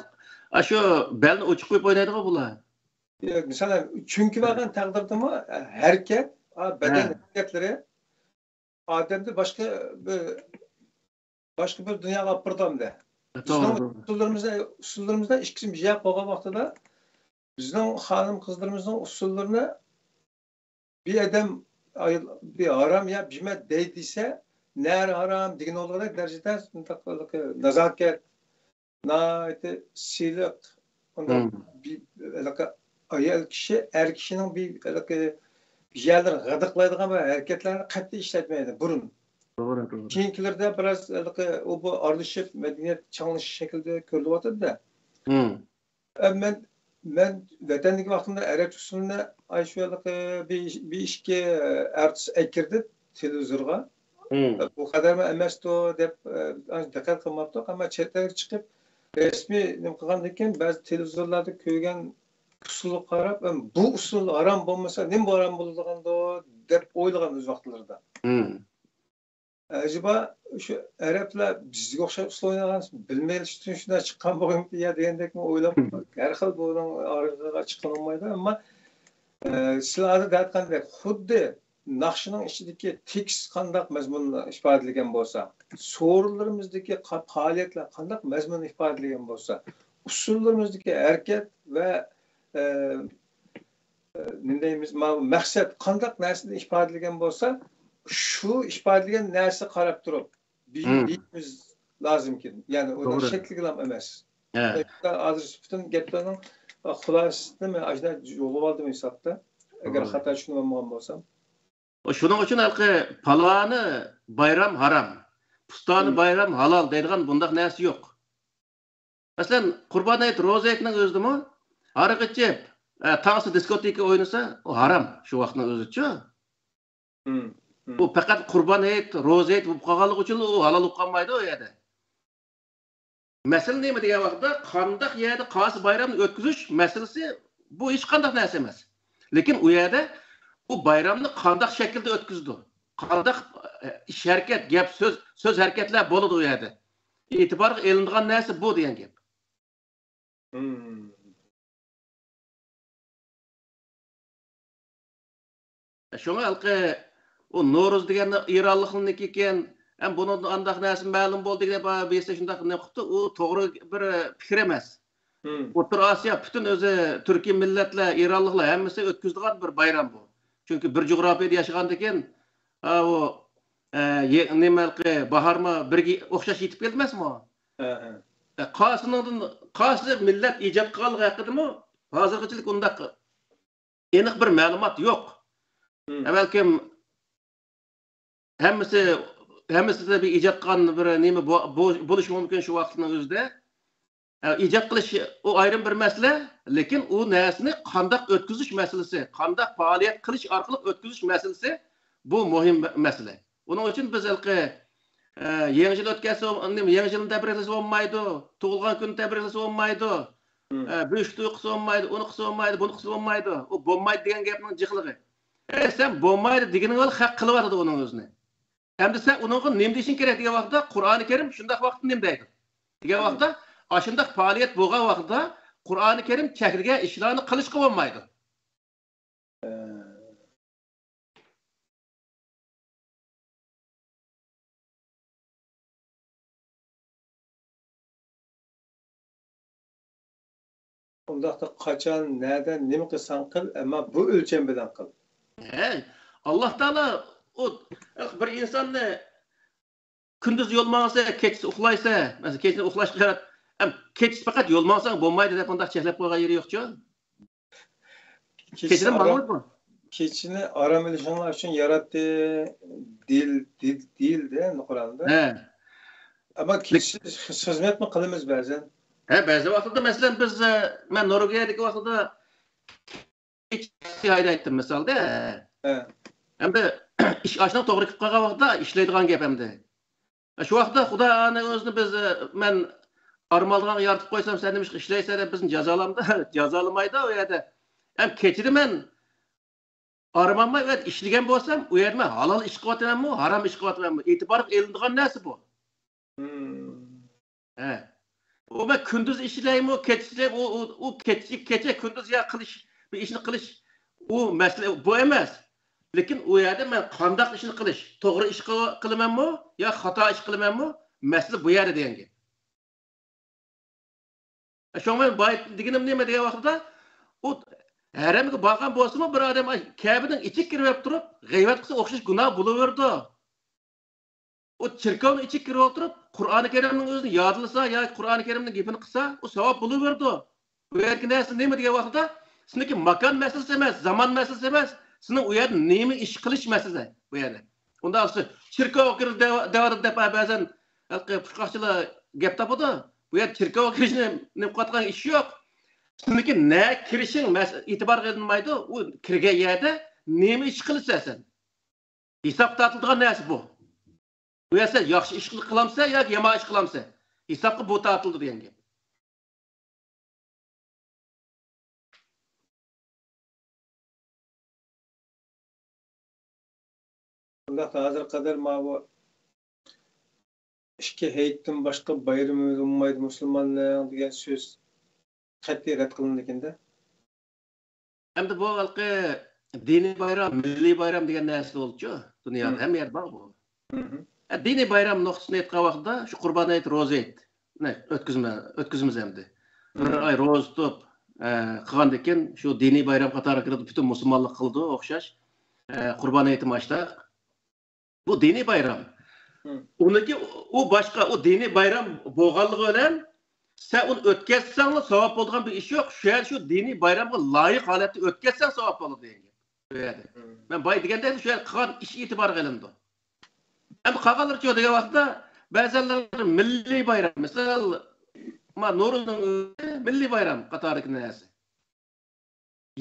ئاشۇ بەلنى ئوچۇق قويۇپ ئوينايدىغۇ بۇلار. مىسالەن، چۆكۈپ ئالغان تەقدىردىمۇ ھەرىكەت، بەدەن ھەرىكەتلىرى ئادەمنى باشقا بىر، باشقا بىر دۇنياغا ئاپىرىدۇ ئەمدى. بىزنىڭ توغرا، توغرا. ئۇسسۇللىرىمىزدا، ئۇسسۇللىرىمىزدا ئىككىسى بىر يەر قويغان ۋاقتىدا، بىزنىڭ خانىم قىزلىرىمىزنىڭ ئۇسسۇللىرىنى بىر ئادەم، ئاي-، بىر ھارام يەپ جىمە دەي دېسە، نەرى ھارام دېگىنى بولغۇدەك دەرىجىدە نازاكەت، ناھايىتى سىلىق، ئۇنداق مم. بىر، ھېلىقى ئايال كىشى ئەر كىشىنىڭ بىر، ھېلىقى بىر يەرلىرى غىدىقلايدىغان بىر ھەرىكەتلەرنى قەتئىي ئىشلەتمەيدۇ بۇرۇن. توغرا، توغرا. كېيىنكىلىرىدە بىراز ھېلىقى ئۇ بۇ ئارىلىشىپ، مەدەنىيەت چاڭلىشىش شەكلىدە كۆرۈلۈۋاتىدۇ-دە. مم. ئە، مەن، مەن ۋەتەندىكى ۋاقتىمدا ئەرەبچە ئۇسسۇلنى ئاشۇ ھېلىقى بىر، بىر ئىككى ئارتىس ئەكىردى تېلېۋىزورغا. مم. بۇ قەدەرمۇ ئەمەستۇ دەپ، ئە، دىققەت قىلماپتۇق. ئەمما چەت ئەلگە چىقىپ، رەسمىي نېمە قىلغاندىن كېيىن، بەزى تېلېۋىزورلاردا كۆرگەن ئۇسسۇلغا قاراپ، ئەم، بۇ ئۇسسۇل ھارام بولمىسا، نېمە ھارام بولىدىغاندۇ دەپ ئويلىغان ئۆز ۋاقىتلىرىدا. مم. ئەجەبا، شۇ ئەرەبلەر بىزگە ئوخشاش ئۇسسۇل ئوينىغان، بىلمەيلى شۇنداق چىققان بولغىمىكىن يا دېگەندەكمۇ ئويلاپ، ھەر خىل بۇنىڭ ئارىغا چىقىلمايدۇ. ئەمما، ئە، سىلەر ھازىر دەۋاتقاندەك، خۇددى ناخشىنىڭ ئىچىدىكى تېكىست قانداق مەزمۇننى ئىپادىلىگەن بولسا، سورۇنلىرىمىزدىكى قا-، پائالىيەتلەر قانداق مەزمۇننى ئىپادىلىگەن بولسا، ئۇسسۇللىرىمىزدىكى ھەرىكەت ۋە، ئە، نېمە دەيمىز، ماۋۇ مەقسەت قانداق نەرسىنى ئىپادىلىگەن بولسا، شۇ ئىپادىلىگەن نەرسىگە قاراپ تۇرۇپ بېيىم-، مم. بېيىمىز لازىمكەن. يەنى ئۇنىڭ توغرا. شەكلىگىلا ئەمەس. ھە. ھازىر پۈتۈن گەپلەرنىڭ خۇلاسىسىنى مەن ئاشۇنداق يوللاپ ئالدىم ھېسابتا. ئەگەر توغرا. خاتا چۈشىنىۋالمىغان بولسام. شۇنىڭ ئۈچۈن ھېلىقى پالانى بايرام ھارام، پۇستانى مم. بايرام ھالال دەيدىغان بۇنداق نەرسە يوق. مەسىلەن، قۇربان ھېيت، روزا ھېيتنىڭ ئۆزىدىمۇ ھاراق ئىچىپ، ئە، تاڭسى دىسكوتېكا ئوينىسا، ئۇ ھارام شۇ ۋاقىتنىڭ ئۆزىچۇ. مم، مم. ئۇ پەقەت قۇربان ھېيت، روزا ھېيت بولۇپ قالغانلىقى ئۈچۈن ئۇ ھالال بولۇپ قالمايدۇ ئۇ يەردە. مەسىلە نېمە دېگەن ۋاقىتتا، قانداق يەردە قايسى بايرامنى ئۆتكۈزۈش مەسىلىسى، بۇ ھېچقانداق نەرسە ئەمەس. لېكىن ئۇ يەردە ئۇ بايرامنى قانداق شەكىلدە ئۆتكۈزىدۇ، قانداق، ئە، ئىش ھەرىكەت، گەپ، سۆز، سۆز ھەرىكەتلەر بولىدۇ ئۇ يەردە. ئېتىبارغا ئېلىنىدىغان نەرسە بۇ دېگەن گەپ. مم. شۇڭا ھېلىقى ئۇ نورۇز دېگەن ئىرانلىقنىڭكى ئىكەن، ھەم بۇنىڭدىن ئانداق نەرسە مەلۇم بولدى دەپ، بىرسى شۇنداق نېمە قىپتۇ، ئۇ توغرا بىر پىكىر ئەمەس. مم. ئوتتۇرا ئاسىيا پۈتۈن ئۆزى تۈركىي مىللەتلەر، ئىرانلىقلار ھەممىسى ئۆتكۈزىدىغان بىر بايرام بۇ. چۈنكى بىر جۇغراپىيەدە ياشىغاندىكىن، ئا، ئۇ، ئە، يە-، نېمە ھېلىقى باھارمۇ بىرگە ئوخشاش يېتىپ كەلدى ئەمەسمۇ؟ ھە، ھە. ئە، قايسىنىڭدىن، قايسى مىللەت ئىجاد قىلغانلىقى ھەققىدىمۇ ھازىرغىچىلىك ئۇنداق ئېنىق بىر مەلۇمات يوق. مم. ئە، بەلكىم ھەممىسى، ھەممىسىدە بىر ئىجاد قىلغان بىر نېمە بو-، بو-، بولۇشى مۇمكىن شۇ ۋاقىتنىڭ ئۆزىدە. ئە، ئىجاد قىلىش ئۇ ئايرىم بىر مەسىلە، لېكىن ئۇ نەرسىنى قانداق ئۆتكۈزۈش مەسىلىسى، قانداق پائالىيەت قىلىش ئارقىلىق ئۆتكۈزۈش مەسىلىسى، بۇ مۇھىم مە-، مەسىلە. ئۇنىڭ ئۈچۈن بىز ھېلىقى، ئە، يېڭى يىل ئۆتكەزسە، نېمە، يېڭى يىلنى تەبرىكلىسە بولمايدۇ، تۇغۇلغان كۈننى تەبرىكلىسە بولمايدۇ، مم. ئە، بۆشۈك توي قىلسا بولمايدۇ، ئۇنى قىلسا بولمايدۇ، بۇنى قىلسا بولمايدۇ. ئۇ بولمايدۇ دېگەن گەپنىڭ جىقلىقى. ئەي، سەن بولمايدۇ دېگىنىڭ بىلەن خەق قىلىۋاتىدۇ ئۇنىڭ ئۆزىنى. ئەمدى سەن ئۇنىڭغا نېمە دېيىشىڭ كېرەك دېگەن ۋاقىتتا، قۇرئانى كەرىم شۇنداق ۋاقىتتا نېمە دەيدۇ؟ دېگەن ۋاقىتتا، ئاشۇنداق پائالىيەت بولغان ۋاقىتتا قۇرئانى كەرىم چەكلىگەن ئىشلارنى قىلىشقا بولمايدۇ. ئۇنداقتا قاچان، نەدە، نېمە قىلساڭ قىل، ئەمما بۇ ئۆلچەم بىلەن قىل. ھەي، ئاللا تائالا ئۇ بىر ئىنساننى كۈندۈز يول ماڭسا، كېچىسى ئۇخلايسە، مەسىلەن، كېچىنى ئۇخلاشقا يارات-، ئەم، كېچىسى پەقەت يول ماڭساڭ بولمايدۇ دەپ ئۇنداق چەكلەپ قويغان يېرى يوقچۇ. كېچىنى كېچىدە ئارام، ماڭىدۇ. كېچىنى ئارام ئېلىشىڭلار ئۈچۈن ياراتتى. دېيىل-، دېيىل-، دېيىلدى ئەمدى قۇرئاندا. ھە. ئەمما لېك- كېچىسى خىزمەتمۇ قىلىمىز بەزەن. ھە، بەزى ۋاقىتتا، مەسىلەن، بىز، ئە، مەن نورۋېگىيەدىكى ۋاقتىدا كېچىسى ھەيدەيتتىم، مىسالدا. ھە. ئەمدى ئىش ئاشۇنداق توغرا كېلىپ قالغان ۋاقىتتا ئىشلەيدىغان گەپ ئەمدى. شۇ ۋاقىتتا خۇدا ئانىڭ ئۆزىنى بىز، مەن ئارام ئالىدىغانغا يارىتىپ قويسام، سەن نېمىشقا ئىشلەيسەن دەپ بىزنى جازالامدا؟ جازالىمايدۇ ئۇ يەردە. ھەم كېچىدە مەن ئارام ئالماي ئىشلىگەن بولسام، ئۇ يەردە مەن ھالال ئىش قىلىۋاتىمەنمۇ، ھارام ئىش قىلىۋاتىمەنمۇ، ئېتىبارغا ئېلىنىدىغان نەرسە بۇ. مم. ھە. ئۇ مەن كۈندۈز ئىشلەيمۇ، كېچە ئىشلەيمۇ، ئۇ، ئۇ، ئۇ كېچە، كېچە كۈندۈز يا قىلىش، بىر ئىشنى قىلىش، ئۇ مەسىلە بۇ ئەمەس. لېكىن ئۇ يەردە مەن قانداق ئىشنى قىلىش، توغرا ئىش قىل-، قىلىمەنمۇ يا خاتا ئىش قىلىمەنمۇ، مەسىلە بۇ يەردە دېگەن گەپ. شۇڭا مەن بايا دېگىنىم نېمە دېگەن ۋاقتىدا، ئۇ ھەرەمگە بارغان بولسىمۇ، بىر ئادەم، ئاي، كەبىنىڭ ئىچىگە كىرىۋېلىپ تۇرۇپ غەيۋەت قىلسا ئوخشاش گۇناھ بولۇۋېرىدۇ. ئۇ چېركاۋنىڭ ئىچىگە كىرىپ ئولتۇرۇپ قۇرئانى كەرىمنىڭ ئۆزىنى يادلىسا ياكى قۇرئانى كەرىمنىڭ گېپىنى قىلسا، ئۇ ساۋاب بولۇۋېرىدۇ. بۇ يەردىكى نەرسە نېمە دېگەن ۋاقتىدا، سېنىڭكى ماكان مەسىلىسى ئەمەس، زامان مەسىلىسى ئەمەس، سېنىڭ ئۇ يەردە نېمە ئىش قىلىش مەسىلىسى بۇ يەردە. ئۇنداق بولسا، چېركاۋغا كىرىپ دەۋ-، دەۋاتىدۇ دەپ بەزەن ھېلىقى پۇچقاقچىلار گەپ تاپىدۇ. بۇ يەردە چېركاۋغا كىرىشنى نېمە قىلىۋاتقان ئىش يوق. سېنىڭكى نەگە كىرىشىڭ مەس-، ئېتىبارغا ئېلىنمايدۇ. ئۇ كىرگەن يەردە نېمە ئىش قىلىسەن سەن؟ ھېسابقا تارتىلىدىغان نەرسە بۇ. بۇ يەردە سەن ياخشى ئىش قىلامسەن ياكى يامان ئىش قىلامسەن؟ ھېسابقا بۇ تارتىلىدۇ دېگەن گەپ. شۇنداق، ھازىرغا قەدەر ماۋۇ ئىككى ھېيتتىن باشقا بايرىمى بولمايدۇ مۇسۇلماننىڭ دېگەن سۆز قەتئىي رەت قىلىنىدىكەن-دە. ئەمدى بۇ ھېلىقى دىنىي بايرام، مىللىي بايرام دېگەن نەرسە بولدىچۇ، دۇنيادا ھەممە يەردە بار بۇ. ئە، دىنىي بايرام نۇقتىسىدىن ئېيتقان ۋاقتىدا شۇ قۇربان ھېيت، روزا ھېيتنى ئۆتكۈزمە-، ئۆتكۈزىمىز ئەمدى. بىر ئاي روزا تۇتۇپ، ئە، قىلغاندىن كېيىن شۇ دىنىي بايرام قاتارىغا كىرىدۇ، پۈتۈن مۇسۇلمانلىق قىلىدۇ ئوخشاش. ئە، قۇربان ھېيتمۇ ئاشتاق. بۇ دىنىي بايرام. ئۇنىڭكى ئۇ باشقا، ئۇ دىنىي بايرام بولغانلىقى بىلەن سەن ئۇنى ئۆتكەزسەڭلا ساۋاب بولىدىغان بىر ئىش يوق. شۇ يەر شۇ دىنىي بايرامغا لايىق ھالەتتە ئۆتكەزسەڭ ساۋاب بولىدۇ دېگەن گەپ. بۇ يەردە. مەن بايا دېگەندەك شۇ يەر قىلغان ئىش ئېتىبارغا ئېلىنىدۇ. ئەمدى قالغانلىرىچۇ دېگەن ۋاقىتتا بەزەنلەر مىللىي بايرام، مىسال، ما نورۇزنىڭ ئۆزى مىللىي بايرام قاتارىدىكى نەرسە.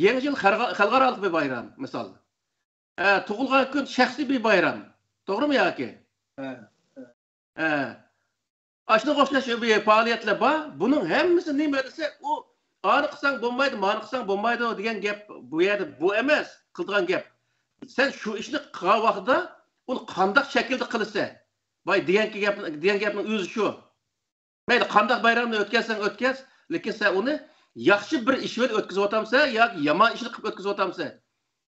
يېڭى يىل خەلقئا-، خەلقئارالىق بىر بايرام، مىسال. ئە، تۇغۇلغان كۈن شەخسىي بىر بايرام. توغرىمۇ ياكى؟ ھە. ئاشۇنىڭغا ئوخشاش بىر پائالىيەتلەر بار. بۇنىڭ ھەممىسى نېمە دېسە، ئۇ ئانى قىلساڭ بولمايدۇ، مانى قىلساڭ بولمايدۇ دېگەن گەپ بۇ يەردە بۇ ئەمەس، قىلىدىغان گەپ. سەن شۇ ئىشنى قىلغان ۋاقتىدا ئۇنى قانداق شەكىلدە قىلىسەن؟ بايا دېگەن گەپ، دېگەن گەپنىڭ ئۆزى شۇ. مەيلى، قانداق بايرامنى ئۆتكەزسەڭ ئۆتكەز، لېكىن سەن ئۇنى ياخشى بىر ئىش بىلەن ئۆتكۈزۈۋاتامسەن ياكى يامان ئىشنى قىلىپ ئۆتكۈزۈۋاتامسەن؟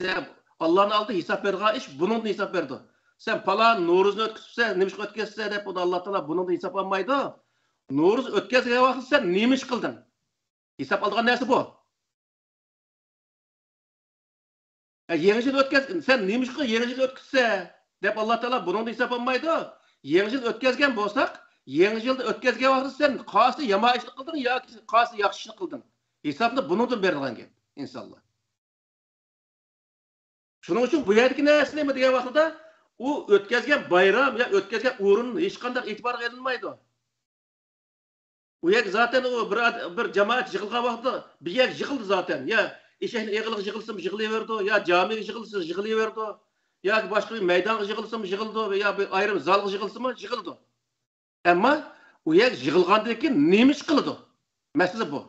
سەن ئاللانىڭ ئالدىدا ھېساب بېرىدىغان ئىش بۇنىڭدىن ھېساب بېرىدۇ. سەن پالان نورۇزنى ئۆتكۈزۈپسەن، نېمىشقا ئۆتكۈزسەن دەپ ئۇنى ئاللا تائالا بۇنىڭدىن ھېساب ئالمايدۇ. نورۇز ئۆتكەزگەن ۋاقىتتا سەن نېمە ئىش قىلدىڭ؟ ھېساب ئالىدىغان نەرسە بۇ. ئە، يېڭى يىل ئۆتكەز، سەن نېمىشقا يېڭى يىل ئۆتكۈزسە دەپ ئاللا تائالا بۇنىڭدا ھېساب ئالمايدۇ. يېڭى يىل ئۆتكەزگەن بولساق، يېڭى يىلدا ئۆتكەزگەن ۋاقتىدا سەن قايسى يامان ئىشنى قىلدىڭ ياكى قايسى ياخشى ئىشنى قىلدىڭ؟ ھېسابنى بۇنىڭدىن بېرىدىغان گەپ ئىنسانلار. شۇنىڭ ئۈچۈن بۇ يەردىكى نەرسە نېمە دېگەن ۋاقتىدا، ئۇ ئۆتكەزگەن بايرام يا ئۆتكەزگەن ئورۇن ھېچقانداق ئېتىبارغا ئېلىنمايدۇ. ئۇ يەرگە زاتەن ئۇ بىر ئاد-، بىر جامائەت يىغىلغان ۋاقتىدا بىر يەرگە يىغىلدى زاتەن. يا ئېشەكنى ئېغىلىغا يىغىلسىمۇ يىغىلىۋېرىدۇ، يا جامىگە يىغىلسا يىغىلىۋېرىدۇ، ياكى باشقا بىر مەيدانغا يىغىلسىمۇ يىغىلىدۇ، يا بىر ئايرىم زالغا يىغىلسىمۇ يىغىلىدۇ. ئەمما ئۇ يەرگە يىغىلغاندىن كېيىن نېمە ئىش قىلىدۇ؟ مەسىلە بۇ.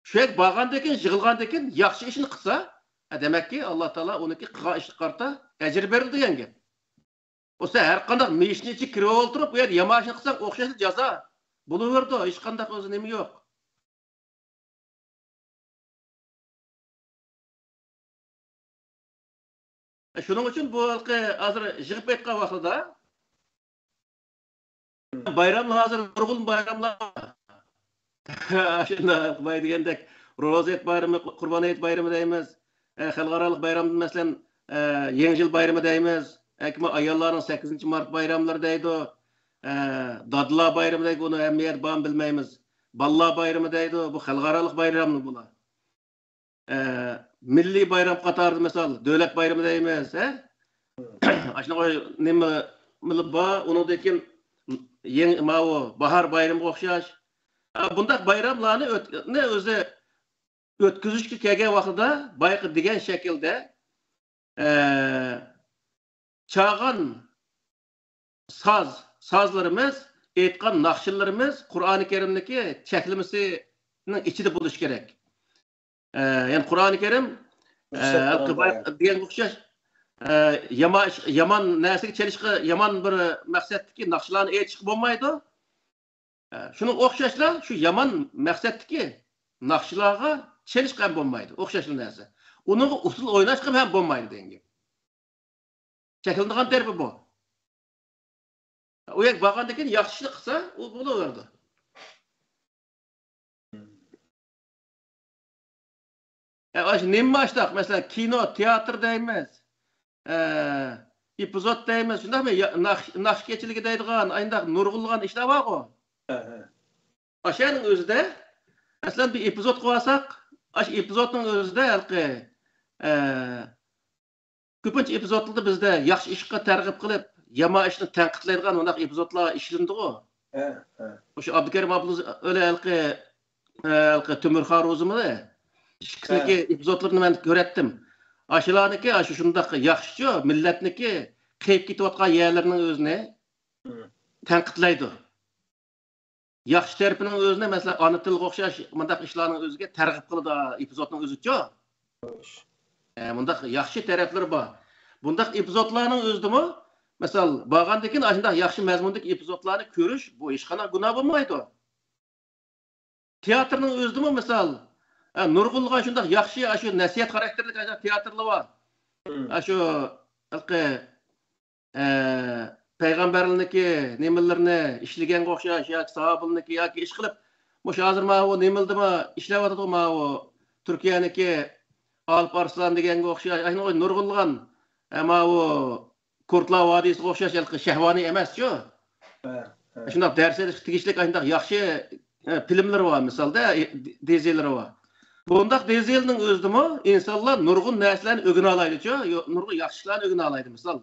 شۇ يەرگە بارغاندىن كېيىن، يىغىلغاندىن كېيىن ياخشى ئىشنى قىلسا، ئە، دېمەككى، ئاللا تائالا ئۇنىڭكى قىلغان ئىشىغا قارىتا ئەجىر بېرىدۇ دېگەن گەپ. بولسا ھەر قانداق مېشىنىڭ ئىچىگە كىرىپ ئولتۇرۇپ، ئۇ يەردە يامان ئىشنى قىلساڭ ئوخشاشلا جازا بولۇۋېرىدۇ، ھېچقانداق ئۆزى نېمە يوق. شۇنىڭ ئۈچۈن بۇ ھېلىقى ھازىر يىغىپ ئېيتقان ۋاقتىدا، بايراملار ھازىر نۇرغۇن بايراملار بار. شۇنداق بايا دېگەندەك، روزا ھېيت بايرىمى، قۇربان ھېيت بايرىمى دەيمىز. ئە، خەلقئارالىق بايرامدىن، مەسىلەن، ئە، يېڭى يىل بايرىمى دەيمىز. ياكى ئاياللارنىڭ سەككىزىنچى مارت بايراملىرى دەيدۇ. ئە، دادىلار بايرىمى دەيدۇ. ئۇنى ھەممە يەردە بارمۇ بىلمەيمىز. بالىلار بايرىمى دەيدۇ. بۇ خەلقئارالىق بايراملار بۇلار. ئە، مىللىي بايرام قاتارىدا، مىسال، دۆلەت بايرىمى دەيمىز، ھە؟ ئاشۇنىڭغا نېمە، نېمە بار؟ ئۇنىڭدىن كېيىن يېڭى، ماۋۇ باھار بايرىمىغا ئوخشاش. ئە، بۇنداق بايراملارنى ئۆت-، نى ئۆزى ئۆتكۈزۈشكە كەلگەن ۋاقتىدا، بايىقى دېگەن شەكىلدە، ئە، چالغان ساز، سازلىرىمىز، ئېيتقان ناخشىلىرىمىز قۇرئانى كەرىمدىكى چەكلىمىسىنىڭ ئىچىدە بولۇشى كېرەك. ئە، يەنى قۇرئانى كەرىم، ئە، رۇخسەت قىلىنغان. دېگەنگە ئوخشاش، ئە، يامان ئىش، يامان نەرسىگە چېلىشقا، يامان بىر مەقسەتتىكى ناخشىلارنى ئېيتىشقا بولمايدۇ. ئە، شۇنىڭغا ئوخشاشلا شۇ يامان مەقسەتتىكى ناخشىلارغا چېلىشقا ھەم بولمايدۇ. ئوخشاشلا نەرسە. ئۇنىڭغا ئۇسسۇل ئويناشقا ھەم بولمايدۇ دېگەن گەپ. چەكلىنىدىغان تەرىپى بۇ. ئۇ يەرگە بارغاندىن كېيىن ياخشى ئىشنى قىلسا، ئۇ بولۇۋېرىدۇ. ئاشۇ نېمە ئاشتاق؟ مەسىلەن، كىنو، تىياتىر دەيمىز. ئە، ئېپىزود دەيمىز. شۇنداقمۇ؟ يا-، ناخ-، ناخشا كېچىلىكى دەيدىغان، ئانداق نۇرغۇنلىغان ئىشلار بارغۇ. ئاشۇنىڭ ئۆزىدە، مەسىلەن، بىر ئېپىزود قىلىۋالساق، ئاشۇ ئېپىزودنىڭ ئۆزىدە ھېلىقى، ئە، كۆپىنچە ئېپىزودلاردا بىزدە ياخشى ئىشقا تەرغىب قىلىپ، يامان ئىشنى تەنقىدلەيدىغان مۇنداق ئېپىزودلار ئىشلىنىدىغۇ. ھە، ھە. مۇشۇ ئابدۇكېرىم ئابلىز-، ئۆلە ھېلىقى، ھېلىقى تۆمۈرخان روزىمۇ ئىككىسىنىڭكى ھە. ئېپىزودلىرىنى مەن كۆرەتتىم. ئاشۇلارنىڭكى ئاشۇ شۇنداق ياخشىچۇ، مىللەتنىڭكى قېيىپ كېتىۋاتقان يەرلىرىنىڭ ئۆزىنى ھە. تەنقىدلەيدۇ. ياخشى تەرىپىنىڭ ئۆزىنى، مەسىلەن، ئانا تىلغا ئوخشاش مۇنداق ئىشلارنىڭ ئۆزىگە تەرغىب قىلىدۇ، ئېپىزودنىڭ ئۆزىچۇ. ئە، مۇنداق ياخشى تەرەپلىرى بار. بۇنداق ئېپىزودلارنىڭ ئۆزىدىمۇ، مىسال، بارغاندىن كېيىن ئاشۇنداق ياخشى مەزمۇندىكى ئېپىزودلارنى كۆرۈش، بۇ ھېچقانداق گۇناھ بولمايدۇ. تىياتىرنىڭ ئۆزىدىمۇ، مىسال، ئە، نۇرغۇنلىغان شۇنداق ياخشى، ئاشۇ نەسىھەت خاراكتېرلىك ئاشۇنداق تىياتىرلار بار. مم. ئاشۇ، ھېلىقى، ئە، پەيغەمبەرلەرنىڭكى نېمىلىرىنى ئىشلىگەنگە ئوخشاش ياكى ساھابىلەرنىڭكى ياكى ئىشقىلىپ، مۇشۇ ھازىر ماۋۇ نېمىلدىمۇ ئىشلەۋاتىدۇ، ماۋۇ تۈركىيەنىڭكى ئالىپ ئارسلان دېگەنگە ئوخشاش، ئاشۇنداق نۇرغۇنلىغان، ئە، ماۋۇ كۇرتلار ۋادىسىغا ئوخشاش ھېلىقى شەھۋانىي ئەمەسچۇ. ھە، ھە. شۇنداق دەرس ئېلىشقا تېگىشلىك ئاشۇنداق ياخشى، ئە، فىلىملىرى بار، مىسالدا، ئە، دېزىلىرى بار. بۇنداق دېزىلنىڭ ئۆزىدىمۇ ئىنسانلار نۇرغۇن نەرسىلەرنى ئۆگىنەلەيدىچۇ، يو-، نۇرغۇن ياخشى ئىشلارنى ئۆگىنەلەيدۇ، مىسال.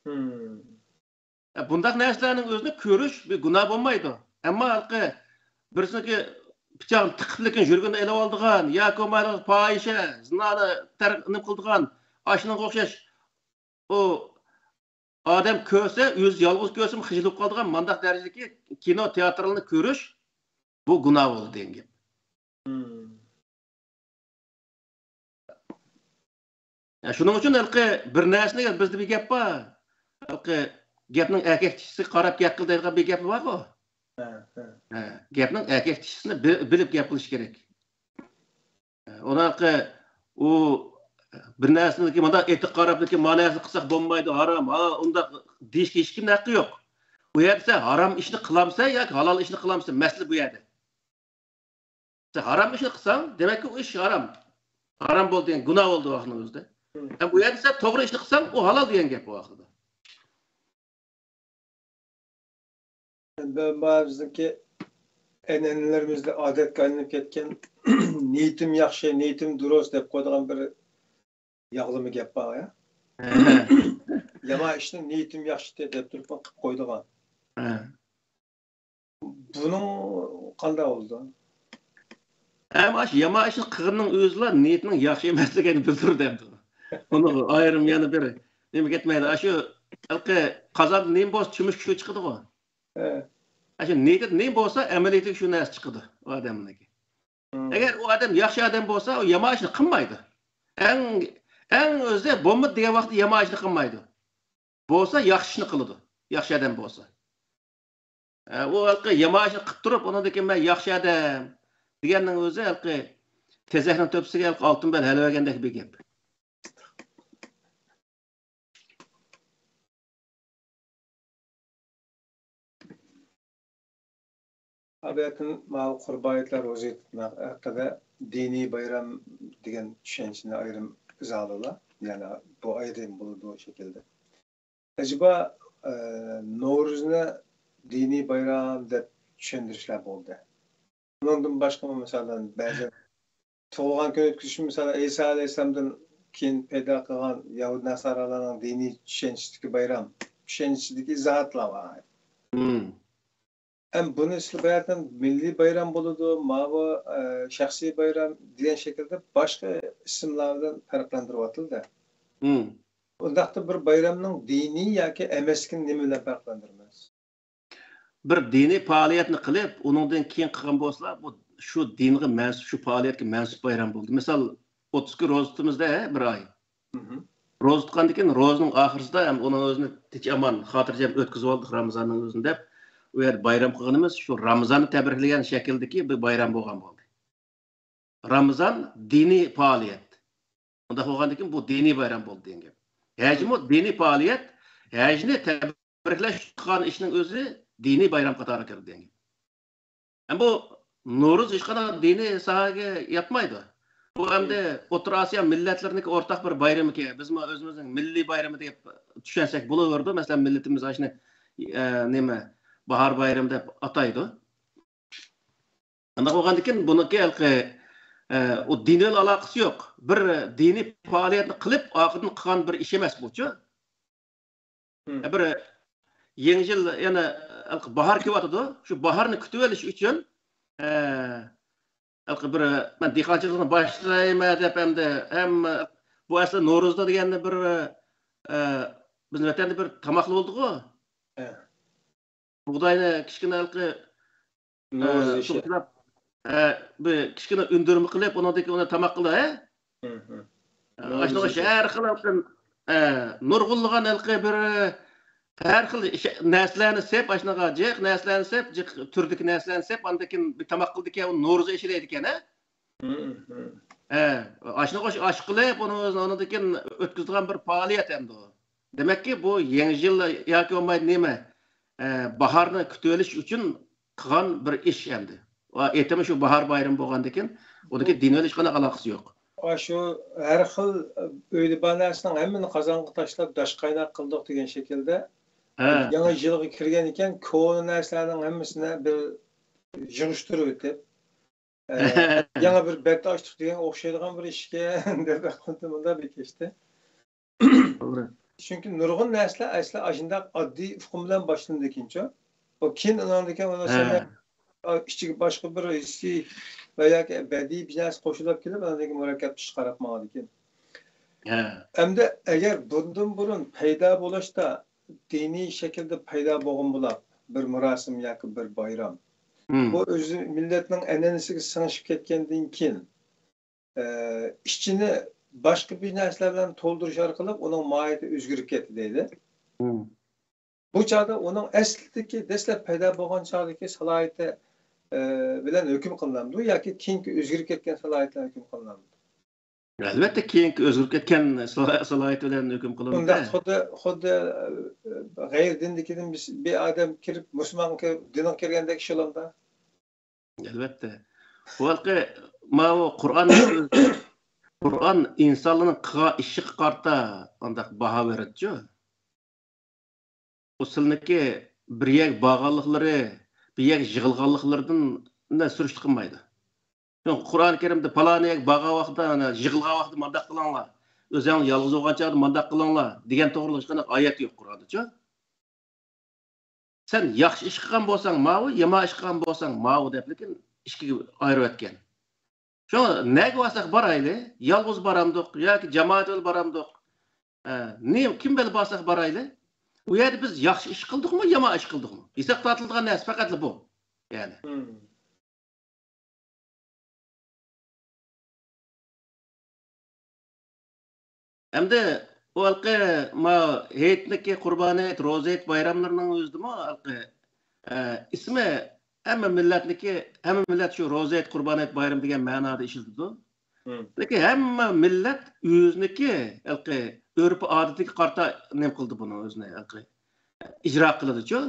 مم. ئە، بۇنداق نەرسىلەرنىڭ ئۆزىنى كۆرۈش بىر گۇناھ بولمايدۇ. ئەمما ھېلىقى بىرسىنىڭكى پىچاقنى تىقىپ لېكىن يۈرىكىنى ئېلىۋالىدىغان ياكى بولمايدىغان پاھىشە، زىنانى تەر-، نېمە قىلىدىغان، ئاشۇنىڭغا ئوخشاش ئۇ ئادەم كۆرسە، ئۆزى يالغۇز كۆرسىمۇ خىجىل بولۇپ قالىدىغان مانداق دەرىجىدىكى كىنو، تىياتىرلارنى كۆرۈش، بۇ گۇناھ بولىدۇ دېگەن گەپ. مم. يا، شۇنىڭ ئۈچۈن ھېلىقى بىر نەرسىنى، بىزدە بىر گەپ بار. ھېلىقى گەپنىڭ ئەركەك چىشىسىگە قاراپ گەپ قىل دەيدىغان بىر گەپ بارغۇ. ھە، ھە. ھە، گەپنىڭ ئەركەك چىشىسىنى بىل-، بىلىپ گەپ قىلىش كېرەك. ئۇنىڭ ھېلىقى ئۇ بىر نەرسىنىڭكى مۇنداق ئېتىققا قاراپلىكى، مانا نەرسىنى قىلساق بولمايدۇ، ھارام، ھا، ئۇنداق دېيىشكە ھېچكىمنىڭ ھەققى يوق. ئۇ يەردە سەن ھارام ئىشنى قىلامسەن ياكى ھالال ئىشنى قىلامسەن، مەسىلە بۇ يەردە. سەن ھارام ئىشنى قىلساڭ، دېمەككى، ئۇ ئىش ھارام. ھارام بولدى دېگەن گۇناھ بولدى ۋاقىتنىڭ ئۆزىدە. مم. ھەم بۇ يەردە سەن توغرا ئىشنى قىلساڭ، ئۇ ھالال دېگەن گەپ ئۇ ۋاقىتتا. ئەمدى ما بىزنىڭكى ئەنئەنىلىرىمىزدە ئادەتكە ئايلىنىپ كەتكەن، نىيىتىم ياخشى، نىيىتىم دۇرۇس دەپ قويىدىغان بىر ياغلىما گەپ بار يا. ھە. يامان ئىشنى نىيىتىم ياخشى دەپ تۇرۇپ قىلىپ قويىدىغان. ھە. بۇنىڭ قانداق بولىدۇ؟ ھەم ئاشۇ يامان ئىشنى قىلغىنىنىڭ ئۆزىلا نىيىتىنىڭ ياخشى ئەمەسلىكىنى بىلدۈرىدۇ ئەمدى. بۇنىڭ ئايرىم يەنە بىر نېمە كەتمەيدۇ. ئاشۇ ھېلىقى قازاندا نېمە بولسا، چۆمۈچكە شۇ چىقىدىغۇ. ھە. ئاشۇ نىيىتىدە نېمە بولسا، ئەمەلىيىتىگە شۇ نەرسە چىقىدۇ ئۇ ئادەمنىڭكى. مم. ئەگەر ئۇ ئادەم ياخشى ئادەم بولسا، ئۇ يامان ئىشنى قىلمايدۇ. ئەڭ، ئەڭ ئۆزى بولمىدى دېگەن ۋاقىتتا يامان ئىشنى قىلمايدۇ. بولسا ياخشى ئىشنى قىلىدۇ، ياخشى ئادەم بولسا. ئە، ئۇ ھېلىقى يامان ئىشنى قىلىپ تۇرۇپ، ئۇنىڭدىن كېيىن مەن ياخشى ئادەم دېگەننىڭ ئۆزى ھېلىقى تېزەكنىڭ تۆپىسىگە ھېلىقى ئالتۇن بەل ھەلۋە بەرگەندەك بىر گەپ. ئابىيەتىن ماۋۇ قۇربان ھېيتلار روزا ھېيت ھەققىدە دىنىي بايرام دېگەن چۈشەنچىنى ئايرىم ئىزاھلىلا. يەنى بۇ ئايرىم بولىدۇ شەكىلدە. ئەجەبا، ئە، نورۇزنى دىنىي بايرام دەپ چۈشەندۈرۈشلەر بولدى. ئۇنىڭدىن باشقىمۇ، مىسالەن، بەزى تۇغۇلغان كۈن ئۆتكۈزۈشمۇ، مىسالەن، ئەيسا ئەلەيھىسسالامدىن كېيىن پەيدا قىلغان يەھۇدىي ناسارالارنىڭ دىنىي چۈشەنچىسىدىكى بايرام، چۈشەنچىسىدىكى ئىزاھاتلار بار. مم. ئەمما بۇنى سىلەر باياتىن مىللىي بايرام بولىدۇ، ماۋۇ، ئە، شەخسىي بايرام دېگەن شەكىلدە باشقا ئىسىملار بىلەن پەرقلەندۈرۈۋاتىدۇ-دە. مم. ئۇنداقتا بىر بايرامنىڭ دىنىي ياكى ئەمەسلىكىنى نېمە بىلەن پەرقلەندۈرىمىز؟ بىر دىنىي پائالىيەتنى قىلىپ، ئۇنىڭدىن كېيىن قىلغان بولسىلا، بۇ شۇ دىنغا مەنسۇپ، شۇ پائالىيەتكە مەنسۇپ بايرام بولدى. مىسال، ئوتتۇز كۈن روزا تۇتىمىز-دە، بىر ئاي. مھم. روزا تۇتقاندىن كېيىن، روزىنىڭ ئاخىرىسىدا ھەم ئۇنىڭ ئۆزىنى تىنچ-ئامان، خاتىرجەم ئۆتكۈزۈۋالدۇق رامىزاننىڭ ئۆزىنى دەپ، ئۇ يەردە بايرام قىلغىنىمىز، شۇ رامىزاننى تەبرىكلىگەن شەكىلدىكى بىر بايرام بولغان بولدى. رامىزان دىنىي پائالىيەت. ئۇنداق بولغاندىن كېيىن بۇ دىنىي بايرام بولدى دېگەن گەپ. ھەجمۇ دىنىي پائالىيەت، ھەجنى تەبرىكلەش، قىلغان ئىشنىڭ ئۆزى دىنىي بايرام قاتارىغا كىرىدۇ دېگەن گەپ. ھەم بۇ نورۇز ھېچقانداق دىنىي ساھەگە ياتمايدۇ. بۇ ئەمدى ئوتتۇرا ئاسىيا مىللەتلىرىنىڭكى ئورتاق بىر بايرىمىكەن. بىزمۇ ئۆزىمىزنىڭ مىللىي بايرىمى دەپ چۈشەنسەك بولۇۋېرىدۇ. مەسىلەن، مىللىتىمىز ئاشۇنى، ئە، نېمە، باھار بايرىمى دەپ ئاتايدۇ. ئانداق بولغاندىكىن بۇنىڭكى ھېلىقى، ئە، ئۇ دىن بىلەن ئالاقىسى يوق. بىر دىنىي پائالىيەتنى قىلىپ، ئارقىدىن قىلغان بىر ئىش ئەمەس بۇچۇ. مم. بىر يېڭى يىل يەنە ھېلىقى باھار كېلىۋاتىدۇ. شۇ باھارنى كۈتۈۋېلىش ئۈچۈن، ئە، ھېلىقى بىر مەن دېھقانچىلىقنى باشلايمەن دەپ ئەمدى ھەممە بۇ ئەسلى نورۇزدا دېگەندە بىر، ئە، بىزنىڭ ۋەتەندە بىر تاماقلا بولدىغۇ. ھە. بۇغداينى كىچىككىنە ھېلىقى، نورۇز ئە، ئېشى. توغرىلاپ، ئە، بىر كىچىككىنە ئۈندۈرمە قىلىپ، ئۇنىڭدىن كېيىن ئۇنى تاماق قىلىدۇ، ھە؟ ھە، ھە. ئە، نورۇز ئاشۇنىڭغا ئېشى. ھەر خىل ھېلىقى، ئە، نۇرغۇنلىغان ھېلىقى بىر ھەر خىل ئىش-، نەرسىلەرنى سېپ، ئاشۇنىڭغا جىق نەرسىلەرنى سېپ، جىق تۈردىكى نەرسىلەرنى سېپ، ئاندىن كېيىن بىر تاماق قىلىدىكەن، ئۇ نورۇز ئېشى دەيدىكەن، ھە؟ مم، مم. ھە، ئاشۇنى ئاش، ئاش قىلىپ، ئۇنى ئۆزىنى ئۇنىڭدىن كېيىن ئۆتكۈزىدىغان بىر پائالىيەت ئەمدى ئۇ. دېمەككى، بۇ يېڭى يىل ياكى بولمايدۇ نېمە، ئە، باھارنى كۈتۈۋېلىش ئۈچۈن قىلغان بىر ئىش ئەمدى. ۋە ئېتىمى شۇ باھار بايرىمى بولغاندىكىن، ئۇنىڭكى دىن بىلەن ھېچقانداق ئالاقىسى يوق. ئاشۇ ھەر خىل ئۆيدە بار نەرسىنىڭ ھەممىنى قازانغا تاشلاپ، داش قايناق قىلدۇق دېگەن شەكىلدە، ھە. يېڭى يىلغا كىرگەن ئىكەن، كونا نەرسىلەرنىڭ ھەممىسىنى بىر يىغىشتۇرۇۋېتىپ، ئە، يېڭى بىر بەت ئاچتۇق دېگەنگە ئوخشايدىغان بىر ئىشكەن دەپ ئەقلىمدە مۇنداق بىر كەچتى. توغرا. چۈنكى نۇرغۇن نەرسىلەر ئەسلى ئاشۇنداق ئاددىي ئۇقۇم بىلەن باشلىنىدىكەنچۇ. ئۇ كېيىن ئۇنىڭدىن كېيىن ئۇنىڭ ھە. سەنە-، ئىچىگە باشقا بىر ھېسسىي ۋە ياكى بەدىئىي بىر نەرسە قوشۇلۇپ كېلىپ، ئاندىن كېيىن مۇرەككەپ چىقىپ قاراپ ماڭىدىكەن. ھە. ئەمدى ئەگەر بۇندىن بۇرۇن پەيدا بولۇشتا دىنىي شەكىلدە پەيدا بولغان بولۇپ، بىر مۇراسىم ياكى بىر بايرام. مم. بۇ ئۆزى مىللەتنىڭ ئەنئەنىسىگە سىڭىشىپ كەتكەندىن كېيىن، ئە، ئىچىنى باشقا بىر نەرسىلەر بىلەن تولدۇرۇش ئارقىلىق ئۇنىڭ ماھىيىتى ئۆزگىرىپ كەتتى دەيدۇ. مم. بۇ چاغدا ئۇنىڭ ئەسلىدىكى، دەسلەپ پەيدا بولغان چاغدىكى سالاھىيىتى، ئە، بىلەن ھۆكۈم قىلىنامدۇ ياكى كېيىنكى ئۆزگىرىپ كەتكەن سالاھىيەت بىلەن ھۆكۈم قىلىنامدۇ؟ ئەلۋەتتە، كېيىنكى ئۆزگىرىپ كەتكەن سالا-، سالاھىيىتى بىلەن ھۆكۈم قىلىنىدۇ. ئۇنداق خۇددى، خۇددى، ئە، غەيرىي دىندىكىدىن بىز، بىر ئادەم كىرىپ، مۇسۇلمانغا كىرىپ، دىنغا كىرگەندەك ئىش بولامدا؟ ئەلۋەتتە. بۇ ھېلىقى ماۋۇ قۇرئاننىڭ ئۆزى، قۇرئان ئىنسانلارنىڭ قىلغان ئىشىغا قارىتا ئانداق باھا بېرىدىچۇ. ئۇ سىلىنىڭكى بىر يەرگە بارغانلىقلىرى، بىر يەرگە يىغىلغانلىقلىرىدىن سۈرۈشتە قىلمايدۇ. يوق، قۇرئان كەرىمدە پالان يەرگە بارغان ۋاقىتتا، ئانا، يىغىلغان ۋاقىتتا مانداق قىلىڭلار، ئۆزۈڭلار يالغۇز بولغان چاغدا مانداق قىلىڭلار دېگەن توغرىلىق ھېچقانداق ئايەت يوق قۇرئاندىچۇ. سەن ياخشى ئىش قىلغان بولساڭ ماۋۇ، يامان ئىش قىلغان بولساڭ ماۋۇ دەپ، لېكىن ئىككىگە ئايرىۋەتكەن. شۇڭا نەگە بارساق بارايلى، يالغۇز بارامدۇق ياكى جامائەت بىلەن بارامدۇق؟ ئە، نېمە، كىم بىلەن بارساق بارايلى، ئۇ يەردە بىز ياخشى ئىش قىلدۇقمۇ، يامان ئىش قىلدۇقمۇ؟ ھېساب تارتىلىدىغان نەرسە پەقەتلا بۇ. يەنى. مم. ئەمدى ئۇ ھېلىقى ما ھېيتنىكى، قۇربان ھېيت، روزا ھېيت بايراملىرىنىڭ ئۆزىدىمۇ ھېلىقى، ئە، ئىسمى ھەممە مىللەتنىكى، ھەممە مىللەت شۇ روزا ھېيت، قۇربان ھېيت بايرىمى دېگەن مەنادا ئىشلىتىدۇ. مم. لېكىن ھەممە مىللەت ئۆزىنىكى ھېلىقى ئۆرپ-ئادىتىگە قارىتا نېمە قىلدى بۇنى ئۆزىنى ھېلىقى ئىجرا قىلىدىچۇ.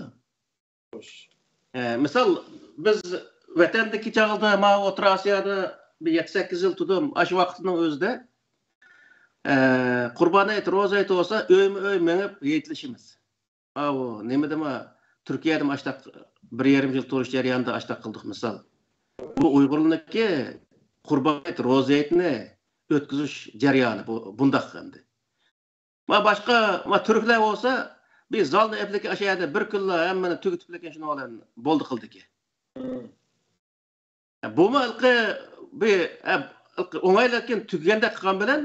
خوش. ئە، مىسال، بىز ۋەتەندىكى چاغدا، ما ئوتتۇرا ئاسىيادا بىر يەتتە سەككىز يىل تۇردۇم. ئاشۇ ۋاقىتنىڭ ئۆزىدە، ئە، قۇربان ھېيت، روزا ھېيت بولسا، ئۆيمۇ ئۆي مېڭىپ ھېيتلىشىمىز. ئاۋۇ نېمىدىما، تۈركىيەدىمۇ ئاشتاق بىر يېرىم يىل تۇرۇش جەريانىدا ئاشتاق قىلدۇق مىسال. بۇ ئۇيغۇرلارنىڭكى قۇربان ھېيت، روزا ھېيتنى ئۆتكۈزۈش جەريانى بۇ، بۇنداق ئەمدى. ما باشقا، ما تۈركلەر بولسا، بىر زالنى ئېپلىكى ئاشۇ يەردە بىر كۈنلا ھەممىنى تۈگىتىپلىكىن شۇنىڭ بىلەن بولدى قىلدىكى. مم. بۇمۇ ھېلىقى بىر، ھە، ھېلىقى ئوڭايلىكىن تۈگىگەندەك قىلغان بىلەن،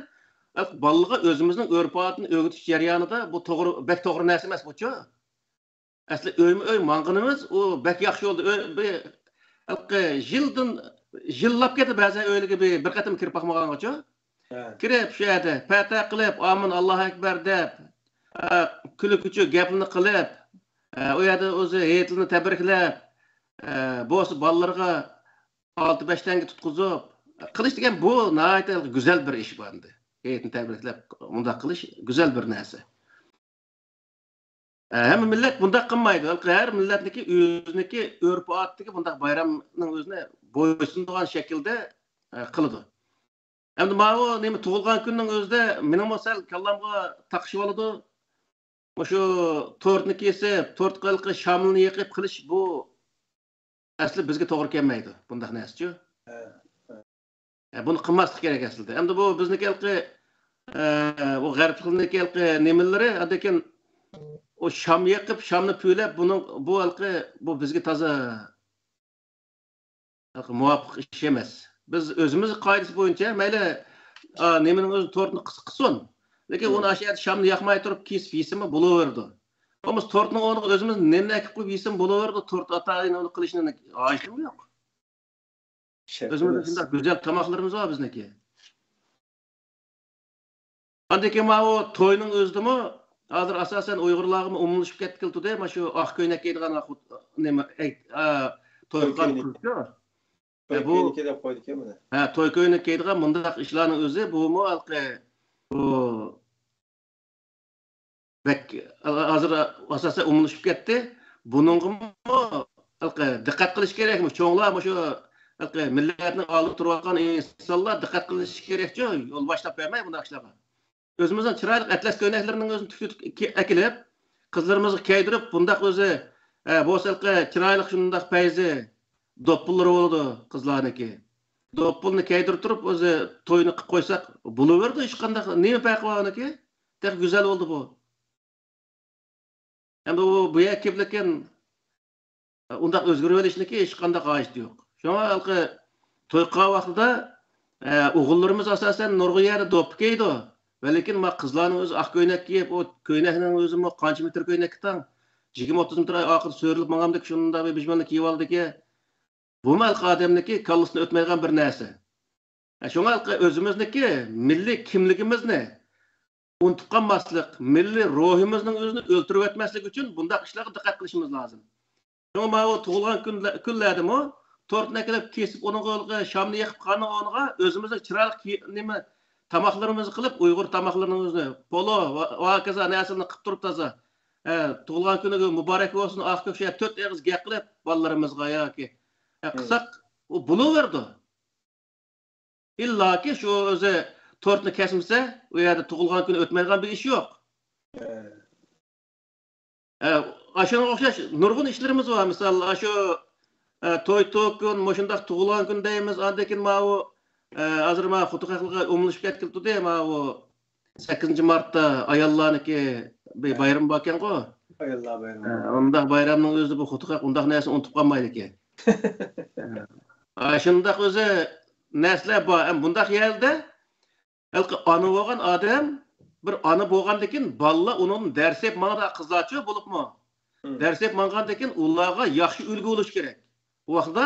ھېلىقى بالىلارغا ئۆزىمىزنىڭ ئۆرپ-ئادىتىنى ئۆگىتىش جەريانىدا بۇ توغرا، بەك توغرا نەرسە ئەمەس بۇچۇ. ئەسلى ئۆيمۇ ئۆي ماڭغىنىمىز، ئۇ بەك ياخشى بولدى. ئۆي، بىر، ھېلىقى يىلدىن، يىللاپ كەتتى بەزەن ئۆيلىرىگە بىر، بىر قېتىم كىرىپ باقمىغانغىچۇ. ھە. كىرىپ شۇ يەردە پەتە قىلىپ، ئامىن، ئاللاھۇ ئەكبەر دەپ، ئە، كۈلكە-كۈچۈك گەپلىرىنى قىلىپ، ئە، ئۇ يەردە ئۆزى ھېيتلىرىنى تەبرىكلەپ، ئە، بولسا بالىلىرىغا ئالتە بەش تەڭگە تۇتقۇزۇپ قىلىش دېگەن بۇ ناھايىتى گۈزەل بىر ئىش بۇ ئەمدى. ھېيتنى تەبرىكلەپ مۇنداق قىلىش گۈزەل بىر نەرسە. ئە، ھەممە مىللەت بۇنداق قىلمايدۇ. ھەر مىللەتنىڭكى ئۆزىنىڭكى ئۆرپ-ئادىتىگە بۇنداق بايرامنىڭ ئۆزىنى بويسۇنىدىغان شەكىلدە، ئە، قىلىدۇ. ئەمدى ماۋۇ نېمە، تۇغۇلغان كۈننىڭ ئۆزىدە مېنىڭمۇ سەل كاللامغا تاقىشىۋالىدۇ. مۇشۇ تورتنى كېسىپ، تورتقا ھېلىقى شامىلىنى يېقىپ قىلىش، بۇ ئەسلى بىزگە توغرا كەلمەيدۇ، بۇنداق نەرسىچۇ. ھە، ھە. ھە، بۇنى قىلماسلىق كېرەك ئەسلىدە. ئەمدى بۇ بىزنىڭكى ھېلىقى، ئە، بۇ غەربلىكنىڭكى ھېلىقى نېمىلىرى، لېكىن ئۇ شام يېقىپ، شامنى پۈۋلەپ، بۇنىڭ، بۇ ھېلىقى، بۇ بىزگە تازا مۇۋاپىق ئىش ئەمەس. بىز ئۆزىمىز قائىدىسى بويىچە مەيلى، ئا، نېمىنىڭ ئۆزى تورتنى قىس-، قىسسۇن. لېكىن ئۇنى ئاشۇ يەردە شامنى ياقماي تۇرۇپ كېسىپ يېسىمۇ بولۇۋېرىدۇ. بولمىسا تورتنىڭ ئورنىغا ئۆزىمىز نېنىنى ئەكىپ قويۇپ يېسىمۇ بولۇۋېرىدۇ. تورت ئاتايىنى ئۇنى قىلىشنىڭ ھاجىتىمۇ يوق. ئۆزىمىزنىڭ شۇنداق گۈزەل تاماقلىرىمىز بار بىزنىڭكى. ئاندىن كېيىن ماۋۇ توينىڭ ئۆزىدىمۇ ھازىر ئاساسەن ئۇيغۇرلارغىمۇ ئومۇملىشىپ كەتكىلى تۇردى. مانا شۇ ئاق كۆينەك كىيىدىغان، نېمە، ئەي، ئا، توي توي قىلغان كۆينىكى. قىزچۇ. توي ھە، بۇ، كۆينىكى دەپ قويدىكەن بۇنى. ھە، توي كۆينىكى كىيىدىغان مۇنداق ئىشلارنىڭ ئۆزى، بۇمۇ ھېلىقى، بۇ بەك ھازىر ئاساسەن ئومۇملىشىپ كەتتى. بۇنىڭغىمۇ ھېلىقى دىققەت قىلىش كېرەك. چوڭلار، مۇشۇ ھېلىقى مىللەتنىڭ ئالدىدا تۇرۇۋاتقان ئىنسانلار دىققەت قىلىشى كېرەكچۇ، يول باشلاپ بەرمەي بۇنداق ئىشلارغا. ئۆزىمىزنىڭ چىرايلىق ئەتلەس كۆينەكلىرىنىڭ ئۆزىنى تىك-، تىك-، كى-، ئەكېلىپ، قىزلىرىمىزغا كىيدۈرۈپ، بۇنداق ئۆزى، ئە، بولسا ھېلىقى چىرايلىق شۇنداق پەيزى، دوپپىلىرى بولىدۇ قىزلارنىڭكى. دوپپىلىنى كىيدۈرۈپ تۇرۇپ، ئۆزى توينى قىلىپ قويساق بولۇۋېرىدۇ، ھېچقانداق نېمە پەرقى بار ئۇنىڭكى؟ تېخى گۈزەل بولدى بۇ. ئەمدى ئۇ بۇ يەرگە كېلىپلىكىن ئۇنداق ئۆزگىرىۋېلىشنىكى ھېچقانداق ھاجىتى يوق. شۇڭا ھېلىقى توي قىلغان ۋاقتىدا، ئە، ئوغۇللىرىمىز ئاساسەن نۇرغۇن يەردە دوپپا كىيىدۇ. ۋەلىكىن ما قىزلارنىڭ ئۆزى ئاق كۆينەك كىيىپ، ئۇ كۆينەكنىڭ ئۆزىمۇ قانچە مېتىر كۆينەككە تەڭ؟ يىگىرمە ئوتتۇز مېتىر ئاخىرىدا سۆرىلىپ ماڭغاندەك شۇنداق بىر بىژماننى كىيىۋالىدىكەن. بۇمۇ ھېلىقى ئادەمنىڭكى كاللىسىدىن ئۆتمەيدىغان بىر نەرسە. شۇڭا ھېلىقى ئۆزىمىزنىڭكى مىللىي كىملىكىمىزنى ئۇنتۇپ قالماسلىق، مىللىي روھىمىزنىڭ ئۆزىنى ئۆلتۈرۈۋەتمەسلىك ئۈچۈن بۇنداق ئىشلارغا دىققەت قىلىشىمىز لازىم. شۇڭا ماۋۇ تۇغۇلغان كۈنلە-، كۈنلەردىمۇ تورتنى ئەكېلىپ كېسىپ، ئۇنىڭغا شامنى يېقىپ، قاننىڭ ئورنىغا ئۆزىمىزنىڭ چىرايلىق كىي-، نېمە، تاماقلىرىمىزنى قىلىپ، ئۇيغۇر تاماقلىرىنىڭ ئۆزىنى، پولۇ ۋە، ۋە ھاكازا نەرسىلەرنى قىلىپ تۇرۇپ تازا، ئە، تۇغۇلغان كۈنىگە مۇبارەك بولسۇن، ئاق كۆك شۇ يەردە تۆت ئېغىز گەپ قىلىپ، بالىلىرىمىزغا ياكى، ئە، قىلساق، ئۇ بولۇۋېرىدۇ. ئىللاكى شۇ ئۆزى تورتنى كەسمىسە، ئۇ يەردە تۇغۇلغان كۈنى ئۆتمەيدىغان بىر ئىش يوق. ئە، ئاشۇنىڭغا ئوخشاش نۇرغۇن ئىشلىرىمىز بار. مىسال، ئاشۇ، ئە، توي توكۇن، مۇشۇنداق تۇغۇلغان كۈن دەيمىز. ئاندىن كېيىن ماۋۇ، ئە، ھازىر ماۋۇ خوتۇن خەقلىرىگە ئومۇملىشىپ كەتكىلى تۇردى. ماۋۇ سەككىزىنچى مارتتا ئاياللارنىڭكى بىر بايرىمى باركەنغۇ. ئاياللار بايرىمى. ئە، ئۇنداق بايرامنىڭ ئۆزىدە بۇ خوتۇن خەق ئۇنداق نەرسىنى ئۇنتۇپ قالمايدىكەن. ئاشۇنداق ئۆزى نەرسىلەر بار. ئەمما بۇنداق يەردە ھېلىقى ئانا بولغان ئادەم، بىر ئانا بولغاندىن كېيىن بالىلار ئۇنىڭدىن دەرس ئېلىپ ماڭىدۇ، قىزلارچۇ بولۇپمۇ. دەرس ئېلىپ ماڭغاندىن كېيىن ئۇلارغا ياخشى ئۈلگە بولۇش كېرەك. ئۇ ۋاقىتتا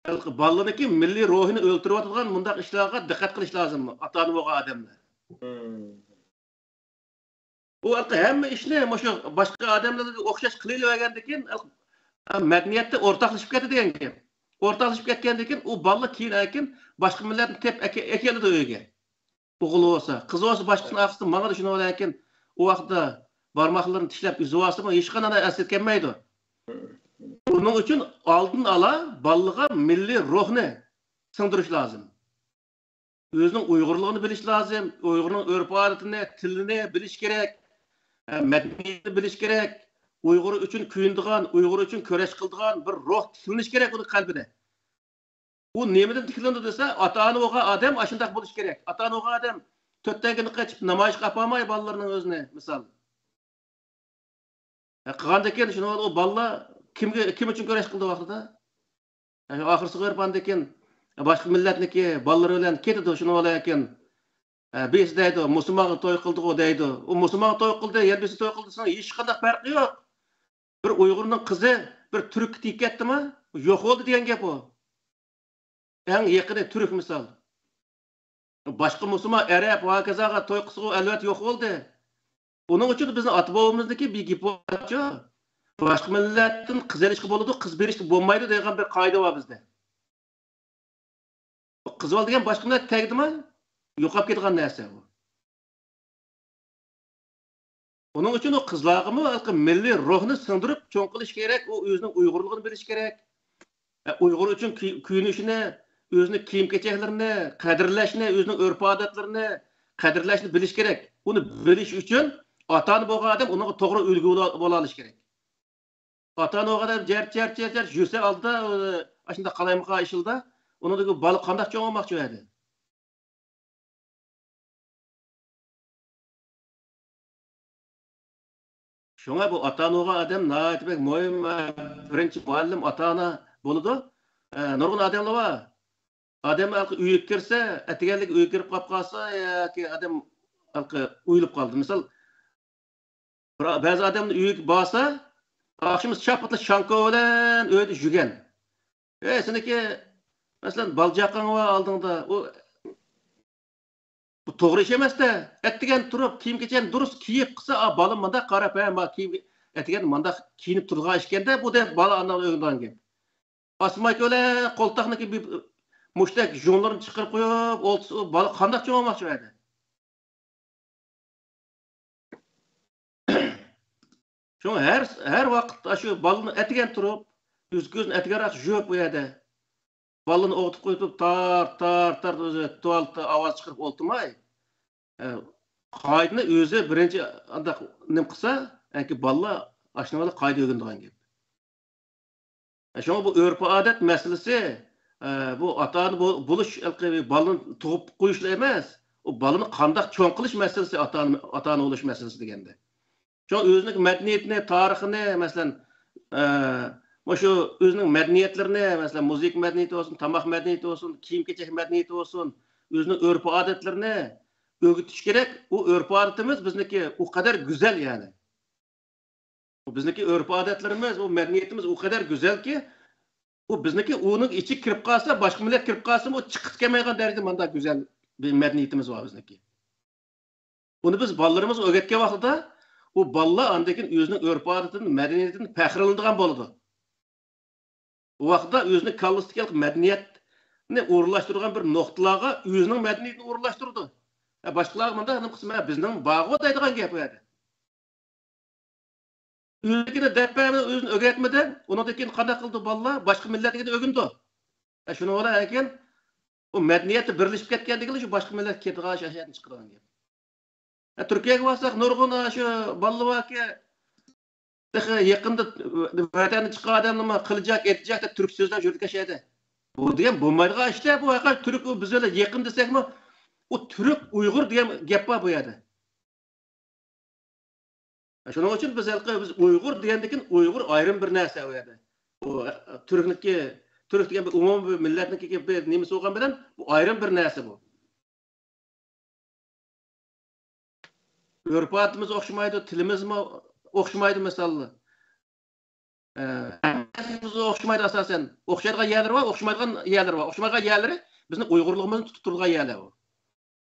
ھېلىقى بالىلىرىنىڭكى مىللىي روھىنى ئۆلتۈرۈۋاتىدىغان مۇنداق ئىشلارغا دىققەت قىلىش لازىم، ئاتا-ئانا بولغان ئادەملەر. ئۇ ھەرقايسى ھەممە ئىشنى مۇشۇ باشقا ئادەملەرگە ئوخشاش قىلىۋەرگەندىن كېيىن، مەدەنىيەتتە ئورتاقلىشىپ كەتتى دېگەن گەپ. ئورتاقلىشىپ كەتكەندىن كېيىن، ئۇ بالىلار كېيىن ئەركىن باشقا مىللەتنى تېپىپ ئەكە-، ئەكېلىدۇ ئۆيگە. ئوغۇل بولسا، قىز بولسا باشقىسىنىڭ ئارقىسىدىن ماڭىدۇ، شۇنىڭ بىلەن كېيىن ئۇ ۋاقىتتا بارماقلىرىنى تىشلاپ ئۈزۈۋالسىمۇ، ھېچقانداق ئەسلىگە كەلمەيدۇ. ئۇنىڭ ئۈچۈن ئالدىن ئالا بالىلىرىغا مىللىي روھنى سىڭدۈرۈش لازىم. ئۆزىنىڭ ئۇيغۇرلۇقىنى بىلىش لازىم، ئۇيغۇرنىڭ ئۆرپ-ئادىتىنى، تىلىنى بىلىش كېرەك، ئە، مەدەنىيىتىنى بىلىش كېرەك، ئۇيغۇر ئۈچۈن كۆيۈنىدىغان، ئۇيغۇر ئۈچۈن كۈرەش قىلىدىغان بىر روھ تىكلىنىشى كېرەك ئۇنىڭ قەلبىدە. ئۇ نېمىدىن تىكلىنىدۇ دېسە، ئاتا-ئانا بولغان ئادەم ئاشۇنداق بولۇشى كېرەك. ئاتا-ئانا بولغان ئادەم تۆت تەڭگىنى قېچىپ نامايىشقا ئاپارماي بالىلىرىنىڭ ئۆزىنى، مىسال. ھە، قىلغاندىن كېيىن شۇنىڭ ئۇ بالىلار كىمگە، كىم ئۈچۈن كۈرەش قىلدى ۋاقتىدا؟ ھە، شۇ ئاخىرسىغا بېرىپ ئاندىن كېيىن باشقا مىللەتنىڭكى بالىلىرى بىلەن كېتىدۇ، شۇنىڭ بىلەن كېيىن، ھە، بىرسى دەيدۇ، مۇسۇلمانغا توي قىلدىغۇ دەيدۇ. ئۇ مۇسۇلمانغا توي قىلدى، يەنە بىرسى توي قىلدى، ساڭا ھېچقانداق پەرقى يوق. بىر ئۇيغۇرنىڭ قىزى بىر تۈرككە تېگىپ كەتتىمۇ، يوق بولدى دېگەن گەپ ئۇ. ئەڭ يېقىنى تۈرك مىسال. باشقا مۇسۇلمان، ئەرەب ۋە ھاكازاغا توي قىلسىغۇ ئەلۋەتتە يوق بولدى. ئۇنىڭ ئۈچۈن بىزنىڭ ئاتا-بوۋىمىزنىڭكى بىر گېپى بارچۇ، باشقا مىللەتتىن قىز ئېلىشقا بولىدۇ، قىز بېرىشكە بولمايدۇ دەيدىغان بىر قائىدە بار بىزدە. قىز بالا دېگەن باشقا مىللەتكە تەگدىمۇ، يوقاپ كېتىدىغان نەرسە ئۇ. ئۇنىڭ ئۈچۈن ئۇ قىزلارغىمۇ ھېلىقى مىللىي روھنى سىڭدۈرۈپ چوڭ قىلىش كېرەك، ئۇ ئۆزىنىڭ ئۇيغۇرلۇقىنى بىلىش كېرەك. ئە، ئۇيغۇر ئۈچۈن كۆ-، كۆيۈنۈشىنى، ئۆزىنىڭ كىيىم-كېچەكلىرىنى قەدىرلەشنى، ئۆزىنىڭ ئۆرپ-ئادەتلىرىنى قەدىرلەشنى بىلىشى كېرەك. ئۇنى بىلىش ئۈچۈن ئاتا-ئانا بولغان ئادەم ئۇنىڭغا توغرا ئۈلگە بولا-، بولالىشى كېرەك. ئاتا-ئانا بولغان ئادەم جەرت، جەرت، جەرت، جەرت يۈرسە ئالدىدا، ئاشۇنداق قالايمىقان ئىشلىرىدا، ئۇنىڭدىكى بالا قانداق چوڭ بولماقچى ئۇ يەردە؟ شۇڭا بۇ ئاتا-ئانا بولغان ئادەم ناھايىتى بەك مۇھىم، بىرىنچى مۇئەللىم ئاتا-ئانا بولىدۇ. ئە، نۇرغۇن ئادەملەر بار. ئادەم ھېلىقى ئۆيگە كىرسە، ئەتىگەنلىك ئۆيگە كىرىپ قاپ قالسا ياكى ئادەم ھېلىقى ئويۇلۇپ قالدى. مىسال، بىر، بەزى ئادەمنىڭ ئۆيىگە بارسا، ئاخشىمى شاپپىتلا شاڭكو بىلەن ئۆيدە يۈگەن. ئەي، سېنىڭكى، مەسىلەن، بالىجاقىڭ بار ئالدىڭدا، ئۇ، بۇ توغرا ئىش ئەمەس-دە. ئەتىگەن تۇرۇپ، كىيىم-كېچەكنى دۇرۇس كىيىپ قىلسا، ئا، بالام مانداق قاراپ، ھە، ما كىيىم، ئەتىگەن مانداق كىيىنىپ تۇرىدىغان ئىكەن-دە، بۇ دەپ بالا ئانداق ئۆگىنىدىغان گەپ. ئاسما كۆلە قولتاقنىكى بىر مۇشتەك ژۇڭلىرىنى چىقىرىپ قويۇپ ئولتۇرسا، ئۇ بالا قانداق چوڭ بولماقچى ئۇ يەردە؟ شۇڭا ھەر، ھەر ۋاقىت ئاشۇ بالىنى ئەتىگەن تۇرۇپ، يۈز-كۆزىنى ئەتىگەنراق يۇيۇپ ئۇ يەردە. بالىنى ئويغىتىپ قويۇپ، تارت، تارت، تارت، ئۆزى تۇۋالىتى ئاۋاز چىقىرىپ ئولتۇرماي، ئە، قائىدىنى ئۆزى بىرىنچى ئانداق نېمە قىلسا، ئەنكى بالىلار ئاشۇنىڭ بىلەن قائىدە ئۆگىنىدىغان گەپ. شۇڭا بۇ ئۆرپ-ئادەت مەسىلىسى، ئە، بۇ ئاتا-ئانا بو-، بولۇش، ھېلىقى بالىنى تۇغۇپ قويۇشلا ئەمەس، ئۇ بالىنى قانداق چوڭ قىلىش مەسىلىسى، ئاتا-ئانا، ئاتا-ئانا بولۇش مەسىلىسى دېگەندە. شۇڭا ئۆزىنىڭ مەدەنىيىتىنى، تارىخىنى، مەسىلەن، ئە، مۇشۇ ئۆزىنىڭ مەدەنىيەتلىرىنى، مەسىلەن، مۇزىكا مەدەنىيىتى بولسۇن، تاماق مەدەنىيىتى بولسۇن، كىيىم-كېچەك مەدەنىيىتى بولسۇن، ئۆزىنىڭ ئۆرپ-ئادەتلىرىنى ئۆگىتىش كېرەك. ئۇ ئۆرپ-ئادىتىمىز بىزنىڭكى ئۇ قەدەر گۈزەل، يەنى. بىزنىڭكى ئۆرپ-ئادەتلىرىمىز، ئۇ مەدەنىيىتىمىز ئۇ قەدەر گۈزەلكى، ئۇ بىزنىڭكى ئۇنىڭ ئىچىگە كىرىپ قالسا، باشقا مىللەت كىرىپ قالسىمۇ، چىققۇسى كەلمەيدىغان دەرىجىدە مانداق گۈزەل بىر مەدەنىيىتىمىز بار بىزنىڭكى. ئۇنى بىز بالىلىرىمىزغا ئۆگەتكەن ۋاقتىدا، ئۇ بالىلار ئاندىن كېيىن ئۆزىنىڭ ئۆرپ-ئادىتىدىن، مەدەنىيىتىدىن پەخىرلىنىدىغان بولىدۇ. ئۇ ۋاقىتتا ئۆزىنىڭ كاللىسىدىكى مەدەنىيەتنى ئورۇنلاشتۇرىدىغان بىر نۇقتىلارغا ئۆزىنىڭ مەدەنىيىتىنى ئورۇنلاشتۇرىدۇ. ھە، باشقىلارغا مۇنداق نېمە قىلسا، مە، بىزنىڭ بارغۇ دەيدىغان گەپ ئۇ يەردە. ئۆزىنىڭكىنى دەپ بەرمىدى، ئۆزىنى ئۆگەتمىدى. ئۇنىڭدىن كېيىن قانداق قىلىدۇ بالىلار؟ باشقا مىللەتنىڭكىنى ئۆگىنىدۇ. ھە، شۇنىڭ بىلەن كېيىن ئۇ مەدەنىيەتتە بىرلىشىپ كەتكەندىن كېيىن شۇ باشقا مىللەتكە كېتىدىغان، شۇ يەردىن چىقىدىغان گەپ. ھە، تۈركىيەگە بارساق، نۇرغۇن شۇ بالىلار باركى، تېخى يېقىندا ۋەتەندىن چىققان ئادەملەرمۇ قىلجاك، ئېتىجاك دەپ تۈركچە سۆزلەپ يۈرىدىكەن شۇ يەردە. بۇ دېگەن بولمايدىغان ئىشلار بۇ. ھەقىقەت تۈرك ئۇ بىز بىلەن يېقىن دېسەكمۇ، ئۇ تۈرك ئۇيغۇر دېگەن گەپ بار بۇ يەردە. شۇنىڭ ئۈچۈن بىز ھېلىقى بىز ئۇيغۇر دېگەندىكىن ئۇيغۇر ئايرىم بىر نەرسە ئۇ يەردە. ئۇ تۈركنىڭكى، تۈرك دېگەن بىر ئومۇمىي بىر مىللەتنىڭكى بىر نېمىسى بولغان بىلەن بۇ ئايرىم بىر نەرسە بۇ. ئۆرپ-ئادىتىمىز ئوخشىمايدۇ، تىلىمىزمۇ ئوخشىمايدۇ مىسالى. ئە، ھەممىمىز ئوخشىمايدۇ ئاساسەن. ئوخشايدىغان يەرلىرى بار، ئوخشىمايدىغان يەرلىرى بار. ئوخشىمايدىغان يەرلىرى بىزنىڭ ئۇيغۇرلۇقىمىزنى تۇتۇپ تۇرىدىغان يەرلەر بۇ.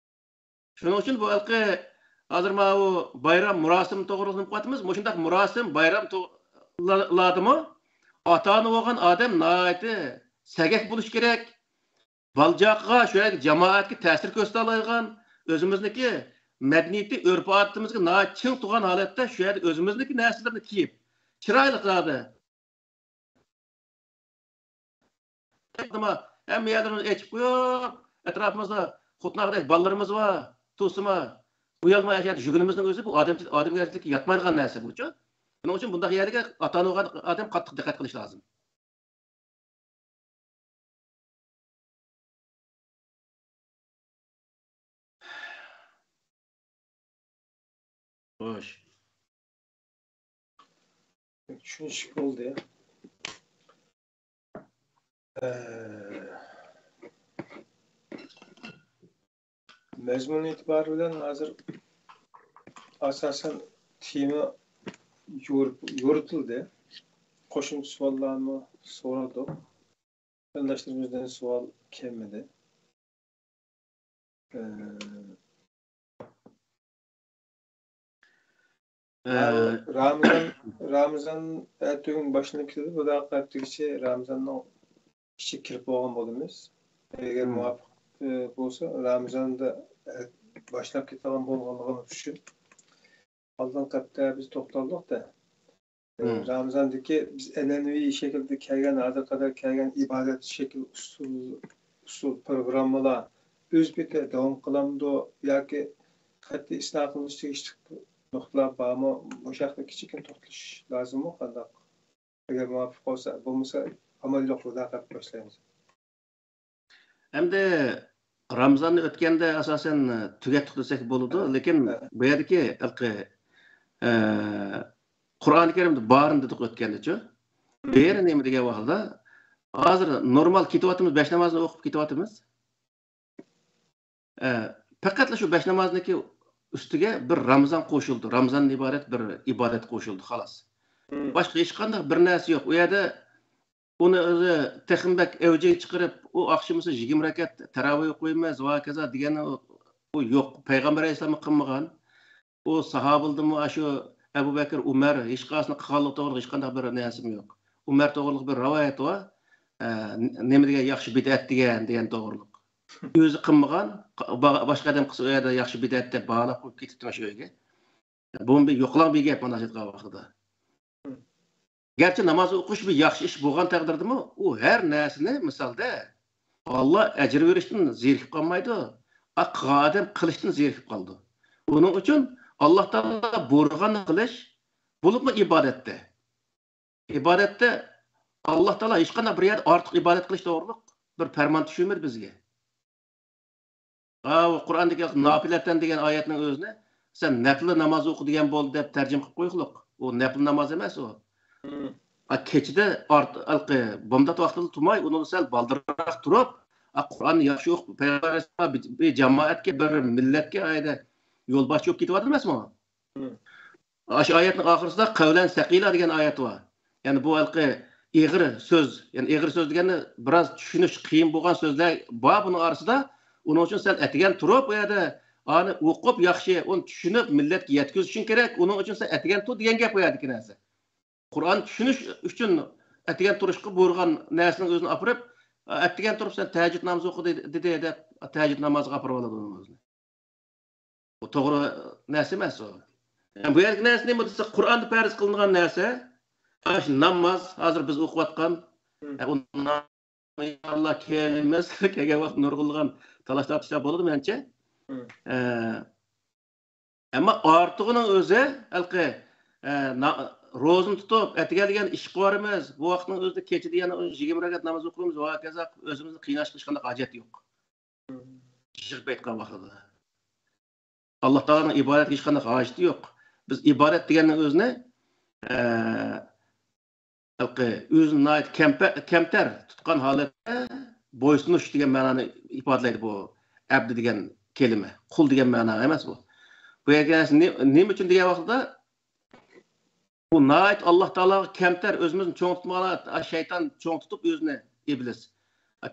شۇنىڭ ئۈچۈن بۇ ھېلىقى ھازىر ماۋۇ بايرام، مۇراسىم توغرىلىق نېمە قىلىۋاتىمىز. مۇشۇنداق مۇراسىم، بايرام تو-، لا-، لاردىمۇ ئاتا-ئانا بولغان ئادەم ناھايىتى سەگەك بولۇشى كېرەك. بالىجاقىغا، شۇ يەردىكى جامائەتكە تەسىر كۆرسىتەلەيدىغان، ئۆزىمىزنىڭكى مەدەنىيىتى، ئۆرپ-ئادىتىمىزگە ناھايىتى چىڭ تۇغان ھالەتتە شۇ يەردە ئۆزىمىزنىڭكى نەرسىلىرىنى كىيىپ، چىرايلىق زادى. ھەممە يەرلىرىمىزنى ئېچىپ قويۇپ، ئەتراپىمىزدا خوتۇن-ئاغىنەك بالىلىرىمىز بار، تۇرسىمۇ، ئۇيالماي ئاشۇ يەردە يۈرگىنىمىزنىڭ ئۆزى بۇ ئادەم-، ئادەمگەرچىلىككە ياتمايدىغان نەرسە بۇچۇ. شۇنىڭ ئۈچۈن بۇنداق يەرلەرگە ئاتا-ئانا بولغان ئادەم قاتتىق دىققەت قىلىشى لازىم. خوش. چۈشىنىشلىك بولدى. ئە، مەزمۇن ئېتىبارى بىلەن ھازىر ئاساسەن تېما يورۇپ-، يورۇتۇلدى. قوشۇمچە سوئاللارمۇ سورىدۇق. قېرىنداشلىرىمىزدىن سوئال كەلمىدى. ئە، ئە، رامىزان، رامىزان ئەتىگۈن باشلىنىپ كېتىدۇ. بۇ دەقىقە ئەتىگىچە رامىزاننىڭ ئىچىگە كىرىپ بولغان بولىمىز. ئەگەر مۇۋاپىق، ئە، بولسا، رامىزاندا، ئە، باشلاپ كېتىدىغان بولغانلىقىمىز ئۈچۈن ئالدىنقى ھەپتە بىز توختالدۇق-دە. ئە، رامىزاندىكى بىز ئەنئەنىۋى شەكىلدە كەلگەن، ھازىرغا قەدەر كەلگەن ئىبادەت شەكىل ئۇسۇل، ئۇسۇل، پروگراممىلار ئۆز پېتى داۋام قىلامدۇ ياكى قەتئىي ئىسلاھ قىلىنىشى تېگىشلىك نۇقتىلار بارمۇ؟ مۇشۇ ھەقتە كىچىككىنە توختىلىش لازىممۇ قانداق؟ ئەگەر مۇۋاپىق بولسا، بولمىسا ئامال يوق، مۇلاقات باشلايمىز. ئەمدى رامزاننى ئۆتكەندە ئاساسەن تۈگەتتۇق دېسەك بولىدۇ، ھە، لېكىن ھە. بۇ يەردىكى ھېلىقى، ئە، قۇرئانى كەرىمدە بارىنى دېدۇق ئۆتكەندىچۇ. بۇ يەردە نېمە دېگەن ۋاقىتتا، ھازىر نورمال كېتىۋاتىمىز، بەش نامازنى ئوقۇپ كېتىۋاتىمىز. ئە، پەقەتلا شۇ بەش نامازنىڭكى ئۈستىگە بىر رامزان قوشۇلدى. رامزاندىن ئىبارەت بىر ئىبادەت قوشۇلدى، خالاس. باشقا ھېچقانداق بىر نەرسە يوق. ئۇ يەردە ئۇنى ئۆزى تېخىمۇ بەك ئەۋجىگە چىقىرىپ، ئۇ ئاخشىمىسى يىگىرمە رەكەت تەراۋىھ ئوقۇيمىز ۋە ھاكازا دېگەن ئۇ، ئۇ يوق. پەيغەمبەر ئەلەيھىسسالاممۇ قىلمىغان. ئۇ ساھابىلىدىمۇ ئاشۇ ئەبۇ بەكرى، ئۇمەر ھېچقايسىنىڭ قىلغانلىقى توغرىلىق ھېچقانداق بىر نەرسىمۇ يوق. ئۇمەر توغرىلىق بىر رىۋايەت بار. ئە، نېمە دېگەن ياخشى بىدئەت دېگەن، دېگەن توغرىلىق. ئۆزى قىلمىغان، با-، باشقا ئادەم قىلسا ئۇ يەردە ياخشى بىدئەت دەپ باھالاپ قويۇپ كېتىپتۇ شۇ يەرگە. بۇمۇ بىر يوقىلاڭ بىر گەپ مانا شۇ ۋاقىتتا. گەرچە ناماز ئوقۇش بىر ياخشى ئىش بولغان تەقدىردىمۇ، ئۇ ھەر نەرسىنى، مىسالدا، ئاللا ئەجىر بېرىشتىن زېرىكىپ قالمايدۇ، ئا، قىلغان ئادەم قىلىشتىن زېرىكىپ قالىدۇ. ئۇنىڭ ئۈچۈن ئاللا تائالا بۇيرۇغاننى قىلىش، بولۇپمۇ ئىبادەتتە. ئىبادەتتە ئاللا تائالا ھېچقانداق بىر يەردە ئارتۇق ئىبادەت قىلىش توغرۇلۇق بىر پەرمان چۈشۈرمىدى بىزگە. ھا، ئۇ قۇرئاندىكى نافىلەتەن دېگەن ئايەتنىڭ ئۆزىنى سەن نەپلە ناماز ئوقۇ دېگەن بولدى دەپ تەرجىمە قىلىپ قويغۇلۇق. ئۇ نەپلە ناماز ئەمەس ئۇ. ھا، كېچىدە ئارت-، ھېلىقى بامدات ۋاقتىدا تۇرماي، ئۇنىڭ سەل بالدۇرراق تۇرۇپ، ھا، قۇرئاننى ياخشى ئوقۇپ، پەيغەمبەر ئەلەيھىسسالام بىر، بىر جامائەتكە، بىر مىللەتكە ئايدا يولباشچى بولۇپ كېتىۋاتىدۇ ئەمەسمۇ؟ ئاشۇ ئايەتنىڭ ئاخىرىسىدا قەۋلەن سەقىلا دېگەن ئايەت بار. يەنى بۇ ھېلىقى ئېغىر سۆز، يەنى ئېغىر سۆز دېگەندە بىراز چۈشىنىش قىيىن بولغان سۆزلەر بار بۇنىڭ ئارىسىدا. ئۇنىڭ ئۈچۈن سەن ئەتىگەن تۇرۇپ، بۇ يەردە ئانى ئوقۇپ ياخشى، ئۇنى چۈشىنىپ، مىللەتكە يەتكۈزۈشۈڭ كېرەك. ئۇنىڭ ئۈچۈن سەن ئەتىگەن تۇر دېگەن گەپ بۇ يەردىكى نەرسە. قۇرئان چۈشىنىش ئۈچۈن ئەتىگەن تۇرۇشقا بۇيرۇغان نەرسىنىڭ ئۆزىنى ئاپىرىپ، ئەتىگەن تۇرۇپ سەن تەھەججۇد نامىزى ئوقۇ دېدى، دېدى دەپ تەھەججۇد نامازىغا ئاپىرىۋالىدۇ ئۇنىڭ ئۆزىنى. بۇ توغرا نەرسە ئەمەس ئۇ. بۇ يەردىكى نەرسە نېمە دېسە، قۇرئاندا پەرز قىلىنغان نەرسە، ئاشۇ ناماز، ھازىر بىز ئوقۇۋاتقان، ئە، ئۇ نام-، يا ئاللا، كېلىمىز، كەلگەن ۋاقىت نۇرغۇنلىغان تالاش-تارتىشلار بولىدۇ مەنچە. ئە، ئەمما ئارتۇقىنىڭ ئۆزى، ھېلىقى، ئە، نا-، روزىنى تۇتۇپ، ئەتىگەنلىگەن ئىشقا بارىمىز، بۇ ۋاقىتنىڭ ئۆزىدە كېچىدە يەنە يىگىرمە رەكەت ناماز ئوقۇيمىز، ۋە ھاكازا، ئۆزىمىزنى قىيناشقا ھېچقانداق ھاجەت يوق. ئىشقا كېتىۋاتقان ۋاقتىدا. ئاللا تائالانىڭ ئىبادەتكە ھېچقانداق ھاجىتى يوق. بىز ئىبادەت دېگەننىڭ ئۆزىنى، ئە، ھېلىقى ئۆزىنى ناھايىتى كەمپە-، كەمتەر تۇتقان ھالەتتە بويسۇنۇش دېگەن مەنانى ئىپادىلەيدۇ بۇ ئەبدى دېگەن كەلىمە. قۇل دېگەن مەنا ئەمەس بۇ. بۇ يەرگە نېمە، نېمە ئۈچۈن دېگەن ۋاقتىدا، بۇ ناھايىتى ئاللا تائالاغا كەمتەر، ئۆزىمىزنى چوڭ تۇتمىغان، شەيتان چوڭ تۇتۇپ ئۆزىنى، ئىبلىس.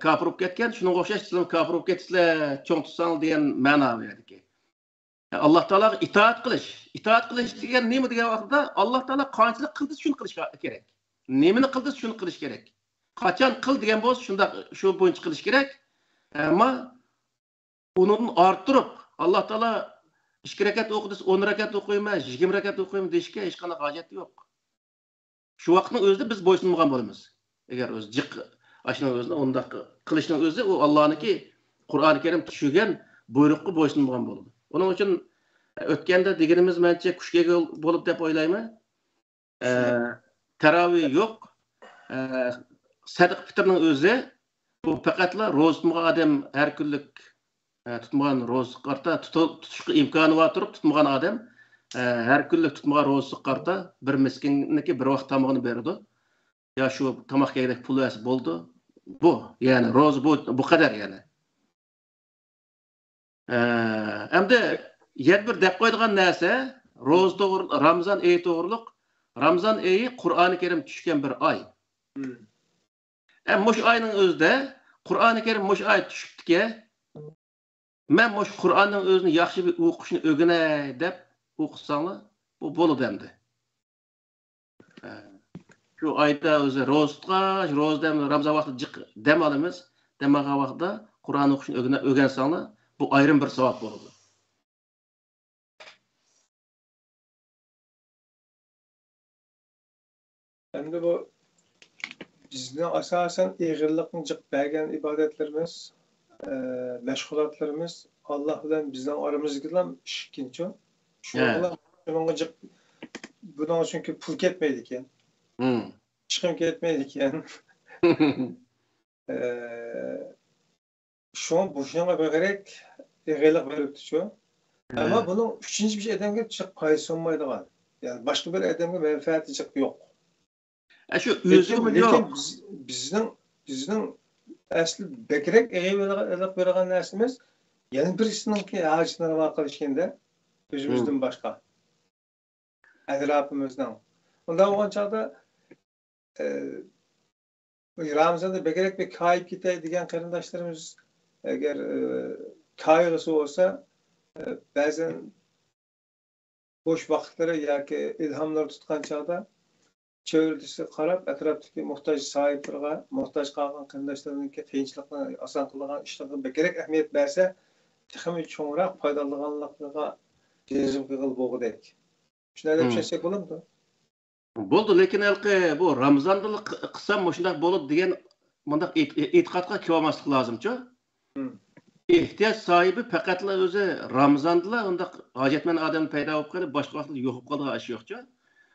كاپىر بولۇپ كەتكەن، شۇنىڭغا ئوخشاش سىلەرمۇ كاپىر بولۇپ كەتتىسىلەر، چوڭ تۇتساڭلار دېگەن مەنا بۇ يەردىكى. ئاللا تائالاغا ئىتائەت قىلىش. ئىتائەت قىلىش دېگەن نېمە دېگەن ۋاقتىدا، ئاللا تائالا قانچىلىك قىل دېسە، شۇنى قىلىش كېرەك. نېمىنى قىل دېسە، شۇنى قىلىش كېرەك. قاچان قىل دېگەن بولسا، شۇنداق، شۇ بويىچە قىلىش كېرەك. ئەمما ئۇنىڭدىن ئارتتۇرۇپ، ئاللا تائالا ئىككى رەكەت ئوقۇ دېسە، ئون رەكەت ئوقۇيمەن، يىگىرمە رەكەت ئوقۇيمەن دېيىشكە ھېچقانداق ھاجەت يوق. شۇ ۋاقىتنىڭ ئۆزىدە بىز بويسۇنمىغان بولىمىز. ئەگەر ئۆزى جىق، ئاشۇنىڭ ئۆزىنى ئۇنداق قىلىشنىڭ ئۆزى، ئۇ ئاللانىڭكى قۇرئانى كەرىم چۈشۈرگەن بۇيرۇققا بويسۇنمىغان بولىدۇ. ئۇنىڭ ئۈچۈن ئۆتكەندە دېگىنىمىز مەنچە كۈچكە ئىگە بولۇپ دەپ ئويلايمەن. ئە، تەراۋىھ يوق. ئە، سەدىقە پىتىرنىڭ ئۆزى، بۇ پەقەتلا روزا تۇتمىغان ئادەم ھەر كۈنلۈك، ئە، تۇتمىغان روزىسىغا قارىتا، تۇتۇ-، تۇتۇشقا ئىمكانى بار تۇرۇپ تۇتمىغان ئادەم، ئە، ھەر كۈنلۈك تۇتمىغان روزىسىغا قارىتا بىر مىسكىننىڭكى بىر ۋاق تامىقىنى بېرىدۇ. يا شۇ تاماق يەيدىغان پۇل بەرسە بولىدۇ. بۇ، يەنى روزا بۇ، بۇ قەدەر يەنى. ئە، ئەمدى يەنە بىر دەپ قويىدىغان نەرسە، روزا توغرا-، رامزان ئېيى توغرۇلۇق. رامزان ئېيى قۇرئانى كەرىم چۈشكەن بىر ئاي. ئە، مۇشۇ ئاينىڭ ئۆزىدە، قۇرئانى كەرىم مۇشۇ ئاي چۈشۈپتىكەن، مەن مۇشۇ قۇرئاننىڭ ئۆزىنى ياخشى بىر ئوقۇشنى ئۆگىنەي دەپ ئوقۇساڭلار، بۇ بولىدۇ ئەمدى. شۇ ئايدا ئۆزى روزا تۇتقاچ، روزا دەم، رامزان ۋاقتىدا جىق دەم ئالىمىز. دەم ئالغان ۋاقتىدا قۇرئان ئوقۇشنى ئۆگىنە-، ئۆگەنسەڭلار، بۇ ئايرىم بىر ساۋاب بولىدۇ. ئەمدى بۇ بىزنىڭ ئاساسەن ئېغىرلىقنى جىق بەرگەن ئىبادەتلىرىمىز ئە، مەشغۇلاتلىرىمىز ئاللا بىلەن بىزنىڭ ئارىمىزدىكىلا ئىشىككىنچۇ. ھە. شۇنىڭغا جىق، بۇنىڭ چۈنكى پۇل كەتمەيدىكەن. ھىم. چىقىم كەتمەيدىكەن. ئە، شۇڭا بۇ شۇنىڭغا بەكرەك ئېغىرلىق بېرىپتىچۇ. ھە. ئەمما بۇنىڭ ئۈچىنچى بىر ئادەمگە جىق پايدىسى بولمايدىغان، يەنى باشقا بىر ئادەمگە مەنپەئەتى جىق يوق. ئە، شۇ لېكىن، ئۆزىمۇ لېكىن يوق. بىز، بىزنىڭ، بىزنىڭ ئەسلى بەكرەك ئېغىرلىق بېرىدىغان نەرسىمىز يەنە بىرسىنىڭكى ھاجىتىنى راۋا قىلىشكەندە، ئۆزىمىزدىن ھىم. باشقا. ئەتراپىمىزنىڭ. ئۇنداق بولغان چاغدا، ئە، رامىزاندا بەكرەك بىر كايىپ كېتەي دېگەن قېرىنداشلىرىمىز ئەگەر، ئە، كايىغۇسى بولسا، ئە، بەزەن بوش ۋاقىتلىرى ياكى ئىلھاملىرى تۇتقان چاغدا چۆرىدىسىگە قاراپ، ئەتراپتىكى موھتاج ساھىبلىرىغا، موھتاج قالغان قېرىنداشلىرىنىڭكى قىيىنچىلىقنى ئاسان قىلىدىغان ئىشلارغا بەكرەك ئەھمىيەت بەرسە، تېخىمۇ چوڭراق پايدىلىنىدىغانلىقىغا جەزم قىلغىلى بولغۇدەك. شۇنداق دەپ مم. چۈشەنسەك بولامدۇ؟ بولدى، لېكىن ھېلىقى بۇ رامىزاندا ق-، قىلسام مۇشۇنداق بولىدۇ دېگەن مۇنداق ئېيت-، ئېيتىقادقا كېلىۋالماسلىق لازىمچۇ؟ مم. ئېھتىياج ساھىبى پەقەتلا ئۆزى رامىزاندىلا ئۇنداق ھاجەتمەن ئادەم پەيدا بولۇپ قېلىپ، باشقا ۋاقىتتا يوقاپ قالىدىغان ئىش يوقچۇ؟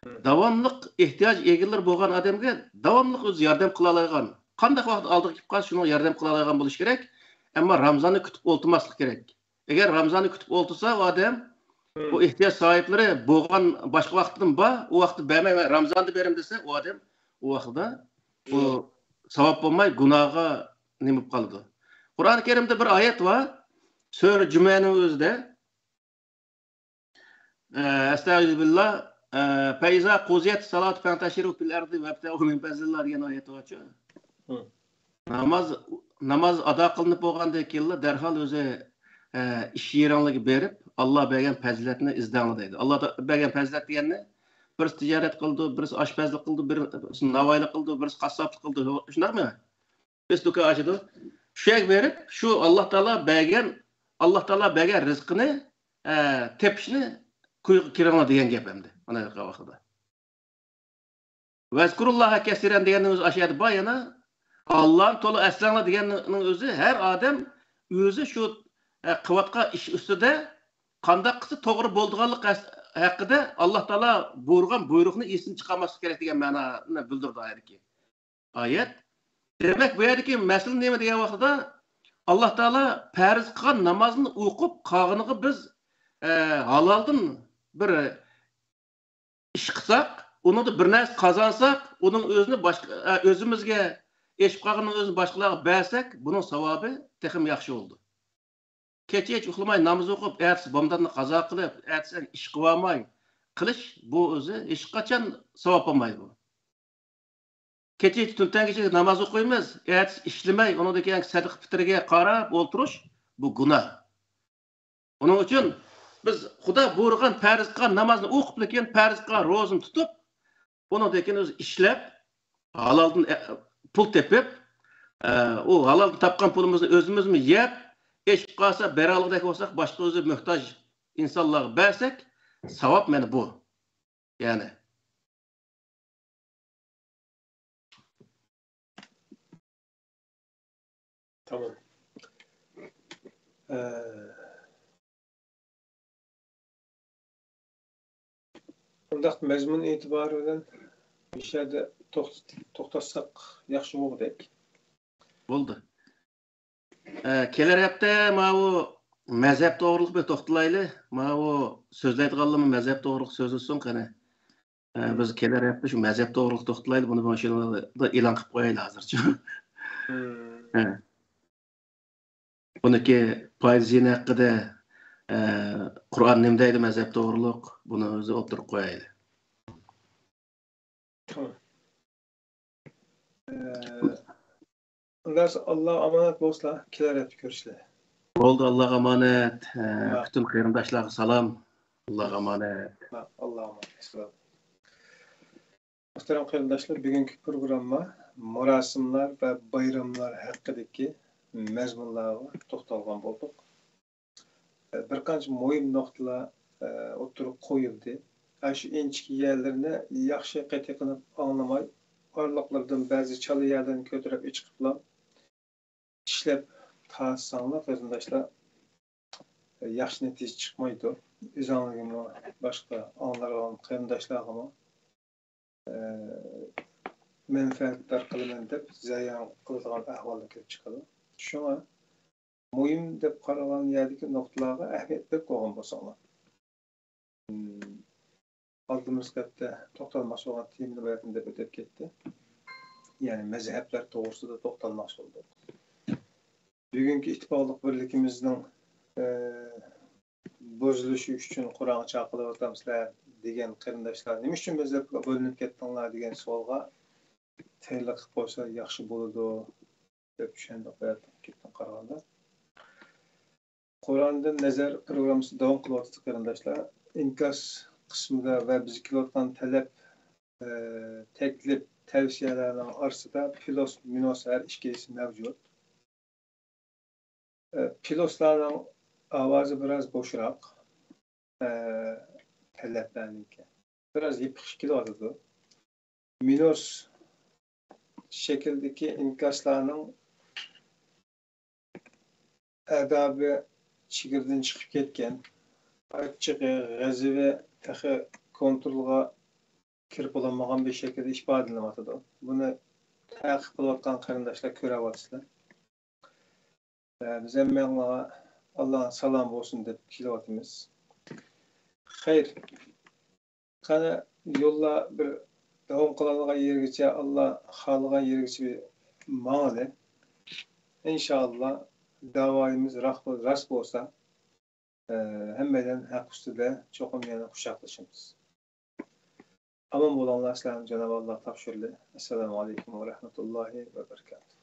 مم. داۋاملىق ئېھتىياج ئىگىلىرى بولغان ئادەمگە داۋاملىق ئۆزى ياردەم قىلالايدىغان، قانداق ۋاقىت ئالدىغا كېلىپ قالسا، شۇنىڭغا ياردەم قىلالايدىغان بولۇش كېرەك. ئەمما رامىزاننى كۈتۈپ ئولتۇرماسلىق كېرەك. ئەگەر رامىزاننى كۈتۈپ ئولتۇرسا ئۇ ئادەم، مم. ئۇ ئېھتىياج ساھىبلىرى بولغان باشقا ۋاقىتتىمۇ بار، ئۇ ۋاقىتتا بەرمەي، مەن رامىزاندا بېرىمەن دېسە، ئۇ ئادەم ئۇ ۋاقتىدا بۇ مم. ساۋاب بولماي، گۇناھقا نېمە بولۇپ قالىدۇ. قۇرئان كەرىمدە بىر ئايەت بار، سۈرە جۈمەنىڭ ئۆزىدە. ئە، ئەستەغپىرۇللا. ئە، فەئىزا قۇزىيەتىس سالاتۇ فەنتەشىرۇ فىل ئەرزى ۋەبتەغۇ مىن پەزلىللا دېگەن ئايەت بارچۇ. مم. ناماز، ناماز ئادا قىلىنىپ بولغاندىن كېيىنلا دەرھال ئۆزى، ئە، ئىش يېرىڭلارغا بېرىپ، ئاللا بەرگەن پەزىلەتنى ئىزدەڭلار دەيدۇ. ئاللا بەرگەن پەزىلەت دېگەننى بىرسى تىجارەت قىلىدۇ، بىرسى ئاشپەزلىك قىلىدۇ، بىرسى ناۋايلىق قىلىدۇ، بىرسى قاسساپلىق قىلىدۇ. شۇنداقمۇ؟ بىز دۇكان ئاچىدۇ. شۇ يەرگە بېرىپ، شۇ ئاللا تائالا بەرگەن، ئاللا تائالا بەرگەن رىزقىنى، ئە، تېپىشنى كويغا كىرىڭلار دېگەن گەپ ئەمدى. مانا ۋاقىتتا. ۋەزكۇرۇللاھە كەسىرەن دېگەننىڭ ئۆزى ئاشۇ يەردە بار يەنە. ئاللانى تولا ئەسلەڭلار دېگەننىڭ ئۆزى ھەر ئادەم ئۆزى شۇ، ئە، قىلىۋاتقان ئىش ئۈستىدە قانداق قىلسا توغرا بولىدىغانلىق ھەس-، ھەققىدە ئاللا تائالا بۇيرۇغان بۇيرۇقنى ئېسىدىن چىقارماسلىق كېرەك دېگەن مەنانى بىلدۈرىدۇ ئايەتتىكى. ئايەت. دېمەك، بۇ يەردىكى مەسىلە نېمە دېگەن ۋاقتىدا، ئاللا تائالا پەرز قىلغان نامازنى ئوقۇپ، قالغىنىغا بىز، ئە، ھالالدىن بىر ئىش قىلساق، ئۇنىڭدا بىر نەرسە قازانساق، ئۇنىڭ ئۆزىنى باشقا، ئە، ئۆزىمىزگە ئېشىپ قالغىنىنىڭ ئۆزىنى باشقىلارغا بەرسەك، بۇنىڭ ساۋابى تېخىمۇ ياخشى بولىدۇ. كېچە ھېچ ئۇخلىماي ناماز ئوقۇپ، ئەتىسى بامداتنى قازا قىلىپ، ئەتىسى ئىش قىلالماي قىلىش، بۇ ئۆزى ھېچقاچان ساۋاب بولمايدۇ. كېچە ھېچ تۈنتەڭگىچە ناماز ئوقۇيمىز، ئەتىسى ئىشلىمەي، ئۇنىڭدىن كېيىن سەدىقە پىتىرگە قاراپ ئولتۇرۇش، بۇ گۇناھ. ئۇنىڭ ئۈچۈن بىز خۇدا بۇيرۇغان پەرز قىلغان نامازنى ئوقۇپلا كېيىن پەرز قىلغان روزىنى تۇتۇپ، ئۇنىڭدىن كېيىن ئۆزى ئىشلەپ، ھالالدىن، ئە، پۇل تېپىپ، ئە، ئۇ ھالالدىن تاپقان پۇلىمىزنى ئۆزىمىزمۇ يەپ، ئېشىپ قالسا بېرەلىگۈدەك بولساق، باشقا ئۆزى موھتاج ئىنسانلارغا بەرسەك، ساۋاب مانا بۇ. يەنى. تامام. ئە، ئۇنداق مەزمۇن ئېتىبارى بىلەن مۇشۇ يەردە توخت-، توختاتساق ياخشى بولغۇدەك. بولدى. ئە، كېلەر ھەپتە ماۋۇ مەزھەپ توغرۇلۇق بىر توختىلايلى. ماۋۇ سۆزلەيدىغانلارمۇ مەزھەپ توغرۇلۇق سۆزلىسۇن قېنى. ئە، بىز كېلەر ھەپتە شۇ مەزھەپ توغرۇلۇق توختىلايلى. بۇنى مانا شۇنى ئېلان قىلىپ قويايلى ھازىرچۇ. مم. ئە. بۇنىڭكى پايدا زىيىنى ھەققىدە، ئە، قۇرئان نېمە دەيدۇ مەزھەپ توغرۇلۇق، بۇنى ئۆزى ئوتتۇرىغا قويايلى. ئە، ئۇنداق ئاللاغا ئامانەت بولسىلا، كېلەر ھەپتە كۆرۈشىلى. بولدى، ئاللاغا ئامانەت. ئە، ھە. پۈتۈن قېرىنداشلارغا سالام. ئاللاغا ئامانەت. ھە، ئاللاغا ئامانەت. سالام. مۇھتەرەم قېرىنداشلار، بۈگۈنكى پروگرامما مۇراسىملار ۋە بايراملار ھەققىدىكى مەزمۇنلارغا توختالغان بولدۇق. بىر قانچە مۇھىم نۇقتىلار، ئە، ئوتتۇرىغا قويۇلدى. ئاشۇ ئىنچىكە يەرلىرىنى ياخشى قېتى قىلىپ ئاڭلىماي، ئارىلىقلىرىدىن بەزى چالا يەرلەرنى كۆتۈرۈپ ئېچىقىپلا ئىشلەپ تارتساڭلار، قېرىنداشلار، ياخشى نەتىجە چىقمايدۇ. ئۆزۈڭلارگىمۇ، باشقا ئاڭلارغان قېرىنداشلارغىمۇ، ئە، مەنپەئەتدار قىلىمەن دەپ زىيان قىلىدىغان ئەھۋالغا كېلىپ چىقىدۇ. شۇڭا مۇھىم دەپ قارىغان يەردىكى نۇقتىلارغا ئەھمىيەت بېرىپ قويغان بولساڭلار. ئالدىمىزقى ھەپتە توختالماقچى بولغان تېمىنى باياتىن دەپ ئۆتۈپ كەتتى. يەنى مەزھەپلەر توغرىسىدا توختالماقچى بولدۇق. بۈگۈنكى ئىتتىپاقلىق بىرلىكىمىزنىڭ، ئە، بۇزۇلۇشى ئۈچۈن قۇرئانغا چاقىرىۋاتامسىلەر دېگەن قېرىنداشلار، نېمە ئۈچۈن مەزھەپكە بۆلۈنۈپ كەتتىڭلار دېگەن سوئالغا تەيىنلىك قىلىپ قويسا ياخشى بولىدۇ دەپ چۈشەندۇق باياتىن قارىغاندا. قۇرئاندىن نەزەر پروگراممىسى داۋام قىلىۋاتىدۇ، قېرىنداشلار. ئىنكاس قىسمىدا ۋە بىزگە كېلىۋاتقان تەلەپ، ئە، تەكلىپ، تەۋسىيەلەرنىڭ ئارىسىدا پلۇس، مىنۇس ھەر ئىككىلىسى مەۋجۇت. ئە، پلۇسلارنىڭ ئاۋازى بىراز بوشراق، ئە، تەلەپلەرنىڭكى. بىراز يېپىق كېلىۋاتىدۇ. مىنۇس شەكىلدىكى ئىنكاسلارنىڭ ئادابى چېگرىدىن چىقىپ كەتكەن، ئاچچىقى، غەزىپى تېخى كونترولغا كىرىپ بولالمىغان بىر شەكىلدە ئىپادىلىنىۋاتىدۇ. بۇنى تەقىب قىلىۋاتقان قېرىنداشلار كۆرۈۋاتىسىلەر. ئە، بىز ھەممىڭلارغا ئاللا سالام بولسۇن دەپ كېلىۋاتىمىز. خەير. قېنى، يوللار بىر داۋام قىلالىغان يېرىگىچە، ئاللا خالىغان يېرىگىچە بىر ماڭىلى. ئىنشائاللا، داۋايىمىز راست بول-، راست بولسا، ئە، ھەممەيلەن ھەق ئۈستىدە چوقۇم يەنە قۇچاقلىشىمىز. ئامان بولۇڭلار، سىلەرنى جانابى ئاللا تاپشۇردى. ئەسسالامۇ ئەلەيكۇم ۋە رەھمەتۇللاھى ۋە بەرىكاتۇھ.